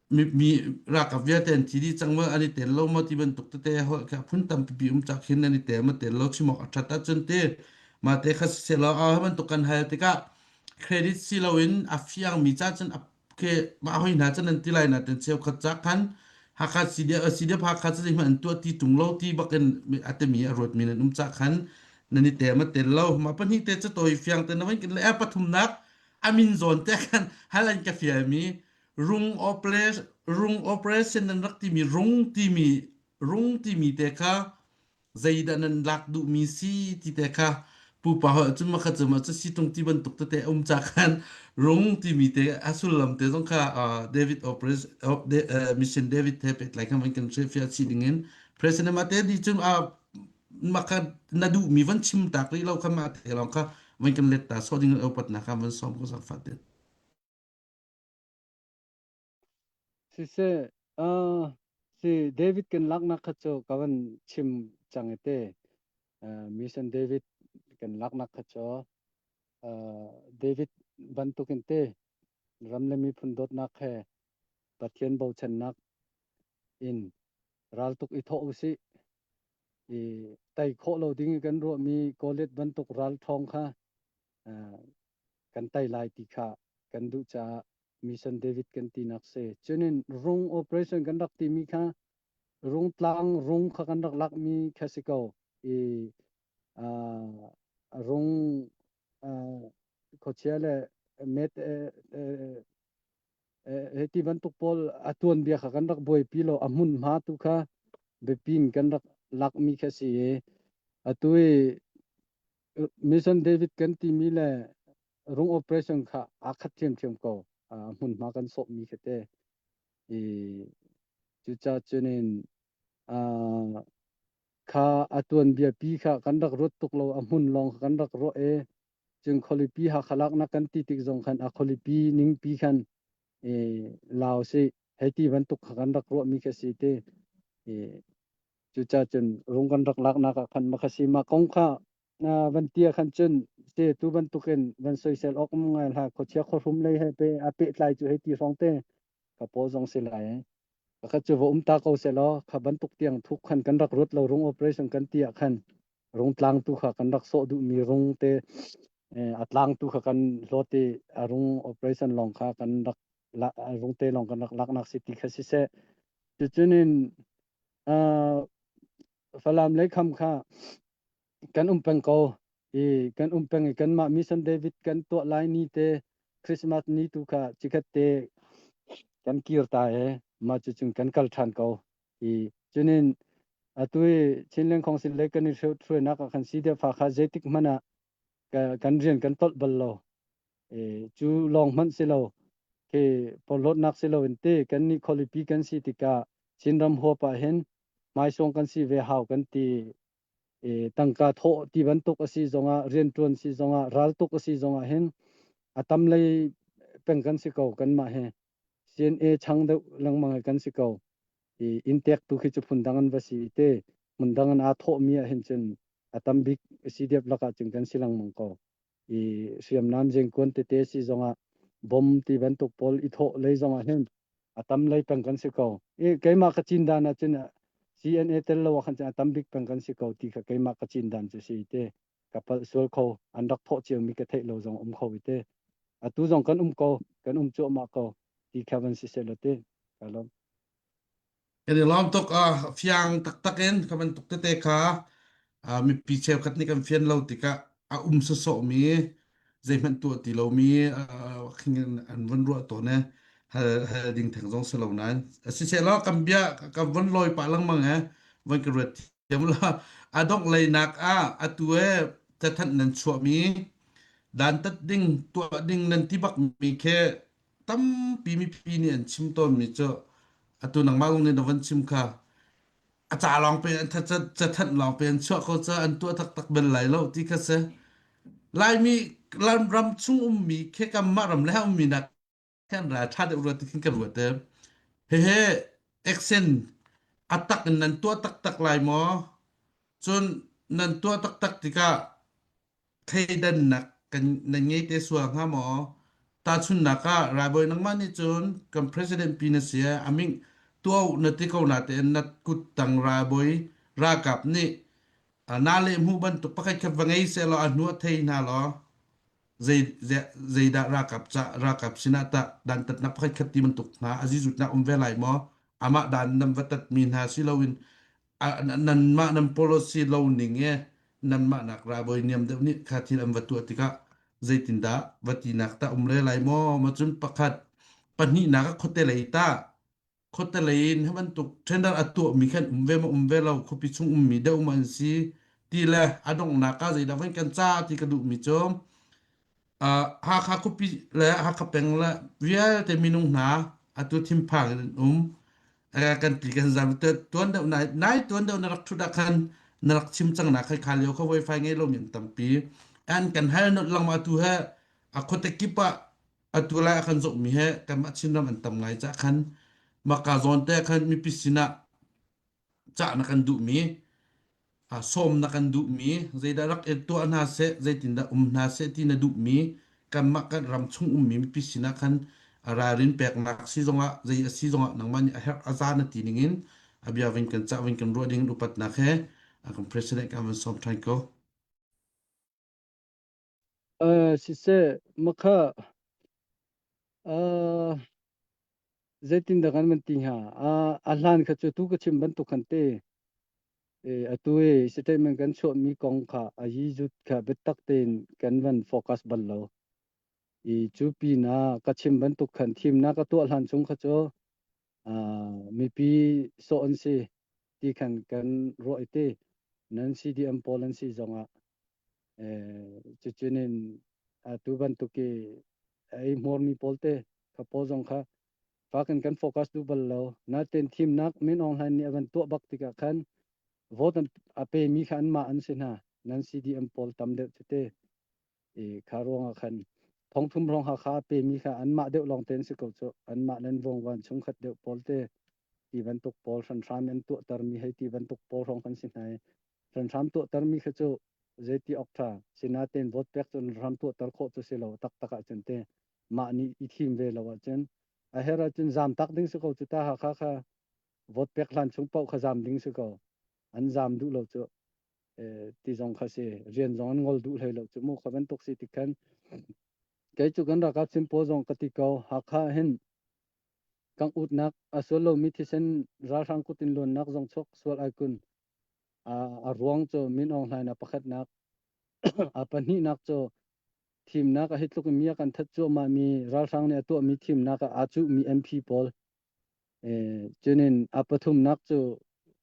mi, mi ralkap vialte an thi dih cang maw, an i tel lo maw ti bantuk tete, hoi kha phun tampipi um cak hin an i tel maw, tel lo chimawk a ṭhat ahcun ti mate kha siseh lo, a bantuk kan hal tikah credit si loin a fiangmi ca cun a ke mah hoi hna cun an ti lai natin cheukhat ca khan Hakha C D F, C D F Hakha cu zeihmanh an tuah ti tung lo ti bakin a timi a ruatmi nan um ca khan nan i tel maw tel lo. Mah pahnih te cu tawi fiang te na van kin le a pathumnak a min zawn te khan hal an ka fialmi rung operation, rung operation nan rak timi rung timi, rung timi te kha zeidah nan lak duhmi si ti te kha pupa hoi cu makha cu mah cu si tung ti bantuk tete a um ca khan rung timi te a sullam te zong kha, ah, David operation, oh, De-, eh, Mission David te pehtlai khan van kan hriatfiah chih dingin President mah te dih cun, ah, makha na duhmi van chim tak rih lo kha mah te lawng kha van kan let ta sawh dingin a upatnak kha van sawm ko zang fate. Siseh, ah, si David kan laknak kha cu ka van chim cang i te. Ah, Mission David kan laknak kha cu, ah, David bantukin te ram le miphun dawtnak he Pathian bochannak in raltuk i thawh u sih. I tai khawh lo ding i kan ruahmi Goliath bantuk ralṭhawng kha, ah, kan tai lai ti kha kan duh caah Mission David kan tinak si. Cunin rung operation kan rak timi kha rung tlang rung kha kan rak lakmi kha si ko. I, ah, rung, ah, khuachia le met, eh, eh, eh, hei ti bantuk pawl a tuanbia kha kan rak buaipi lo, a hmunhma tu kha biapi in kan rak lakmi kha si i atu i, eh, Mission David kan timi le rung operation kha aa khat ṭhiamṭhiam ko, a hmunhma kan sawhmi kha te. I, cucaah cunin, aa, kha a tuanbiapi kha kan rak ruat tuk lo, a hmun lawng kha kan rak ruah e. Cun khualipi Hakha laknak kan ti tik zong khan a khualipi ningpi khan, e, lau si, hei ti bantuk kha kan rak ruahmi kha si te. E, cucaah cun rung kan rak laknak ah khan makha si mah kong kha, aa, van ti ah khan cun si tu bantukin van soisel awk um ngai hlah, khuachia khuahrum lei he pe, a pehtlai cu hei ti hrawng te ka pawl zong si lai. Pakhat cu va um ta ko sehlaw, kha bantuk tiang thuk khan kan rak ruat lo, rung operation kan ti ah khan rung tlangtu kha kan rak sawh duhmi rung te, eh, a tlangtu kha kan hlawt i a rung operation lawng kha kan rak la-, a rung te lawng kan rak laknak si ti kha siseh. Cucun in, ah, Falam leikham kha kan um peng ko i, kan um peng i, kanmah Mission David kan tuah lai ni te, Christmas ni tu kha cikhat te kan kir ta e, mah cucun kan kal ṭhan ko i, cunin atu i Chinland Council lei kan i hruainak ah khan C D F Hakha zeitik hmanh ah ka, kan rian kan tolh bal lo. E, cu lawng hmanh si lo, khi porhlawtnak si lo in ti, kannih khualipi kan si tikah Chinram huap ah hin hmaisuang kan si ve hau kan ti. E, tangka thawh ti bantuk a si zongah, rianṭuan si zongah, raltuk a si zongah hin a tam lei peng kan si ko, kanmah he C N A chang deuh lengmang he kan si ko. I, inntek tu khi cu phundang an va si i te, phundang an aa thawhmi ah hin cun a tam bik C D F lakah cun kan si lengmang ko. I, hriamnam zengkuan tete si zongah, bom ti bantuk pawl i thawh lei zongah hin a tam lei peng kan si ko. I, keimah ka cin dan ah cun C N A tel lo ah khan cun a tam bik peng kan si ko ti kha keimah ka cin dan cu si i te, ka palh sual kho, an rak thawh ciomi ka theih lo zong a um kho i te. Atu zong kan um ko, kan um cuahmah ko ti kha van si sehlaw te. Ka lawm. Kan i lawm tuk, a fiang taktak in kha bantuk tete kha, a, mipi cheukhat nih kan fian lo tikah a um sawsawhmi zeihmanh tuah ti lomi, a, khing in an van ruah tawn e, hal, hal ding theng zong si lo nain. A si sehlaw kan bia, kan van lawi pah lengmang e, van ka ruat thiam lo. A donghleinak ah atu e cathanh nan chuahmi, dantat ding, tuah ding nan ti bakmi khi tampi mipi nih an chim tawnmi cu atu nangmah zong nih na van chim kha a ca lawng pe an that, ca, cathanh lawng pe an chuah ko ca an tuah taktak bel lai lo ti kha si. Laimi lam, ram chung ummi khi kanmah ram le ha ummi nak khan ra ṭha deuh ruat ti khin ka ruat te. He he, action a tak in nan tuah taktak lai maw? Cun nan tuah taktak tikah thleidannak kan, nan ngei te sual hnga maw? Tahchunhnak ah ralbawi nangmah nih cun kan president pi na si a, a ming tuah uh na ti ko natein na kut tang ralbawi ralkap nih, aa, na leh hmuh bantuk pakhatkhat va ngei sehlaw a hnu a thei hna law, zei, zei, zeidah ralkap ca, ralkap sinah tah dantatnak pakhatkhat ti bantuk hna a zizutnak um ve lai maw? Amah dan nan va tatmi hna si loin, a, nan, nanmah nan policy lo ning e, nanmah nak ralbawi niam deuh nih kha thil an va tuah tikah zeitindah va tinak tah um le lai maw? Macun pakhat, pahnihnak ah khuate lei tah, khuate lei in hi bantuk tender a tuahmi khan um ve maw, um ve lo, khuapi chung ummi deuh maw an si ti le a donghnak ah zeidah van kan ca ti ka duhmi cu, aa, Hakha khuapi le Hakha peng le vialte minung hna atu thinphang in an um. Aa, kan ti kan zam te tuan deuh nai, nai tuan deuh na rak ṭhut ah khan na rak chim cang nak khan kha lio kha wifi ngei lomi an tampi an kan hal nolh lengmang. Atu he a khuate kip ah atu lai a kan zohmi he kanmah Chinram an tam ngai caah khan maka zawn te khan mipi sinah cah na kan duhmi, aa, sawm na kan duhmi, zeidah rak i tuah hna seh, zeitindah um hna seh ti na duhmi, kanmah kan ram chung ummi mipi sinah khan a ralrin peknak si zongah, zei a si zongah nangmah nih a herh a za na ti ningin a bia van kan cah, van kan ruah dingin upatnak he a kan president kan van sawm ṭhan ko. Aa, siseh, makha, aa, zeitindah kan van ti hnga? Aa, a hlan kha cu tu ka chim bantuk khan te, e, atu e, statement kan chuahmi kong kha a yi zut kha biatak tein kan van focus bal lo. I cu pinah ka chim bantuk khan thimnak a tuah hlan chung kha cu, aa, mipi sawh an si ti khan kan ruah i ti. Nan C D M pawl an si zongah, eh, cucun in, aa, tu bantuk i ei hmuarmi pawl te kha pawl zong kha fa kan kan focus duh bal lo. Natein thimnak Min Aung Hlaing nih a van tuah bak tikah khan vote an, a pemi kha anmah an si hna. Nan C D M pawl tam deuh cu te. I kha ruangah khan thongthum hrawng Hakha a pemi kha anmah deuh lawngte an si ko cu, anmah le an vuangvan chungkhat deuh pawl te ti bantuk pawl hranhram an tuahtermi hei ti bantuk pawl hrawng kan si hna i hranhram tuahtermi kha cu zeiti awk ṭha si natein vote pek cu hranhram tuahter khawh cu si lo, taktak ah cun te mah nih i thim ve lo ahcun a herh ahcun zam tak ding si ko cu ta Hakha kha vote pek hlan chung paoh kha zam ding si ko, an zam duh lo cu, eh, ti zong kha si, rian zong an ngol duh hlei lo cu mu kha bantuk si ti khan kei cu kan ralkap chim pawl zong ka ti ko, Hakha hin kan utnak a sual lomi thisen ralhrang kut in luannak zong chuak sual ai kun. A, a ruang cu Min Aung Hlaing a pakhatnak, a pahnihnak cu thimnak a hi tluk in mi a kan that cuahmahmi ralhrang nih a tuahmi thimnak ah aa cuhmi M P pawl, eh, cunin a pathumnak cu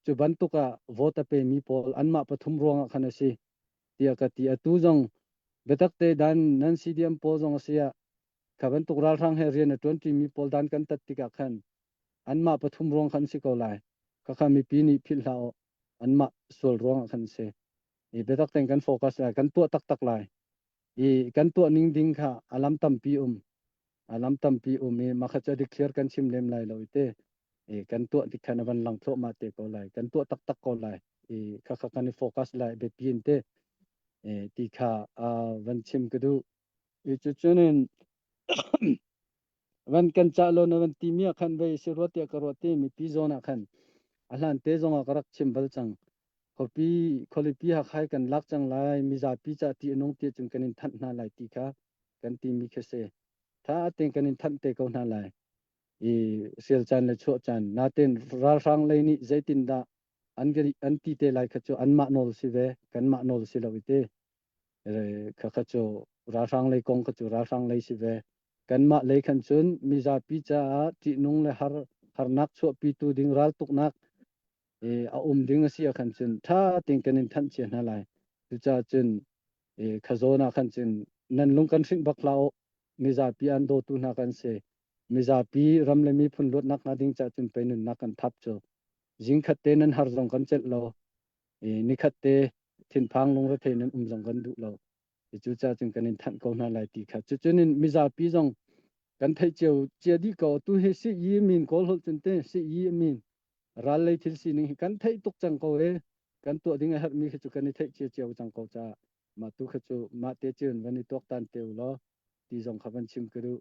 cu bantuk ah vote a pemi pawl anmah pathum ruangah khan a si, tiah ka ti. Atu zong biatak te dan nan C D M pawl zong a si ah kha bantuk ralhrang he rian a ṭuanṭimi pawl dan kan tat tikah khan anmah pathum ruang khan si ko lai. Kha kha mipi nih philh hlah awk, anmah sual ruangah khan si. I biatak tein kan focus lai, kan tuah taktak lai. I kan tuah ning ding kha a lam tampi um, a lam tampi um i makha cu a dikhiar kan chim lem lai lo i te. I kan tuah dik khan a van lang thluahmah te ko lai, kan tuah taktak ko lai. I kha kha kan i focus lai biapi in te. I ti kha a van chim ka duh. I cucun in van kan cah lo na van timi ah khan vei si ruat tiah ka ruat ti mipi zawn ah khan a hlan te zongah ka rak chim bal cang. Khuapi, khualipi Hakha hi kan lak cang lai, mizapi cah ti a nung tiah cun kan in thanh hna lai ti kha kan timi kha si. Tha a teng kan in thanh te ko hna lai. I sial caan le chuah caan. Natein ralhrang lei nih zeitindah an, an ti te lai kha cu anmah nawl si ve, kanmah nawl si lo i ti. Eh, kha kha cu ralhrang lei kong kha cu ralhrang lei si ve. Kanmah lei khan cun mizapi caah ṭihnung le har, harnak chuahpitu ding raltuknak, eh, a um ding a si ah khan cun ṭha tein kan in thanh chia hna lai. Cucaah cun, eh, kha zawn ah khan cun nan lung kan hrinh bak hlah awk, mizapi an dawtu hna kan si. Mizapi ram le miphun luatnak hnga ding caah cun pei nunnak kan thap cu. Zingkhat te nan har zong kan celh lo. I nikhat te thinphang lungrethei nan um zong kan duh lo. I cucaah cun kan in thanh ko hna lai ti kha. Cucun in mizapi zong kan theih cio cia dih ko. Tu hi si yi min kawl holh cun te si yi min ral lei thil sining hi kan theih tuk cang ko e. Kan tuah ding a herhmi kha cu kan i theih cia cio cang ko caah mah tu kha cu mah te cio in van i tuak tan te u law. ti zong kha van chim ka duh.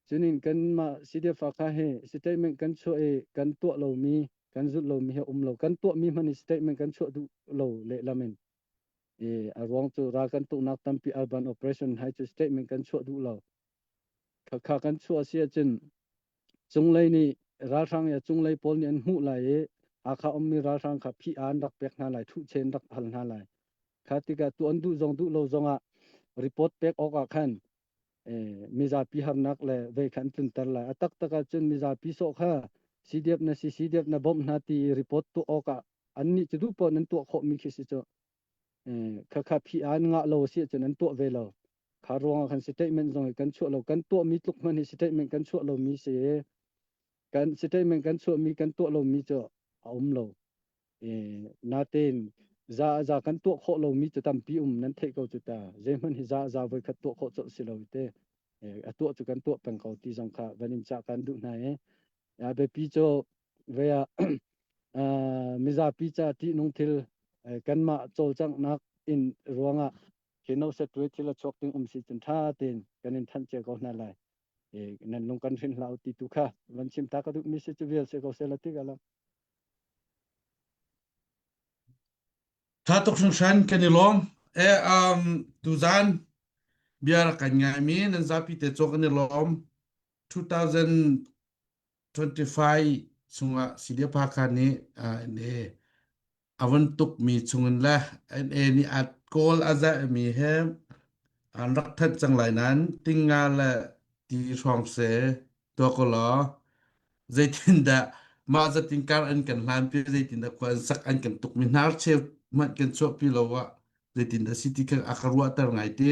Cunin kanmah C D F Hakha hi statement kan chuah i kan tuah lomi, kan zulh lomi hi a um lo. Kan tuahmi hmanh hi statement kan chuah duh lo leh lamin, i, a ruang cu ral kan tuknak tampi urban operation hai cu statement kan chuah duh lo. Khakha kan chuah a si ahcun, cunglei nih ralhrang i a cunglei pawl nih an hmuh lai i, Hakha ummi ralhrang kha phih an rak pek hna lai, thuhche an rak hal hna lai. Kha tikah tu an duh zong duh lo zongah report pek awkah khan, eh, mizapi harnak le vei kha an tlunter lai. A taktak ahcun mizapi sawh kha C D F na si, C D F na bawmh hna ti report tuah awkah annih cu duh paoh nan tuah khawhmi khi si cu, eh, khakha phih an ngah lo a si ahcun an tuah ve lo. Kha ruangah khan statement zong hi kan chuah lo. Kan tuahmi tluk hmanh hi statement kan chuah lomi si. Kan statement kan chuahmi, kan tuah lomi cu a um lo. Eh, natein za, za kan tuah khawh lomi cu tampi um, nan theih ko cu ta. Zeihmanh hi za, za voikhat tuah khawh colh si lo i te. Eh, a tuah cu kan tuah peng ko ti zong kha van in cah kan duh hna i. A biapi cu vei ah, ah, mizapi ca tihnung thil, eh, kanmah cawlcanghnak in ruangah khi no set thil a chuak ding um si cun ṭha tein kan in thanh cio ko hna lai. Eh, nan lung kan hrin hlah u ti tu kha van chim ta ka duhmi si cu vial si ko seh la ti ka lam. Ṭha tuk hringhran kan i lawm. Eh, um, tuzan bia rak kan ngaimi nan zapi te cu kan i lawm. Two thousand twenty-five chungah C D F Hakha nih, ah, N A a van tukmi chungin le N A nih a kawl a zahmi he an rak thanh cang lai nain ting nga le ti hrawng seh tuak u law. Zeitindah mah zatin kar an kan hlanpi, zeitindah khua an sak an kan tukmi hnar cheu hmanh kan chuahpi lo ah, zeitindah si ti kha a ka ruahter ngai ti.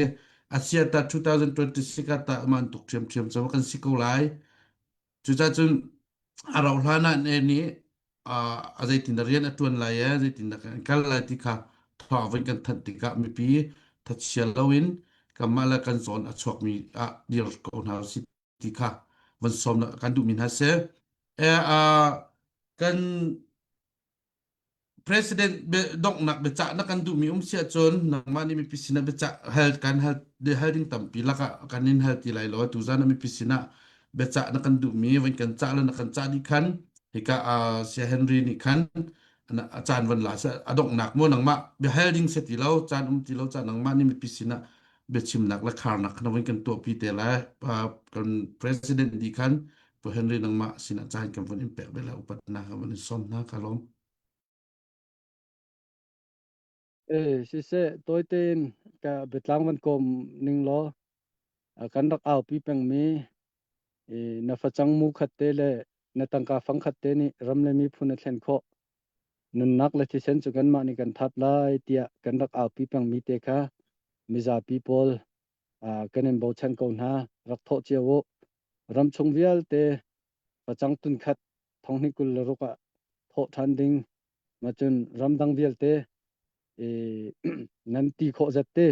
A si ah ta two thousand twenty-six ah ta mah an tuk ṭhiamṭhiam cang kan si ko lai. Cucaah cun a rauh hlan ah N A nih, aa, a zeitindah rian a ṭuan lai e, zeitindah kan kal lai ti kha thawh a van kan thanh tikah mipi thatchia loin kanmah le kan zawn a chuakmi ah dir ko hna si ti kha van sawm kan duhmi hna seh. Eh, aa, kan President bia, donghnak biacah na kan duhmi um si ahcun, nangmah nih mipi sinah biacah hal, kan hal, hal ding tampi lakah kan in hal ti lai lo. Tuzan ah mipi sinah biacah na kan duhmi van kan cah le na kan cah dih khan, hika, aa, Sia Henry nih khan a caan van la seh, a donghnak maw nangmah bia hal ding si ti lo, caan um ti lo, cah nangmah nih mipi sinah biachimnak le kharnak khan van kan tuahpi te lai. Aa, kan President dih khan Pu Henry nangmah sinah caan kan van in pek ve lai, upatnak kan van in sawm hna ka lawm. Eh, siseh, tawite in ka biatlang van kawm ning law, a kan rak aupi pengmi, eh, na facang mu khat te le na tangka fang khat te nih ram le miphun a thlen khawh nunnak le thisen cu kanmah nih kan thap lai tiah kan rak aupi pengmi te kha mizapi pawl, aa, kan in bochan ko hna, rak thawh cio u. Ramchung vialte facang tunkhat thonghnih kul le ruk ah thawh ṭhan ding, macun ramdang vialte, ee, nan ti khawh zat te,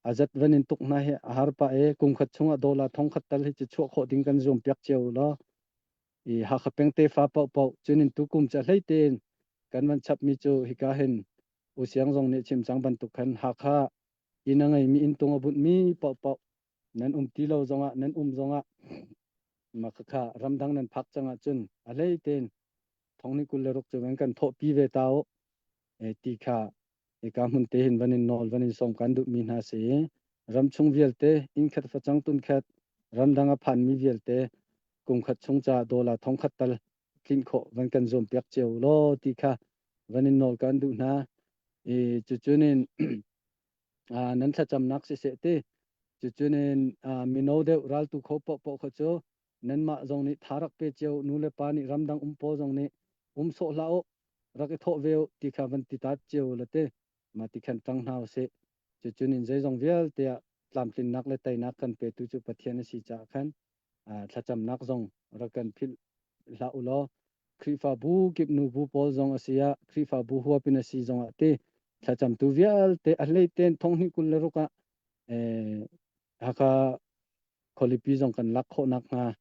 a zat van in tuk hna hi a har pah e, kum khat chungah dollar thongkhat tal hi cu chuah khawh ding kan zuam piak cio u law. I Hakha pengte fa paohpaoh, cunin tukum ca hlei tein kan van chapmi cu hika hin U Siang zong nih chim cang bantuk khan Hakha inn a ngeimi, inn tung a bunhmi paohpaoh, nan um ti lo zongah, nan um zongah, mah kha kha ramdang nan phak cang ahcun a hlei tein thonghnih kul le ruk cu van kan thawhpi ve ta u, eh, ti kha hika hmun te hin van in nawl, van in sawm kan duhmi hna si. Ramchung vialte, inn khat facang tunkhat, ramdang a phanmi vialte, kum khat chung ca dollar thongkhat tal tlinh khawh van kan zuam piak cio u law ti kha van in nawl kan duh hna. I, cucun in, aa, nan thlacamnak siseh ti. Cucun in, aa, mino deuh raltu kho paohpaoh kha cu nanmah zong nih tha rak pe cio, nu le pa nih, ramdang um pawl zong nih um sawh hlah u, rak i thawh ve u ti kha van ti ta cio u la ti. Mah ti khan ṭang hna u sih. Cucun in zeizong vialte ah tlamtlinnak le teinak kan petu cu Pathian a si caah khan, aa, thlacamnak zong rak kan philh hlah u law, Khrihfabu kipnubu pawl zong a si ah, Khrihfabu huap in a si zongah ti, thlacamtu vialte a hlei tein thonghnih kul le ruk ah, eh, Hakha khualipi zong kan lak khawh nakhnga,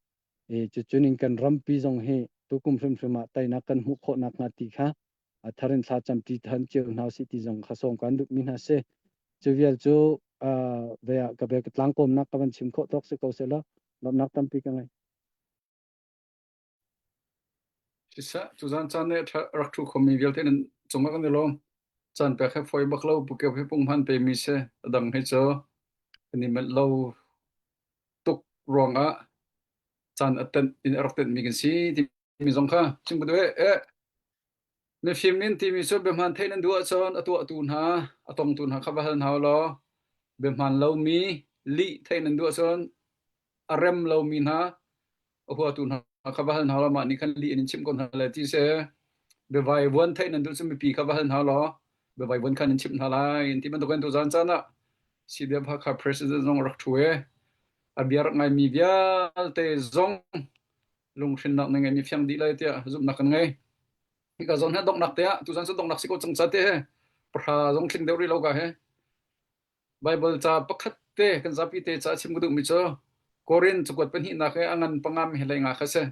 eh, cucun in kan rampi zong hi tukum hrimhrim ah teinak kan hmuh khawh nakhnga ti kha a thar in thlacam ṭi than cio hna u sih ti zong kha sawm kan duhmi hna si. Cu vial cu aa, ve ah ka bia ka tlangkawmnak ka van chim khawh tawk si ko seh law, lawmhnak tampi ka ngei. Sisa, tuzan caan nih rak thu khawmmi vialte nan cungah kan i lawm. Caan pek he fawi bak lo, pukeu he pung hman pemi seh, a dang he cu kan i manh lo tuk ruangah caan a tenh in a rak tenhmi kan si timi zong kha chim ka duh. Eh, eh, mifim in timi cu biahmaan theih nan duh ahcun a tuahtu hna, a tongtu hna kha va hal hna law, biahmaan lomi lih theih nan duh ahcun a rem lomi hna, a huatu hna kha va hal hna law, mah nih khan lih in in chimh ko hna lai ti seh. Biavai vuan theih nan duh cu mipi kha va hal hna law, biavai vuan khan in chimh hna lai in ti bantuk in tuzan caan ah C D F Hakha President zong rak thu e. A bia rak ngaimi vialte zong lunghrinnak nan ngeimi fiang dih lai tiah zumhnak kan ngei. Hika zawn he donghnak te ah, tuzan cu donghnak si ko cang ca te he, pahra zong tling deuh rih lo ka he. Baibal ca pakhat te kan zapi te caah chim ka duhmi cu Korin cakuat pahnihnak he a ngan panga mi he lei nga kha si.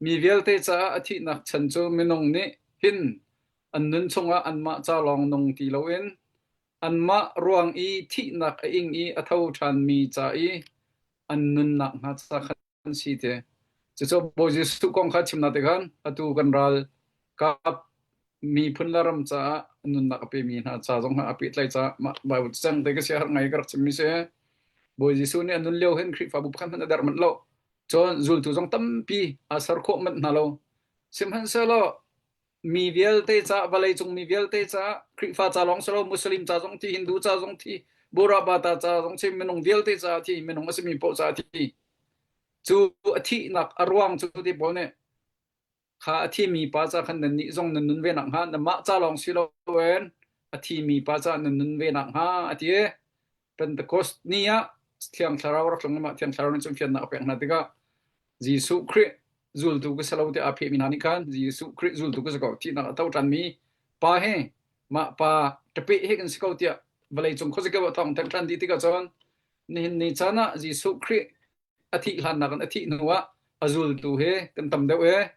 Mi vialte caah a thihnak chan cu minung nih hin an nun chungah anmah ca lawng nung ti loin anmah ruang i thihnak a ing i a tho ṭhanmi ca i an nunnak hna ca khan an si te. Cucu Bawi Jesuh kong kha chimnak te khan atu kan ral kap miphun le ram caah nunnak a pemi hna ca zong kha a pehtlai caah mah Baibal cang te ka si a har ngai ka rak chimmi si. Bawi Jesuh nih a nun lio hin Khrihfabu pakhat hmanh a derh manh lo. Cun zultu zong tampi aa ser khawh manh hna lo. Sihmanhsehlaw, mi vialte caah, vawleicung mi vialte caah, Khrihfa ca lawng si lo, Muslim ca zong thi, Hindu ca zong thi, Buddha bata ca zong thi, minung vialte caah thi, minung a simi paoh caah thi. Cu a thihnak a ruang cu ti pawl nih, kha a thimi pa caah khan nannih zong nan nun ve nakhnga, nanmah ca lawng si loin a thimi pa caah nan nun ve nakhnga, a ti. Pentecost ni ah Thiang Thlarau rak tlung i mah Thiang Thlarau nih cun fiannak a pek hna tikah Jesuh Khrih zultu ka si lo tiah aa phehmi hna nih khan Jesuh Khrih zultu ka si ko, thihnak a tho ṭhanmi pa he, mah pa ṭapeh he kan si ko tiah vawleicung khuazakeu ah thawng teng ṭhan dih tikah cun nihin ni caan ah Jesuh Khrih a thih hlannak in a thih hnu ah a zultu he kan tam deuh e.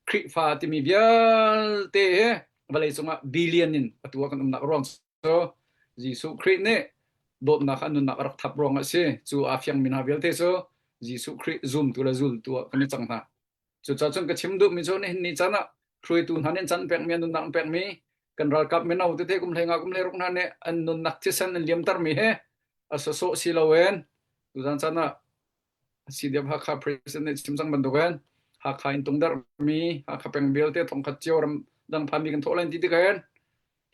Khrihfa timi vialte he vawleicung ah billion in atu ah kan umnak ruang cu Jesuh Khrih nih dawtnak a nunnak a rak thap ruang a si. Cu aa fiangmi hna vialte cu Jesuh Khrih zumtu le zultu ah kan i cang hna. Cucaah cun ka chim duhmi cu nihin ni caan ah hruaitu hna nih an can pekmi, an nunnak an pekmi, kan ralkap mino tete kum hleinga kum hleiruk hna nih an nunnak thisen an liamtermi he a sawsawh si loin tuzan caan ah C D F Hakha President nih chimcang bantukin Hakha in tungdermi, Hakha peng vialte thongkhat cio ram dang phanmi kan thawh lai ti tikah hin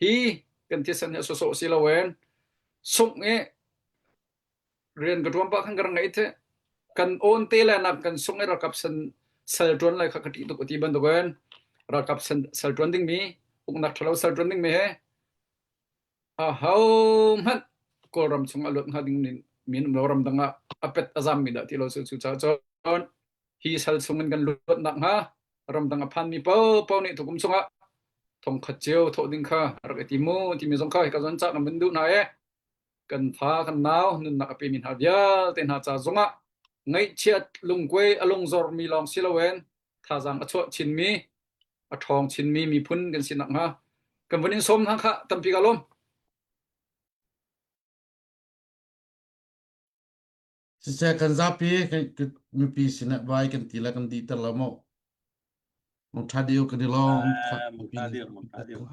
hi kan thisen hi a sawsawh si loin sungh i rian ka ṭuan pah khan ka rak ngaih i theh. Kan awn te lai nak kan sungh i ralkap san sal ṭuan lai kha ka ṭih tuk a ti bantukin ralkap san sal ṭuan dingmi, uknak ṭhalo sal ṭuan dingmi he ahohmanh Kawlram chungah a luat hnga ding nin min um lo, ramdang ah a pet a zammi dah ti lo cu, cucaah cun hi sal chungin kan luat nakhnga ramdang a phanmi paohpaoh nih tukum chungah thongkhat cio thawh ding kha rak i ti mu timi zong kha hi ka zawn cah kan vun duh hna e. Kan fa kan nau nunnak a pemi hna vialte hna ca zongah ngaihchiat lungkuai a lungzormi lawng si loin thazaang a chuah chinmi, a ṭhawng chinmi miphun kan si nakhnga kan vun in sawm hna kha tampi ka lawm. Siseh, kan zapi kan, kan mipi sinah vai kan ti le kan dihter lo maw? Mong ṭha deuh kan i lawm. Ah, mong ṭha deuh, mong ṭha deuh.